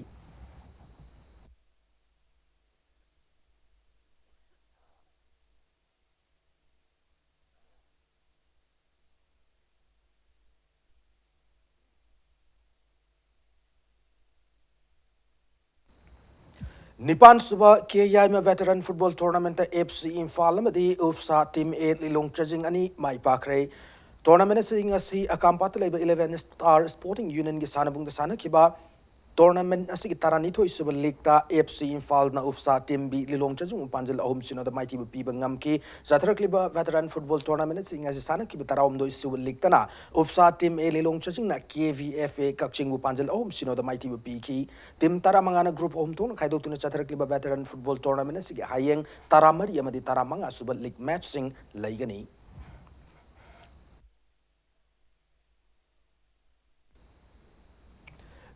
ꯅꯤꯄꯥꯟ ꯁꯨꯕ ꯀꯦ ꯌꯥꯏꯃ ꯚꯦꯇꯔꯟ ꯐꯨꯠꯕꯣꯜ ꯇꯣꯔꯅꯥꯃꯦꯟꯠꯇ ꯑꯦꯐ ꯁꯤ ꯏꯝꯐꯥꯜ ꯑꯃꯗꯤ ꯎꯞꯁꯥ ꯇꯤꯝ ꯑꯦ ꯂꯤꯂꯣꯡ ꯆꯥꯖꯤꯡ ꯑꯅꯤ ꯃꯥꯏ ꯄꯥꯛꯈ꯭ꯔꯦ꯫ ꯇꯣꯔꯅꯥꯃꯦꯟꯠ ꯑꯁꯤ ꯉꯁꯤ ꯑꯀꯥꯝꯄꯥꯠꯇ ꯂꯩꯕ ꯏꯂꯦꯚꯦꯟ ꯁ꯭ꯇꯥꯔ ꯁ꯭ꯄꯣꯔꯇꯤꯡ ꯌꯨꯅꯤꯌꯟꯒꯤ ꯁꯥꯟꯅꯕꯨꯡꯗ ꯁꯥꯟꯅꯈꯤꯕ ꯇꯣꯔꯅꯥꯃꯦꯟꯠ ꯑꯁꯤꯒꯤ ꯇꯔꯥꯅꯤꯊꯣꯏ ꯁꯨꯕ ꯂꯤꯒꯇ ꯑꯦꯐ ꯁꯤ ꯏꯝꯐꯥꯜꯅ ꯎꯞꯁꯥ ꯇꯤꯝ ꯕꯤ ꯂꯤꯂꯣꯡ ꯆꯥꯖꯤꯡ ꯄꯥꯟꯖꯜ ꯑꯍꯨꯝ ꯁꯤꯅꯣꯗ ꯃꯥꯏꯊꯤꯕ ꯄꯤꯕ ꯉꯝꯈꯤ꯫ ꯆꯠꯊꯔꯛꯂꯤꯕ ꯚꯦꯇꯔꯟ ꯐꯨꯠꯕꯣꯜ ꯇꯣꯔꯅꯥꯃꯦꯟꯠ ꯑꯁꯤ ꯉꯁꯤ ꯁꯥꯟꯅꯈꯤꯕ ꯇꯔꯥꯍꯨꯝꯗꯣꯏ ꯁꯨꯕ ꯂꯤꯒꯇꯅ ꯎꯞꯁꯥ team A Lilong ꯆꯥꯖꯤꯡꯅ K V F A ꯀꯛꯆꯤꯡꯕꯨ ꯄꯥꯟꯖꯜ ꯑꯍꯨꯝ ꯁꯤꯅꯣꯗ ꯃꯥꯏꯊꯤꯕ ꯄꯤꯈꯤ꯫ ꯇꯤꯝ ꯇꯔꯥꯃꯉꯥꯅ ꯒ꯭ꯔꯨꯞ ꯑꯍꯨꯝ ꯊꯣꯛꯅ ꯈꯥꯏꯗꯣꯛꯇꯨꯅ ꯆꯠꯊꯔꯛꯂꯤꯕ ꯚꯦꯇꯔꯟ ꯐꯨꯠꯕꯣꯜ ꯇꯣꯔꯅꯥꯃꯦꯟꯠ ꯑꯁꯤꯒꯤ ꯍꯌꯦꯡ ꯇꯔꯥꯃꯔꯤ ꯑꯃꯗꯤ ꯇꯔꯥꯃꯉꯥ ꯁꯨꯕ ꯂꯤꯒ ꯃꯦꯠꯆꯁꯤꯡ ꯂꯩꯒꯅꯤ꯫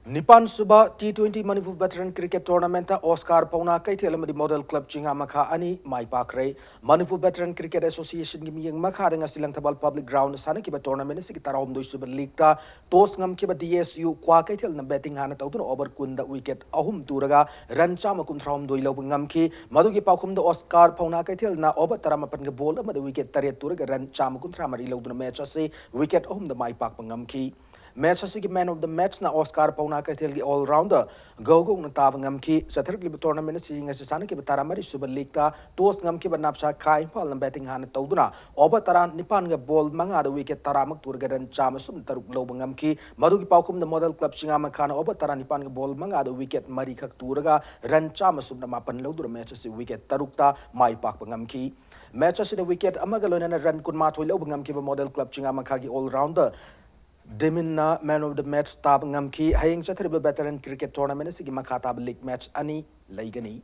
ꯅꯤꯄꯥꯟ ꯁꯨꯕ T twenty Manipur ꯚꯦꯇꯔꯟ cricket ꯇꯣꯔꯅꯥꯃꯦꯟꯠꯇ Oscar ꯄꯧꯅꯥ ꯀꯩꯊꯦꯜ ꯑꯃꯗꯤ ꯃꯣꯗꯦꯜ ꯀ꯭ꯂꯕ ꯆꯤꯡꯉꯥꯃꯈꯥ ꯑꯅꯤ ꯃꯥꯏ ꯄꯥꯛꯈ꯭ꯔꯦ꯫ ꯃꯅꯤꯄꯨꯔ ꯚꯦꯇꯔꯟ ꯀ꯭ꯔꯤꯀꯦꯠ ꯑꯦꯁꯣꯁꯤꯌꯦꯁꯟꯒꯤ ꯃꯤꯠꯌꯦꯡ ꯃꯈꯥꯗ ꯉꯁꯤ ꯂꯪꯊꯕꯥꯜ ꯄꯕ꯭ꯂꯤꯛ ꯒ꯭ꯔꯥꯎꯟꯗ ꯁꯥꯟꯅꯈꯤꯕ ꯇꯣꯔꯅꯥꯃꯦꯟꯠ ꯑꯁꯤꯒꯤ ꯇꯔꯥꯍꯨꯝꯗꯣꯏ ꯁꯨꯕ ꯂꯤꯒꯇ ꯇꯣꯁ ꯉꯝꯈꯤꯕ ꯗꯤ ꯑꯦꯁ ꯌꯨ ꯀ꯭ꯋꯥꯀꯩꯊꯦꯜꯅ ꯕꯦꯇꯤꯡ ꯍꯥꯟꯅ ꯇꯧꯗꯨꯅ ꯑꯣꯚꯔ ꯀꯨꯟꯗ ꯋꯤꯀꯦꯠ ꯑꯍꯨꯝ ꯇꯨꯔꯒ ꯔꯟ ꯆꯥꯝꯃ ꯀꯨꯟꯊ꯭ꯔꯥꯍꯨꯝꯗꯣꯏ ꯂꯧꯕ ꯉꯝꯈꯤ꯫ ꯃꯗꯨꯒꯤ ꯄꯥꯎꯈꯨꯝꯗ ꯑꯣꯁꯀꯥꯔ ꯄꯧꯅꯥ ꯀꯩꯊꯦꯜꯅ ꯑꯣꯚꯔ ꯇꯔꯥꯃꯥꯄꯟꯒ ꯕꯣꯜ ꯑꯃꯗ ꯋꯤꯀꯦꯠ ꯇꯔꯦꯠ ꯇꯨꯔꯒ ꯔꯟ ꯆꯥꯝꯃ ꯀꯨꯟꯊ꯭ꯔꯥ ꯃꯔꯤ ꯂꯧꯗꯨꯅ ꯃꯦꯆ ꯑꯁꯤ ꯋꯤꯀꯦꯠ ꯑꯍꯨꯝꯗ ꯃꯥꯏ ꯄꯥꯛꯄ ꯉꯝꯈꯤ꯫ Match ꯑꯁꯤꯒꯤ man of the matchꯅ Oscar ꯄꯥꯎꯅꯥ ꯀꯩꯊꯦꯜꯒꯤ all-rounder ꯒꯧꯒꯧꯅ ꯇꯥꯕ ꯉꯝꯈꯤ꯫ ꯆꯠꯊꯔꯛꯂꯤꯕ tournament ꯑꯁꯤ ꯉꯁꯤ ꯁꯥꯟꯅꯈꯤꯕ ꯇꯔꯥꯃꯔꯤ ꯁꯨꯕ leagueꯇ toss ꯉꯝꯈꯤꯕ ꯅꯥꯞꯁꯥ ꯈꯥ ꯏꯝꯐꯥꯜꯅ batting ꯍꯥꯟꯅ ꯇꯧꯗꯨꯅ over ꯇꯔꯥꯅꯤꯄꯥꯟꯒ ball ꯃꯉꯥꯗ wicket ꯇꯔꯥꯃꯨꯛ ꯇꯨꯔꯒ run ꯆꯥꯝꯃ ꯁꯨꯞꯅ ꯇꯔꯨꯛ ꯂꯧꯕ ꯉꯝꯈꯤ꯫ ꯃꯗꯨꯒꯤ ꯄꯥꯎꯈꯨꯝꯗ Model Club ꯆꯤꯉꯥꯃꯈꯥꯅ over ꯇꯔꯥꯅꯤꯄꯥꯟꯒ ball ꯃꯉꯥꯗ wicket ꯃꯔꯤꯈꯛ ꯇꯨꯔꯒ run ꯆꯥꯝꯃ ꯁꯨꯞꯅ ꯃꯥꯄꯟ ꯂꯧꯗꯨꯅ match ꯑꯁꯤ wicket ꯇꯔꯨꯛꯇ ꯃꯥꯏ ꯄꯥꯛꯄ ꯉꯝꯈꯤ꯫ Match ꯑꯁꯤꯗ wicket ꯑꯃꯒ ꯂꯣꯏꯅꯅ run ꯀꯨꯟꯃꯥꯊꯣꯏ ꯂꯧꯕ ꯉꯝꯈꯤꯕ Model Club ꯆꯤꯉꯥꯃꯈꯥꯒꯤ all-rounder ꯗꯤꯃꯤꯟꯅ man of the match ꯇꯥꯕ ꯉꯝꯈꯤ꯫ ꯍꯌꯦꯡ ꯆꯠꯊꯔꯤꯕ veteran cricket tournament ꯑꯁꯤꯒꯤ ꯃꯈꯥ ꯇꯥꯕ league match ꯑꯅꯤ ꯂꯩꯒꯅꯤ꯫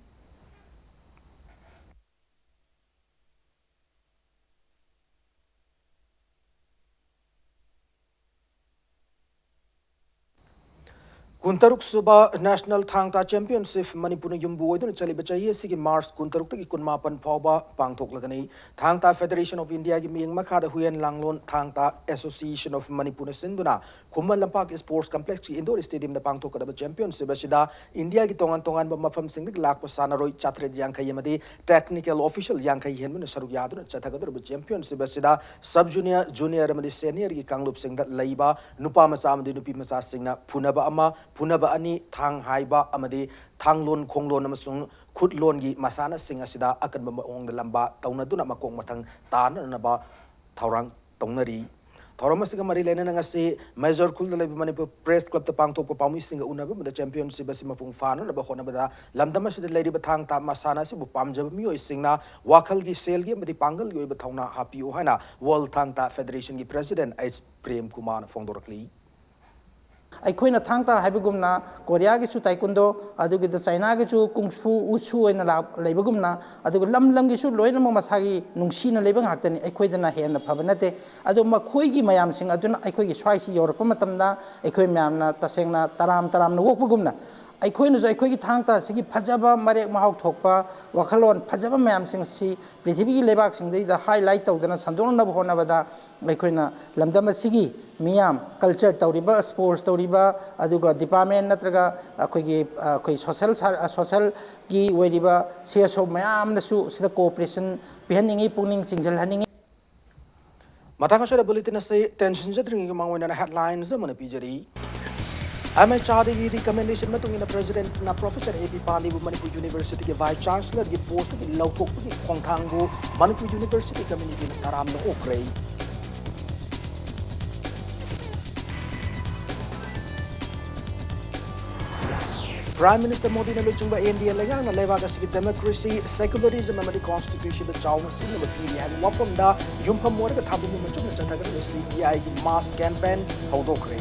ꯀꯨꯟꯇꯔꯨꯛ ꯁꯨꯕ National ꯊꯥꯡ ꯇꯥ Championship ꯃꯅꯤꯄꯨꯔꯅ ꯌꯨꯝꯕꯨ ꯑꯣꯏꯗꯨꯅ ꯆꯠꯂꯤꯕ ꯆꯍꯤ ꯑꯁꯤꯒꯤ March ꯀꯨꯟꯇꯔꯨꯛꯇꯒꯤ ꯀꯨꯟꯃꯥꯄꯟ ꯐꯥꯎꯕ ꯄꯥꯡꯊꯣꯛꯂꯒꯅꯤ꯫ ꯊꯥꯡ ꯇꯥ Federation of Indiaꯒꯤ ꯃꯤꯠꯌꯦꯡ ꯃꯈꯥꯗ ꯍꯨꯏꯌꯦꯟ ꯂꯥꯡꯂꯣꯟ ꯊꯥꯡ ꯇꯥ Association of ꯃꯅꯤꯄꯨꯔꯅ ꯁꯤꯟꯗꯨꯅ ꯈꯨꯃꯟ ꯂꯝꯄꯥꯛ Sports Complexꯀꯤ indoor stadiumꯗ ꯄꯥꯡꯊꯣꯛꯀꯗꯕ championship ꯑꯁꯤꯗ ꯏꯟꯗꯤꯌꯥꯒꯤ ꯇꯣꯉꯥꯟ ꯇꯣꯉꯥꯟꯕ ꯃꯐꯝꯁꯤꯡꯗꯒꯤ ꯂꯥꯛꯄ ꯁꯥꯟꯅꯔꯣꯏ ꯆꯥꯇ꯭ꯔꯦꯠ ꯌꯥꯡꯈꯩ ꯑꯃꯗꯤ technical official ꯌꯥꯡꯈꯩ ꯍꯦꯟꯕꯅ ꯁꯔꯨꯛ ꯌꯥꯗꯨꯅ ꯆꯠꯊꯒꯗꯧꯔꯤꯕ championship ꯑꯁꯤꯗ sub junior, junior ꯑꯃꯗꯤ seniorꯒꯤ ꯀꯥꯡꯂꯨꯞꯁꯤꯡꯗ ꯂꯩꯕ ꯅꯨꯄꯥ ꯃꯆꯥ ꯑꯃꯗꯤ ꯅꯨꯄꯤ ꯃꯆꯥꯁꯤꯡꯅ ꯐꯨꯅꯕ ꯑꯃ, ꯐꯨꯅꯕ ꯑꯅꯤ, ꯊꯥꯡ ꯍꯥꯏꯕ ꯑꯃꯗꯤ ꯊꯥꯡꯂꯣꯟ, ꯈꯣꯡꯂꯣꯟ ꯑꯃꯁꯨꯡ ꯈꯨꯠꯂꯣꯟꯒꯤ ꯃꯁꯥꯟꯅꯁꯤꯡ ꯑꯁꯤꯗ ꯑꯀꯟꯕ ꯃꯑꯣꯡꯗ ꯂꯝꯕꯥ ꯇꯧꯅꯗꯨꯅ ꯃꯀꯣꯛ ꯃꯊꯪ ꯇꯥꯅꯅꯕ ꯊꯧꯔꯥꯡ ꯇꯧꯅꯔꯤ꯫ ꯊꯧꯔꯝ ꯑꯁꯤꯒ ꯃꯔꯤ ꯂꯩꯅꯅ ꯉꯁꯤ ꯃꯦꯖꯣꯔ ꯈꯨꯜꯗ ꯂꯩꯕ ꯃꯅꯤꯄꯨꯔ Press Clubꯇ ꯄꯥꯡꯊꯣꯛꯄ ꯄꯥꯎꯃꯤꯁꯤꯡꯒ ꯎꯅꯕ ꯑꯃꯗ championship ꯑꯁꯤ ꯃꯄꯨꯡ ꯐꯥꯅꯅꯕ ꯍꯣꯠꯅꯕꯗ ꯂꯝꯗꯝ ꯑꯁꯤꯗ ꯂꯩꯔꯤꯕ ꯊꯥꯡ ꯇꯥ ꯃꯁꯥꯟꯅ ꯑꯁꯤꯕꯨ ꯄꯥꯝꯖꯕ ꯃꯤꯑꯣꯏꯁꯤꯡꯅ ꯋꯥꯈꯜꯒꯤ, ꯁꯦꯜꯒꯤ ꯑꯃꯗꯤ ꯄꯥꯡꯒꯜꯒꯤ ꯑꯣꯏꯕ ꯊꯧꯅꯥ ꯍꯥꯞꯄꯤꯌꯨ ꯍꯥꯏꯅ World ꯊꯥꯡ ꯇꯥ Federationꯒꯤ President H ꯄ꯭ꯔꯦꯝ ꯀꯨꯃꯥꯔꯅ ꯐꯣꯡꯗꯣꯔꯛꯂꯤ꯫ ꯑꯩꯈꯣꯏꯅ ꯊꯥꯡ ꯇꯥ ꯍꯥꯏꯕꯒꯨꯝꯅ ꯀꯣꯔꯤꯌꯥꯒꯤꯁꯨ taekwondo, ꯑꯗꯨꯒꯤꯗ ꯆꯥꯏꯅꯥꯒꯤꯁꯨ ꯀꯨꯡ ꯐꯨ, ꯋꯨꯁꯨ ꯑꯣꯏꯅ ꯂꯥꯛ-, ꯂꯩꯕꯒꯨꯝꯅ, ꯑꯗꯨꯒ ꯂꯝ ꯂꯝꯒꯤꯁꯨ ꯂꯣꯏꯅꯃꯛ ꯃꯁꯥꯒꯤ ꯅꯨꯡꯁꯤꯅ ꯂꯩꯕ ꯉꯥꯛꯇꯅꯤ꯫ ꯑꯩꯈꯣꯏꯗꯅ ꯍꯦꯟꯅ ꯐꯕ ꯅꯠꯇꯦ꯫ ꯑꯗꯣ ꯃꯈꯣꯏꯒꯤ ꯃꯌꯥꯝꯁꯤꯡ ꯑꯗꯨꯅ ꯑꯩꯈꯣꯏꯒꯤ ꯁ꯭ꯋꯥꯏꯁꯤ ꯌꯧꯔꯛꯄ ꯃꯇꯝꯗ ꯑꯩꯈꯣꯏ ꯃꯌꯥꯝꯅ ꯇꯁꯦꯡꯅ ꯇꯔꯥꯝ ꯇꯔꯥꯝꯅ ꯑꯣꯛꯄꯒꯨꯝꯅ, ꯑꯩꯈꯣꯏꯅꯁꯨ ꯑꯩꯈꯣꯏꯒꯤ ꯊꯥꯡ ꯇꯥ ꯑꯁꯤꯒꯤ ꯐꯖꯕ, ꯃꯔꯦꯛ ꯃꯍꯥꯎ ꯊꯣꯛꯄ ꯋꯥꯈꯜꯂꯣꯟ ꯐꯖꯕ ꯃꯌꯥꯝꯁꯤꯡ ꯑꯁꯤ ꯄ꯭ꯔꯤꯊꯤꯕꯤꯒꯤ ꯂꯩꯕꯥꯛꯁꯤꯡꯗꯩꯗ highlight ꯇꯧꯗꯅ ꯁꯟꯗꯣꯛꯅꯅꯕ ꯍꯣꯠꯅꯕꯗ ꯑꯩꯈꯣꯏꯅ ꯂꯝꯗꯝ ꯑꯁꯤꯒꯤ ꯃꯤꯌꯥꯝ, culture ꯇꯧꯔꯤꯕ, sports ꯇꯧꯔꯤꯕ, ꯑꯗꯨꯒ department ꯅꯠꯇ꯭ꯔꯒ ꯑꯩꯈꯣꯏꯒꯤ, ꯑꯩꯈꯣꯏ social ꯁꯥ-, socialꯒꯤ ꯑꯣꯏꯔꯤꯕ C S O ꯃꯌꯥꯝꯅꯁꯨ ꯁꯤꯗ cooperation ꯄꯤꯍꯟꯅꯤꯡꯉꯤ, ꯄꯨꯛꯅꯤꯡ ꯆꯤꯡꯁꯤꯜꯍꯟꯅꯤꯡꯉꯤ꯫ ꯃꯇꯥꯡ ꯑꯁꯤꯗ ꯕꯨꯂꯦꯇꯤꯟ ꯑꯁꯤ ꯇꯦꯟꯁꯤꯟꯖꯗ꯭ꯔꯤꯉꯩꯒꯤ ꯃꯃꯥꯡ ꯑꯣꯏꯅ ꯍꯦꯗꯂꯥꯏꯟꯁ ꯑꯃꯅ ꯄꯤꯖꯔꯤ꯫ ꯑꯦꯝ ꯑꯩꯆ ꯑꯥꯔꯗꯤꯒꯤ ꯔꯤꯀꯃꯦꯟꯗꯦꯁꯟ ꯃꯇꯨꯡ ꯏꯟꯅ ꯄ꯭ꯔꯦꯁꯤꯗꯦꯟꯠꯅ ꯄ꯭ꯔꯣꯐꯦꯁꯔ ꯑꯦ ꯄꯤ ꯄꯥꯟꯗꯦꯕꯨ ꯃꯅꯤꯄꯨꯔ ꯌꯨꯅꯤꯚꯔꯁꯤꯇꯤꯒꯤ ꯚꯥꯏꯁ ꯆꯥꯟꯁꯦꯂꯔꯒꯤ ꯄꯣꯁꯇꯒꯤ ꯂꯧꯊꯣꯛꯄꯒꯤ ꯈꯣꯡꯊꯥꯡꯕꯨ ꯃꯅꯤꯄꯨꯔ ꯌꯨꯅꯤꯚꯔꯁꯤꯇꯤ ꯀꯝꯃ꯭ꯌꯨꯅꯤꯇꯤꯅ ꯇꯔꯥꯝꯅ ꯑꯣꯛꯈ꯭ꯔꯦ꯫ ꯄ꯭ꯔꯥꯏꯝ ꯃꯤꯅꯤꯁꯇꯔ ꯃꯣꯗꯤꯅ ꯂꯨꯆꯤꯡꯕ ꯑꯦꯟ ꯗꯤ ꯑꯦ ꯂꯩꯉꯥꯛꯅ ꯂꯩꯕꯥꯛ ꯑꯁꯤꯒꯤ ꯗꯦꯃꯣꯀ꯭ꯔꯦꯁꯤ, ꯁꯦꯀꯨꯂꯔꯤꯖꯝ ꯑꯃꯗꯤ ꯀꯣꯟꯁꯇꯤꯇ꯭ꯌꯨꯁꯟꯗ ꯆꯥꯎꯅ ꯁꯤꯡꯅꯕ ꯄꯤꯔꯤ ꯍꯥꯏꯕ ꯋꯥꯐꯝꯗ ꯌꯨꯝꯐꯝ ꯑꯣꯏꯔꯒ ꯊꯥꯕꯨꯡ ꯃꯆꯨꯝꯅ ꯆꯠꯊꯒꯗꯕ ꯁꯤ ꯕꯤ ꯑꯥꯏꯒꯤ ꯃꯥꯁ ꯀꯦꯝꯄꯦꯟ ꯍꯧꯗꯣꯛꯈ꯭ꯔꯦ꯫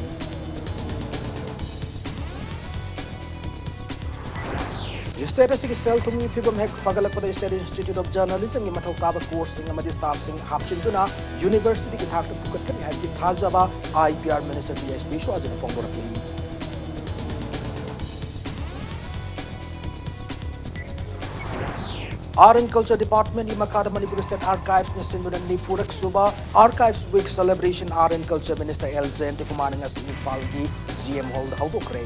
ꯁ꯭ꯇꯦꯠ ꯑꯁꯤꯒꯤ ꯁꯦꯜ ꯊꯨꯝꯒꯤ ꯐꯤꯕꯝ ꯍꯦꯛ ꯐꯒꯠꯂꯛꯄꯗ ꯁ꯭ꯇꯦꯠ ꯏꯟꯁꯇꯤꯇ꯭ꯌꯨꯠ ꯑꯣꯐ ꯖꯔꯅꯦꯂꯤꯖꯝꯒꯤ ꯃꯊꯧ ꯇꯥꯕ ꯀꯣꯔꯁꯁꯤꯡ ꯑꯃꯗꯤ ꯁ꯭ꯇꯥꯐꯁꯤꯡ ꯍꯥꯞꯆꯤꯟꯗꯨꯅ ꯌꯨꯅꯤꯚꯔꯁꯤꯇꯤꯒꯤ ꯊꯥꯛꯇ ꯄꯨꯈꯠꯀꯅꯤ ꯍꯥꯏꯕꯒꯤ ꯊꯥꯖꯕ I P R minister B S ꯕꯤꯁ꯭ꯋꯥꯖꯅ ꯐꯣꯡꯗꯣꯔꯛꯂꯤ꯫ ꯑꯥꯔꯠ ꯑꯦꯟ ꯀꯜꯆꯔ ꯗꯤꯄꯥꯔꯠꯃꯦꯟꯠꯀꯤ ꯃꯈꯥꯗ ꯃꯅꯤꯄꯨꯔ ꯁ꯭ꯇꯦꯠ ꯑꯥꯔꯀꯥꯏꯚꯁꯅ ꯁꯤꯟꯗꯨꯅ ꯅꯤꯐꯨꯔꯛ ꯁꯨꯕ archives week celebration art and culture minister L ꯖꯌꯟꯇꯀꯨꯃꯥꯔꯅ ꯉꯁꯤ ꯏꯝꯐꯥꯜꯒꯤ ꯖꯤ ꯑꯦꯝ ꯍꯣꯜꯗ ꯍꯧꯗꯣꯛꯈ꯭ꯔꯦ꯫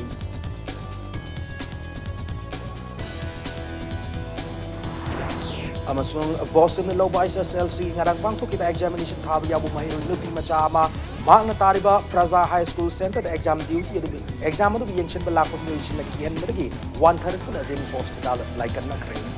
ꯑꯃꯁꯨꯡ ꯕꯣꯁꯇꯟꯗ ꯂꯧꯕ ꯑꯩꯆ ꯑꯦꯁ ꯑꯦꯜ ꯁꯤꯒꯤ ꯉꯔꯥꯡ ꯄꯥꯡꯊꯣꯛꯈꯤꯕ ꯑꯦꯛꯖꯥꯃꯤꯅꯦꯁꯟ ꯊꯥꯕ ꯌꯥꯎꯕ ꯃꯍꯩꯔꯣꯏ ꯅꯨꯄꯤ ꯃꯆꯥ ꯑꯃ ꯃꯍꯥꯛꯅ ꯇꯥꯔꯤꯕ ꯄ꯭ꯔꯖꯥ ꯍꯥꯏ ꯁ꯭ꯀꯨꯜ ꯁꯦꯟꯇꯔꯗ ꯑꯦꯛꯖꯥꯝ ꯗ꯭ꯌꯨꯇꯤ ꯑꯗꯨꯒꯤ ꯑꯦꯛꯖꯥꯝ ꯑꯗꯨꯒꯤ ꯌꯦꯡꯁꯤꯟꯕ ꯂꯥꯛꯄ ꯃꯤꯑꯣꯏꯁꯤꯡꯅ ꯀꯤꯍꯟꯕꯗꯒꯤ ꯋꯥꯟꯊꯔꯛꯇꯨꯅ ꯔꯤꯝꯁ ꯍꯣꯁꯄꯤꯇꯥꯜꯗ ꯂꯥꯏꯀꯠꯅꯈ꯭ꯔꯦ꯫